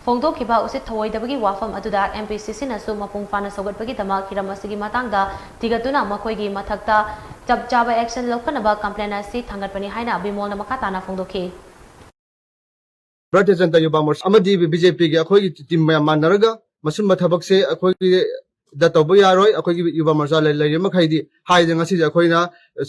ꯐꯣꯡꯗꯣꯛꯈꯤꯕ ꯎꯁꯤꯠ ꯊꯑꯣꯏꯗꯕꯒꯤ ꯋꯥꯐꯝ ꯑꯗꯨꯗ ꯑꯦꯝ ꯄꯤ ꯁꯤ ꯁꯤꯅꯁꯨ ꯃꯄꯨꯡ ꯐꯥꯅ ꯁꯧꯒꯠꯄꯒꯤꯗꯃꯛ ꯍꯤꯔꯝ ꯑꯁꯤꯒꯤ ꯃꯇꯥꯡꯗ ꯊꯤꯒꯠꯇꯨꯅ ꯃꯈꯣꯏꯒꯤ ꯃꯊꯛꯇ ꯆꯞ ꯆꯥꯕ ꯑꯦꯛꯁꯟ ꯂꯧꯈꯠꯅꯕ ꯀꯝꯄ꯭ꯂꯦꯟ ꯑꯁꯤ ꯊꯥꯡꯒꯠꯄꯅꯤ ꯍꯥꯏꯅ ꯕꯤꯃꯣꯜꯅ ꯃꯈꯥ ꯇꯥꯅ ꯐꯣꯡꯗꯣꯛꯈꯤ꯫ ꯚꯥꯔꯇꯤꯌ ꯖꯅꯇꯥ ꯌꯨꯕꯥ ꯃꯣꯔꯆꯥ ꯑꯃꯗꯤ ꯕꯤ ꯖꯦ ꯄꯤꯒꯤ ꯑꯩꯈꯣꯏꯒꯤ ꯇꯤꯝ ꯃꯌꯥꯝ ꯃꯥꯟꯅꯔꯒ ꯃꯁꯨꯝꯕ ꯊꯕꯛꯁꯦ ꯑꯩꯈꯣꯏꯒꯤꯗ ꯇꯧꯕ ꯌꯥꯔꯣꯏ꯫ ꯑꯩꯈꯣꯏꯒꯤ ꯌꯨꯕꯥ ꯃꯣꯔꯆꯥ ꯂꯩ-, ꯂꯩꯔꯤꯕ ꯃꯈꯩꯗꯤ ꯍꯥꯏꯗꯤ ꯉꯁꯤꯁꯦ ꯑꯩꯈꯣꯏꯅ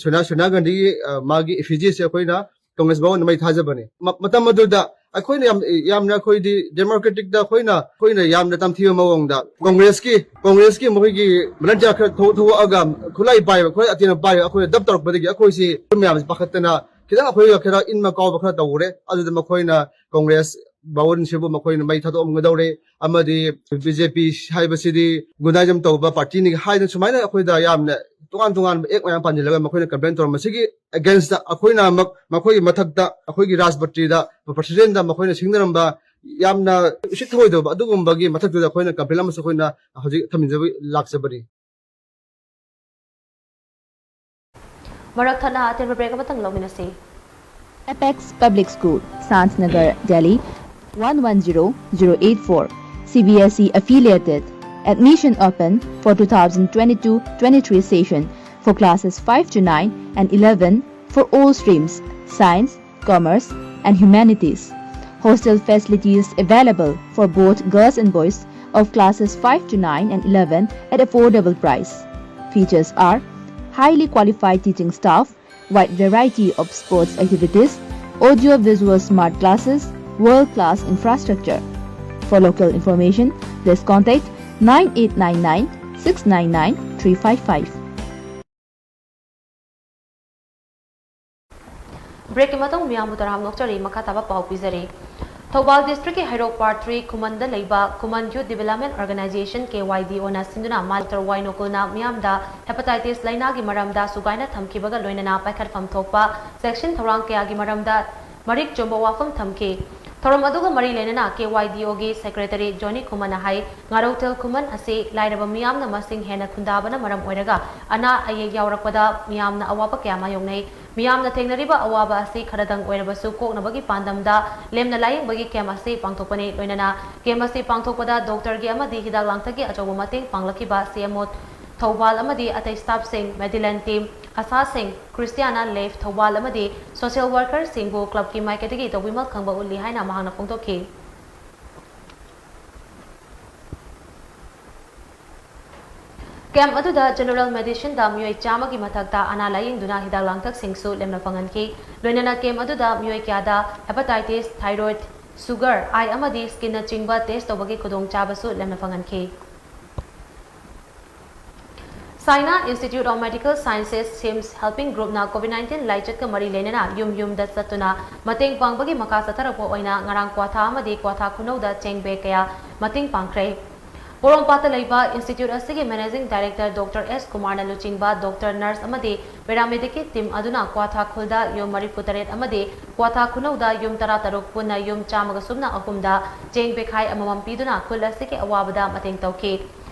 ꯁꯣꯅꯤꯌꯥ, ꯁꯣꯅꯤꯌꯥ ꯒꯥꯟꯙꯤꯒꯤ, ꯑ, ꯃꯥꯒꯤ ꯏꯐꯤꯖꯤꯁꯦ ꯑꯩꯈꯣꯏꯅ ꯀꯣꯡꯒ꯭ꯔꯦꯁ ꯚꯕꯟꯗ ꯃꯩ ꯊꯥꯖꯕꯅꯤ꯫ ꯃ-, ꯃꯇꯝ ꯑꯗꯨꯗ ꯑꯩꯈꯣꯏꯅ ꯌꯥꯝ, ꯌꯥꯝꯅ ꯑꯩꯈꯣꯏꯗꯤ ꯗꯦꯃꯣꯀ꯭ꯔꯦꯇꯤꯛꯇ ꯑꯩꯈꯣꯏꯅ, ꯑꯩꯈꯣꯏꯅ ꯌꯥꯝꯅ ꯇꯝꯊꯤꯕ ꯃꯑꯣꯡꯗ ꯀꯣꯡꯒ꯭ꯔꯦꯁꯀꯤ, ꯀꯣꯡꯒ꯭ꯔꯦꯁꯀꯤ ꯃꯈꯣꯏꯒꯤ ꯚꯣꯂꯟꯇꯤꯌꯔ ꯈꯔ ꯊꯣꯛ-, ꯊꯣꯛꯂꯛꯑꯒ ꯈꯨꯠꯂꯥꯏ ꯄꯥꯏꯕ, ꯈꯨꯠꯂꯥꯏ ꯑꯇꯦꯟꯕ ꯄꯥꯏꯕ ꯑꯩꯈꯣꯏꯗ ꯗꯞ ꯇꯧꯔꯛꯄꯗꯒꯤ ꯑꯩꯈꯣꯏꯁꯤ ꯃꯌꯥꯝꯁꯤ ꯄꯥꯈꯠꯇꯅ ꯈꯤꯇꯪ ꯑꯩꯈꯣꯏꯒ ꯈꯔ ꯏꯟꯕ ꯀꯥꯎꯕ ꯈꯔ ꯇꯧꯔꯦ꯫ ꯑꯗꯨꯗ ꯃꯈꯣꯏꯅ ꯀꯣꯡꯒ꯭ꯔꯦꯁ ꯚꯕꯟꯁꯤꯕꯨ ꯃꯈꯣꯏꯅ ꯃꯩ ꯊꯥꯗꯣꯛꯑꯝꯒꯗꯧꯔꯦ ꯑꯃꯗꯤ ꯕꯤ ꯖꯦ ꯄꯤ ꯍꯥꯏꯕꯁꯤꯗꯤ ꯒꯨꯟꯗꯥꯏꯖꯝ ꯇꯧꯕ ꯄꯥꯔꯇꯤꯅꯤ ꯍꯥꯏꯗꯅ ꯁꯨꯃꯥꯏꯅ ꯑꯩꯈꯣꯏꯗ ꯌꯥꯝꯅ ꯇꯣꯉꯥꯟ ꯇꯣꯉꯥꯟꯕ ꯑꯦꯛ ꯃꯌꯥꯝ ꯄꯥꯟꯁꯤꯜꯂꯒ ꯃꯈꯣꯏꯅ ꯀꯝꯄ꯭ꯂꯦꯟ ꯇꯧꯔꯝꯕꯁꯤꯒꯤ ꯑꯦꯒꯦꯟꯁꯇ ꯑꯩꯈꯣꯏꯅ ꯑꯃꯨꯛ ꯃꯈꯣꯏꯒꯤ ꯃꯊꯛꯇ ꯑꯩꯈꯣꯏꯒꯤ ꯔꯥꯁꯇ꯭ꯔꯄꯇꯤꯗ, ꯄ꯭ꯔꯁꯤꯗꯦꯟꯗ ꯃꯈꯣꯏꯅ ꯁꯤꯡꯅꯔꯝꯕ ꯌꯥꯝꯅ ꯎꯁꯤꯠ ꯊꯑꯣꯏꯗꯕ ꯑꯗꯨꯒꯨꯝꯕꯒꯤ ꯃꯊꯛꯇꯨꯗ ꯑꯩꯈꯣꯏꯅ ꯀꯝꯄ꯭ꯂꯦꯟ ꯑꯃꯁꯨ ꯑꯩꯈꯣꯏꯅ ꯍꯧꯖꯤꯛ ꯊꯝꯖꯕ ꯂꯥꯛꯆꯕꯅꯤ꯫ ꯃꯔꯛ ꯊꯠꯅ ꯑꯇꯦꯟꯕ ꯕ꯭ꯔꯦꯛ ꯑꯃꯇꯪ ꯂꯧꯃꯤꯟꯅꯁꯤ꯫ Apex Public School, Sant Nagar, Delhi, one one zero zero eight four, C B S E affiliated. Admission open for twenty twenty-two twenty-three session for classes five to nine and eleven for all streams, science, commerce, and humanities. Hostel facilities available for both girls and boys of classes five to nine and eleven at affordable price. Features are highly qualified teaching staff, wide variety of sports activities, audio-visual smart classes, world-class infrastructure. For local information, please contact nine eight nine nine six nine nine three five five. Break ꯀꯤ ꯃꯇꯨꯡ ꯃꯤꯌꯥꯝꯕꯨ ꯇꯔꯥꯝꯅ ꯑꯣꯛꯆꯔꯤ꯫ ꯃꯈꯥ ꯇꯥꯕ ꯄꯥꯎ ꯄꯤꯖꯔꯤ꯫ Thoubal district ꯀꯤ ꯍꯩꯔꯣꯛ Part three ꯈꯨꯃꯟꯗ ꯂꯩꯕ ꯈꯨꯃꯟ Youth Development Organization, K Y D O ꯅ ꯁꯤꯟꯗꯨꯅ ꯃꯥ Doctor ꯋꯥꯏ ꯅꯣꯀꯨꯜꯅ ꯃꯤꯌꯥꯝꯗ hepatitis ꯂꯩꯅꯥꯒꯤ ꯃꯔꯝꯗ ꯁꯨꯒꯥꯏꯅ ꯊꯝꯈꯤꯕꯒ ꯂꯣꯏꯅꯅ ꯄꯥꯏꯈꯠꯐꯝ ꯊꯣꯛꯄ ꯆꯦꯛꯁꯤꯟ ꯊꯧꯔꯥꯡ ꯀꯌꯥꯒꯤ ꯃꯔꯝꯗ ꯃꯔꯤꯛ ꯆꯨꯝꯕ ꯋꯥꯐꯝ ꯊꯝꯈꯤ꯫ ꯊꯧꯔꯝ ꯑꯗꯨꯒ ꯃꯔꯤ ꯂꯩꯅꯅ K Y D O ꯒꯤ secretary Johnny ꯈꯨꯃꯟꯅ ꯍꯥꯏ, ꯉꯥꯔꯧꯊꯦꯜ ꯈꯨꯃꯟ ꯑꯁꯤ ꯂꯥꯏꯔꯕ ꯃꯤꯌꯥꯝꯅ ꯃꯁꯤꯡ ꯍꯦꯟꯅ ꯈꯨꯟꯗꯥꯕꯅ ꯃꯔꯝ ꯑꯣꯏꯔꯒ ꯑꯅꯥ ꯑꯌꯦꯛ ꯌꯥꯎꯔꯛꯄꯗ ꯃꯤꯌꯥꯝꯅ ꯑꯋꯥꯕ ꯀꯌꯥ ꯃꯥꯌꯣꯛꯅꯩ꯫ ꯃꯤꯌꯥꯝꯅ ꯊꯦꯡꯅꯔꯤꯕ ꯑꯋꯥꯕ ꯑꯁꯤ ꯈꯔꯗꯪ ꯑꯣꯏꯔꯕꯁꯨ ꯀꯣꯛꯅꯕꯒꯤ ꯄꯥꯟꯗꯝꯗ ꯂꯦꯝꯅ ꯂꯥꯌꯦꯡꯕꯒꯤ camp ꯑꯁꯤ ꯄꯥꯡꯊꯣꯛꯄꯅꯤ꯫ ꯂꯣꯏꯅꯅ camp ꯑꯁꯤ ꯄꯥꯡꯊꯣꯛꯄꯗ doctor ꯒꯤ ꯑꯃꯗꯤ ꯍꯤꯗꯥꯛ ꯂꯥꯡꯊꯛꯀꯤ ꯑꯆꯧꯕ ꯃꯇꯦꯡ ꯄꯥꯡꯂꯛꯈꯤꯕ C M O ꯊꯧꯕꯥꯜ ꯑꯃꯗꯤ ꯑꯇꯩ staff ꯁꯤꯡ, Medillion team, ꯑꯁꯥꯁꯤꯡ, Christiana Life Thoubal ꯑꯃꯗꯤ social worker ꯁꯤꯡꯕꯨ club ꯀꯤ ꯃꯥꯏꯀꯩꯗꯒꯤ ꯇꯧꯕꯤꯃꯜ ꯈꯪꯕ ꯎꯠꯂꯤ ꯍꯥꯏꯅ ꯃꯍꯥꯛꯅ ꯐꯣꯡꯗꯣꯛꯈꯤ꯫ Camp ꯑꯗꯨꯗ general medicine ꯗ ꯃꯤꯑꯣꯏ ꯆꯥꯝꯃꯒꯤ ꯃꯊꯛꯇ ꯑꯅꯥ ꯂꯥꯌꯦꯡꯗꯨꯅ ꯍꯤꯗꯥꯛ ꯂꯥꯡꯊꯛꯁꯤꯡꯁꯨ ꯂꯦꯝꯅ ꯐꯪꯍꯟꯈꯤ꯫ ꯂꯣꯏꯅꯅ camp ꯑꯗꯨꯗ ꯃꯤꯑꯣꯏ ꯀꯌꯥꯗ hepatitis, thyroid, sugar, eye ꯑꯃꯗꯤ skin ꯅꯆꯤꯡꯕ test ꯇꯧꯕꯒꯤ ꯈꯨꯗꯣꯡꯆꯥꯕꯁꯨ ꯂꯦꯝꯅ ꯐꯪꯍꯟꯈꯤ꯫ Saina Institute of Medical Sciences, SIMS helping group ꯅ COVID nineteen ꯂꯥꯏꯆꯠꯀ ꯃꯔꯤ ꯂꯩꯅꯅ ꯌꯨꯝ ꯌꯨꯝꯗ ꯆꯠꯇꯨꯅ ꯃꯇꯦꯡ ꯄꯥꯡꯕꯒꯤ ꯃꯈꯥ ꯆꯠꯊꯔꯛꯄ ꯑꯣꯏꯅ ꯉꯔꯥꯡ ꯀ꯭ꯋꯥꯊꯥ ꯑꯃꯗꯤ ꯀ꯭ꯋꯥꯊꯥ ꯈꯨꯅꯧꯗ ꯆꯦꯡ bag ꯀꯌꯥ ꯃꯇꯦꯡ ꯄꯥꯡꯈ꯭ꯔꯦ꯫ ꯄꯣꯔꯣꯝꯄꯥꯠꯇ ꯂꯩꯕ institute ꯑꯁꯤꯒꯤ managing director Doctor S ꯀꯨꯃꯥꯔꯅ ꯂꯨꯆꯤꯡꯕ doctor, nurse ꯑꯃꯗꯤ paramedic ꯀꯤ team ꯑꯗꯨꯅ ꯀ꯭ꯋꯥꯊꯥ ꯈꯨꯜꯗ ꯌꯨꯝ ꯃꯔꯤꯐꯨ ꯇꯔꯦꯠ ꯑꯃꯗꯤ ꯀ꯭ꯋꯥꯊꯥ ꯈꯨꯅꯧꯗ ꯌꯨꯝ ꯇꯔꯥ ꯇꯔꯨꯛ, ꯄꯨꯟꯅ ꯌꯨꯝ ꯆꯥꯝꯃꯒ ꯁꯨꯞꯅ ꯑꯍꯨꯝꯗ ꯆꯦꯡ ꯕꯦꯈꯥꯏ ꯑꯃꯃꯝ ꯄꯤꯗꯨꯅ ꯈꯨꯜ ꯑꯁꯤꯒꯤ ꯑꯋꯥꯕꯗ ꯃꯇꯦꯡ ꯇꯧꯈꯤ꯫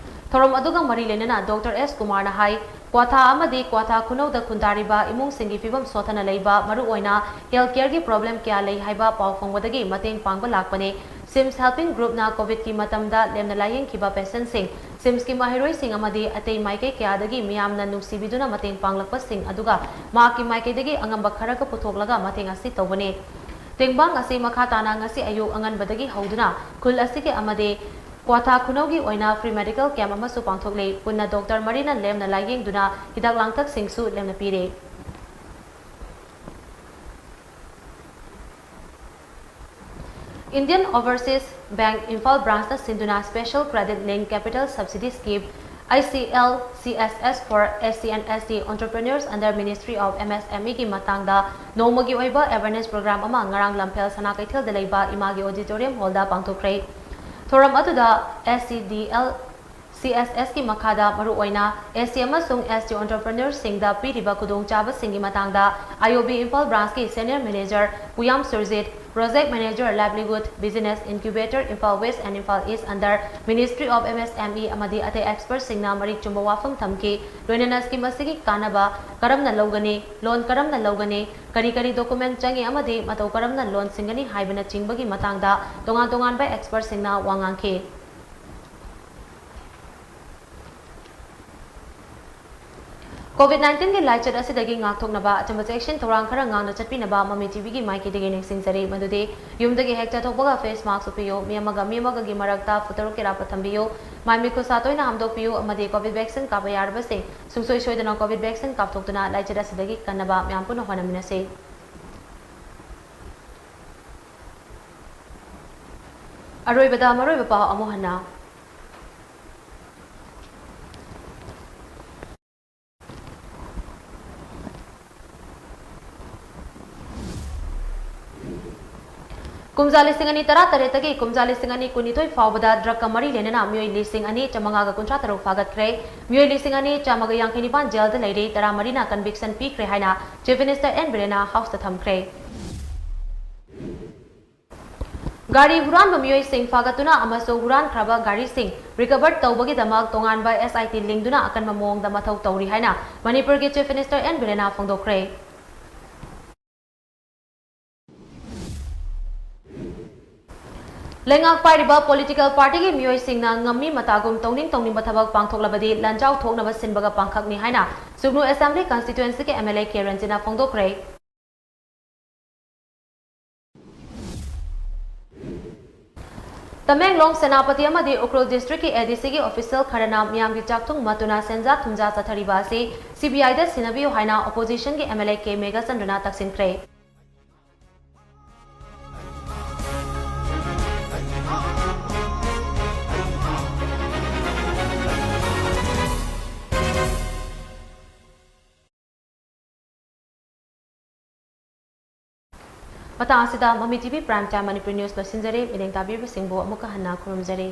ꯊꯧꯔꯝ ꯑꯗꯨꯒ ꯃꯔꯤ ꯂꯩꯅꯅ doctor S ꯀꯨꯃꯥꯔꯅ ꯍꯥꯏ, ꯀ꯭ꯋꯥꯊꯥ ꯑꯃꯗꯤ ꯀ꯭ꯋꯥꯊꯥ ꯈꯨꯅꯧꯗ ꯈꯨꯟꯗꯥꯔꯤꯕ ꯏꯃꯨꯡꯁꯤꯡꯒꯤ ꯐꯤꯕꯝ ꯁꯣꯠꯊꯅ ꯂꯩꯕ, ꯃꯔꯨꯑꯣꯏꯅ health careꯒꯤ problem ꯀꯌꯥ ꯂꯩ ꯍꯥꯏꯕ ꯄꯥꯎ ꯐꯪꯕꯗꯒꯤ ꯃꯇꯦꯡ ꯄꯥꯡꯕ ꯂꯥꯛꯄꯅꯤ꯫ SIMS Helping Groupꯅ COVIDꯀꯤ ꯃꯇꯝꯗ ꯂꯦꯝꯅ ꯂꯥꯌꯦꯡꯈꯤꯕ patientꯁꯤꯡ, SIMSꯀꯤ ꯃꯍꯩꯔꯣꯏꯁꯤꯡ ꯑꯃꯗꯤ ꯑꯇꯩ ꯃꯥꯏꯀꯩ ꯀꯌꯥꯗꯒꯤ ꯃꯤꯌꯥꯝꯅ ꯅꯨꯡꯁꯤꯕꯤꯗꯨꯅ ꯃꯇꯦꯡ ꯄꯥꯡꯂꯛꯄꯁꯤꯡ ꯑꯗꯨꯒ ꯃꯍꯥꯛꯀꯤ ꯃꯥꯏꯀꯩꯗꯒꯤ ꯑꯉꯝꯕ ꯈꯔꯒ ꯄꯨꯊꯣꯛꯂꯒ ꯃꯇꯦꯡ ꯑꯁꯤ ꯇꯧꯕꯅꯤ꯫ ꯇꯦꯡꯕꯥꯡ ꯑꯁꯤ ꯃꯈꯥ ꯇꯥꯅ ꯉꯁꯤ ꯑꯌꯨꯛ ꯑꯉꯟꯕꯗꯒꯤ ꯍꯧꯗꯨꯅ ꯈꯨꯜ ꯑꯁꯤꯒꯤ ꯑꯃꯗꯤ ꯀ꯭ꯋꯥꯊꯥ ꯈꯨꯅꯧꯒꯤ ꯑꯣꯏꯅ free medical camp ꯑꯃꯁꯨ ꯄꯥꯡꯊꯣꯛꯂꯤ꯫ ꯄꯨꯟꯅ doctor ꯃꯔꯤꯅ ꯂꯦꯝꯅ ꯂꯥꯌꯦꯡꯗꯨꯅ ꯍꯤꯗꯥꯛ ꯂꯥꯡꯊꯛꯁꯤꯡꯁꯨ ꯂꯦꯝꯅ ꯄꯤꯔꯦ꯫ Indian Overseas Bank ꯏꯝꯐꯥꯜ branchꯅ ꯁꯤꯟꯗꯨꯅ Special Credit Linked Capital Subsidy Scheme, ICLCSS for SC and ST entrepreneurs under Ministry of MSMEꯒꯤ ꯃꯇꯥꯡꯗ ꯅꯣꯡꯃꯒꯤ ꯑꯣꯏꯕ awareness program ꯑꯃ ꯉꯔꯥꯡ ꯂꯝꯐꯦꯜ ꯁꯅꯥ ꯀꯩꯊꯦꯜꯗ ꯂꯩꯕ ꯏꯃꯥꯒꯤ auditorium hallꯗ ꯄꯥꯡꯊꯣꯛꯈ꯭ꯔꯦ꯫ ꯊꯧꯔꯝ ꯑꯗꯨꯗ SCDL CSSꯀꯤ ꯃꯈꯥꯗ ꯃꯔꯨꯑꯣꯏꯅ SC ꯑꯃꯁꯨꯡ ST entrepreneurꯁꯤꯡꯗ ꯄꯤꯔꯤꯕ ꯈꯨꯗꯣꯡꯆꯥꯕꯁꯤꯡꯒꯤ ꯃꯇꯥꯡꯗ IOB Imphal branchꯀꯤ senior manager ꯄꯨꯌꯥꯝ Surjit, project manager livelihood, business incubator Imphal West and Imphal East under Ministry of MSME ꯑꯃꯗꯤ ꯑꯇꯩ expertꯁꯤꯡꯅ ꯃꯔꯤꯛ ꯆꯨꯝꯕ ꯋꯥꯐꯝ ꯊꯝꯈꯤ꯫ ꯂꯣꯏꯅꯅ scheme ꯑꯁꯤꯒꯤ ꯀꯥꯟꯅꯕ ꯀꯔꯝꯅ ꯂꯧꯒꯅꯤ, loan ꯀꯔꯝꯅ ꯂꯧꯒꯅꯤ, ꯀꯔꯤ ꯀꯔꯤ document ꯆꯪꯏ ꯑꯃꯗꯤ ꯃꯇꯧ ꯀꯔꯝꯅ loan ꯁꯤꯡꯒꯅꯤ ꯍꯥꯏꯕꯅꯆꯤꯡꯕꯒꯤ ꯃꯇꯥꯡꯗ ꯇꯣꯉꯥꯟ ꯇꯣꯉꯥꯟꯕ expertꯁꯤꯡꯅ ꯋꯥ ꯉꯥꯡꯈꯤ꯫ COVID nineteenꯒꯤ ꯂꯥꯏꯆꯠ ꯑꯁꯤꯗꯒꯤ ꯉꯥꯛꯊꯣꯛꯅꯕ ꯑꯆꯝꯕ ꯆꯦꯛꯁꯤꯟ ꯊꯧꯔꯥꯡ ꯈꯔ ꯉꯥꯛꯅ ꯆꯠꯄꯤꯅꯕ ꯃꯃꯤ TVꯒꯤ ꯃꯥꯏꯀꯩꯗꯒꯤ ꯅꯤꯡꯁꯤꯡꯖꯔꯤ꯫ ꯃꯗꯨꯗꯤ ꯌꯨꯝꯗꯒꯤ ꯍꯦꯛ ꯆꯠꯊꯣꯛꯄꯒ face mask ꯎꯞꯄꯤꯌꯨ, ꯃꯤ ꯑꯃꯒ ꯃꯤ ꯑꯃꯒꯒꯤ ꯃꯔꯛꯇ foot ꯇꯔꯨꯛꯀꯤ ꯑꯔꯥꯞꯄ ꯊꯝꯕꯤꯌꯨ, ꯃꯥꯏ ꯃꯤꯠ ꯈꯨꯠ ꯁꯥ ꯇꯣꯏꯅ ꯍꯥꯝꯗꯣꯛꯄꯤꯌꯨ ꯑꯃꯗꯤ COVID vaccine ꯀꯥꯞꯄ ꯌꯥꯔꯕꯁꯤꯡ ꯁꯨꯡꯁꯣꯏ ꯁꯣꯏꯗꯅ COVID vaccine ꯀꯥꯞꯊꯣꯛꯇꯨꯅ ꯂꯥꯏꯆꯠ ꯑꯁꯤꯗꯒꯤ ꯀꯟꯅꯕ ꯃꯌꯥꯝ ꯄꯨꯟꯅ ꯍꯣꯠꯅꯃꯤꯟꯅꯁꯤ꯫ ꯑꯔꯣꯏꯕꯗ ꯃꯔꯨꯑꯣꯏꯕ ꯄꯥꯎ ꯑꯃꯨꯛ ꯍꯟꯅ꯫ ꯀꯨꯝꯖꯥ ꯂꯤꯁꯤꯡ ꯑꯅꯤ ꯇꯔꯥꯇꯔꯦꯠꯇꯒꯤ ꯀꯨꯝꯖꯥ ꯂꯤꯁꯤꯡ ꯑꯅꯤ ꯀꯨꯟꯅꯤꯊꯣꯏ ꯐꯥꯎꯕꯗ drugꯀ ꯃꯔꯤ ꯂꯩꯅꯅ ꯃꯤꯑꯣꯏ ꯂꯤꯁꯤꯡ ꯑꯅꯤ ꯆꯥꯃꯉꯥꯒ ꯀꯨꯟꯊ꯭ꯔꯥ ꯇꯔꯨꯛ ꯐꯥꯒꯠꯈ꯭ꯔꯦ꯫ ꯃꯤꯑꯣꯏ ꯂꯤꯁꯤꯡ ꯑꯅꯤ ꯆꯥꯝꯃꯒ ꯌꯥꯡꯈꯩ ꯅꯤꯄꯥꯟ jailꯗ ꯂꯩꯔꯤ, ꯇꯔꯥꯃꯔꯤꯅ conviction ꯄꯤꯈ꯭ꯔꯦ ꯍꯥꯏꯅ Chief Minister N ꯕꯤꯔꯦꯟꯅ Houseꯇ ꯊꯝꯈ꯭ꯔꯦ꯫ ꯒꯥꯔꯤ ꯍꯨꯔꯥꯟꯕ ꯃꯤꯑꯣꯏꯁꯤꯡ ꯐꯥꯒꯠꯇꯨꯅ ꯑꯃꯁꯨꯡ ꯍꯨꯔꯥꯟꯈ꯭ꯔꯕ ꯒꯥꯔꯤꯁꯤꯡ recover ꯇꯧꯕꯒꯤꯗꯃꯛ ꯇꯣꯉꯥꯟꯕ S I T ꯂꯤꯡꯗꯨꯅ ꯑꯀꯟꯕ ꯃꯑꯣꯡꯗ ꯃꯊꯧ ꯇꯧꯔꯤ ꯍꯥꯏꯅ ꯃꯅꯤꯄꯨꯔꯒꯤ Chief Minister N ꯕꯤꯔꯦꯟꯅ ꯐꯣꯡꯗꯣꯛꯈ꯭ꯔꯦ꯫ ꯂꯩꯉꯥꯛ ꯄꯥꯏꯔꯤꯕ political partyꯒꯤ ꯃꯤꯑꯣꯏꯁꯤꯡꯅ ꯉꯝꯃꯤ ꯃꯇꯥꯒꯨꯝ ꯇꯧꯅꯤꯡ ꯇꯧꯅꯤꯡꯕ ꯊꯕꯛ ꯄꯥꯡꯊꯣꯛꯂꯕꯗꯤ ꯂꯟꯖꯥꯎ ꯊꯣꯛꯅꯕ ꯁꯤꯟꯕꯒ ꯄꯥꯡꯈꯛꯅꯤ ꯍꯥꯏꯅ ꯁꯨꯒꯅꯨ Assembly Constituencyꯒꯤ M L A K ꯔꯟꯖꯤꯠꯅ ꯐꯣꯡꯗꯣꯛꯈ꯭ꯔꯦ꯫ ꯇꯃꯦꯡꯂꯣꯡ, ꯁꯦꯅꯥꯄꯇꯤ ꯑꯃꯗꯤ ꯎꯈ꯭ꯔꯨꯜ districtꯀꯤ A D Cꯒꯤ official ꯈꯔꯅ ꯃꯤꯌꯥꯝꯒꯤ ꯆꯥꯛꯊꯨꯡ ꯃꯠꯇꯨꯅ ꯁꯦꯟꯖꯥ ꯊꯨꯝꯖꯥ ꯆꯠꯊꯔꯤꯕ ꯑꯁꯤ C B Iꯗ ꯁꯤꯟꯅꯕꯤꯌꯨ ꯍꯥꯏꯅ oppositionꯒꯤ M L A K ꯃꯦꯘꯆꯟꯗ꯭ꯔꯅ ꯇꯛꯁꯤꯟꯈ꯭ꯔꯦ꯫ ꯃꯇꯥꯡ ꯑꯁꯤꯗ ꯃꯃꯤ T V Prime Time Manipuri news ꯂꯣꯏꯁꯤꯟꯖꯔꯦ꯫ ꯃꯤꯠꯌꯦꯡ ꯇꯥꯕꯤꯔꯤꯕꯁꯤꯡꯕꯨ ꯑꯃꯨꯛꯀ ꯍꯟꯅ ꯈꯨꯔꯨꯝꯖꯔꯤ꯫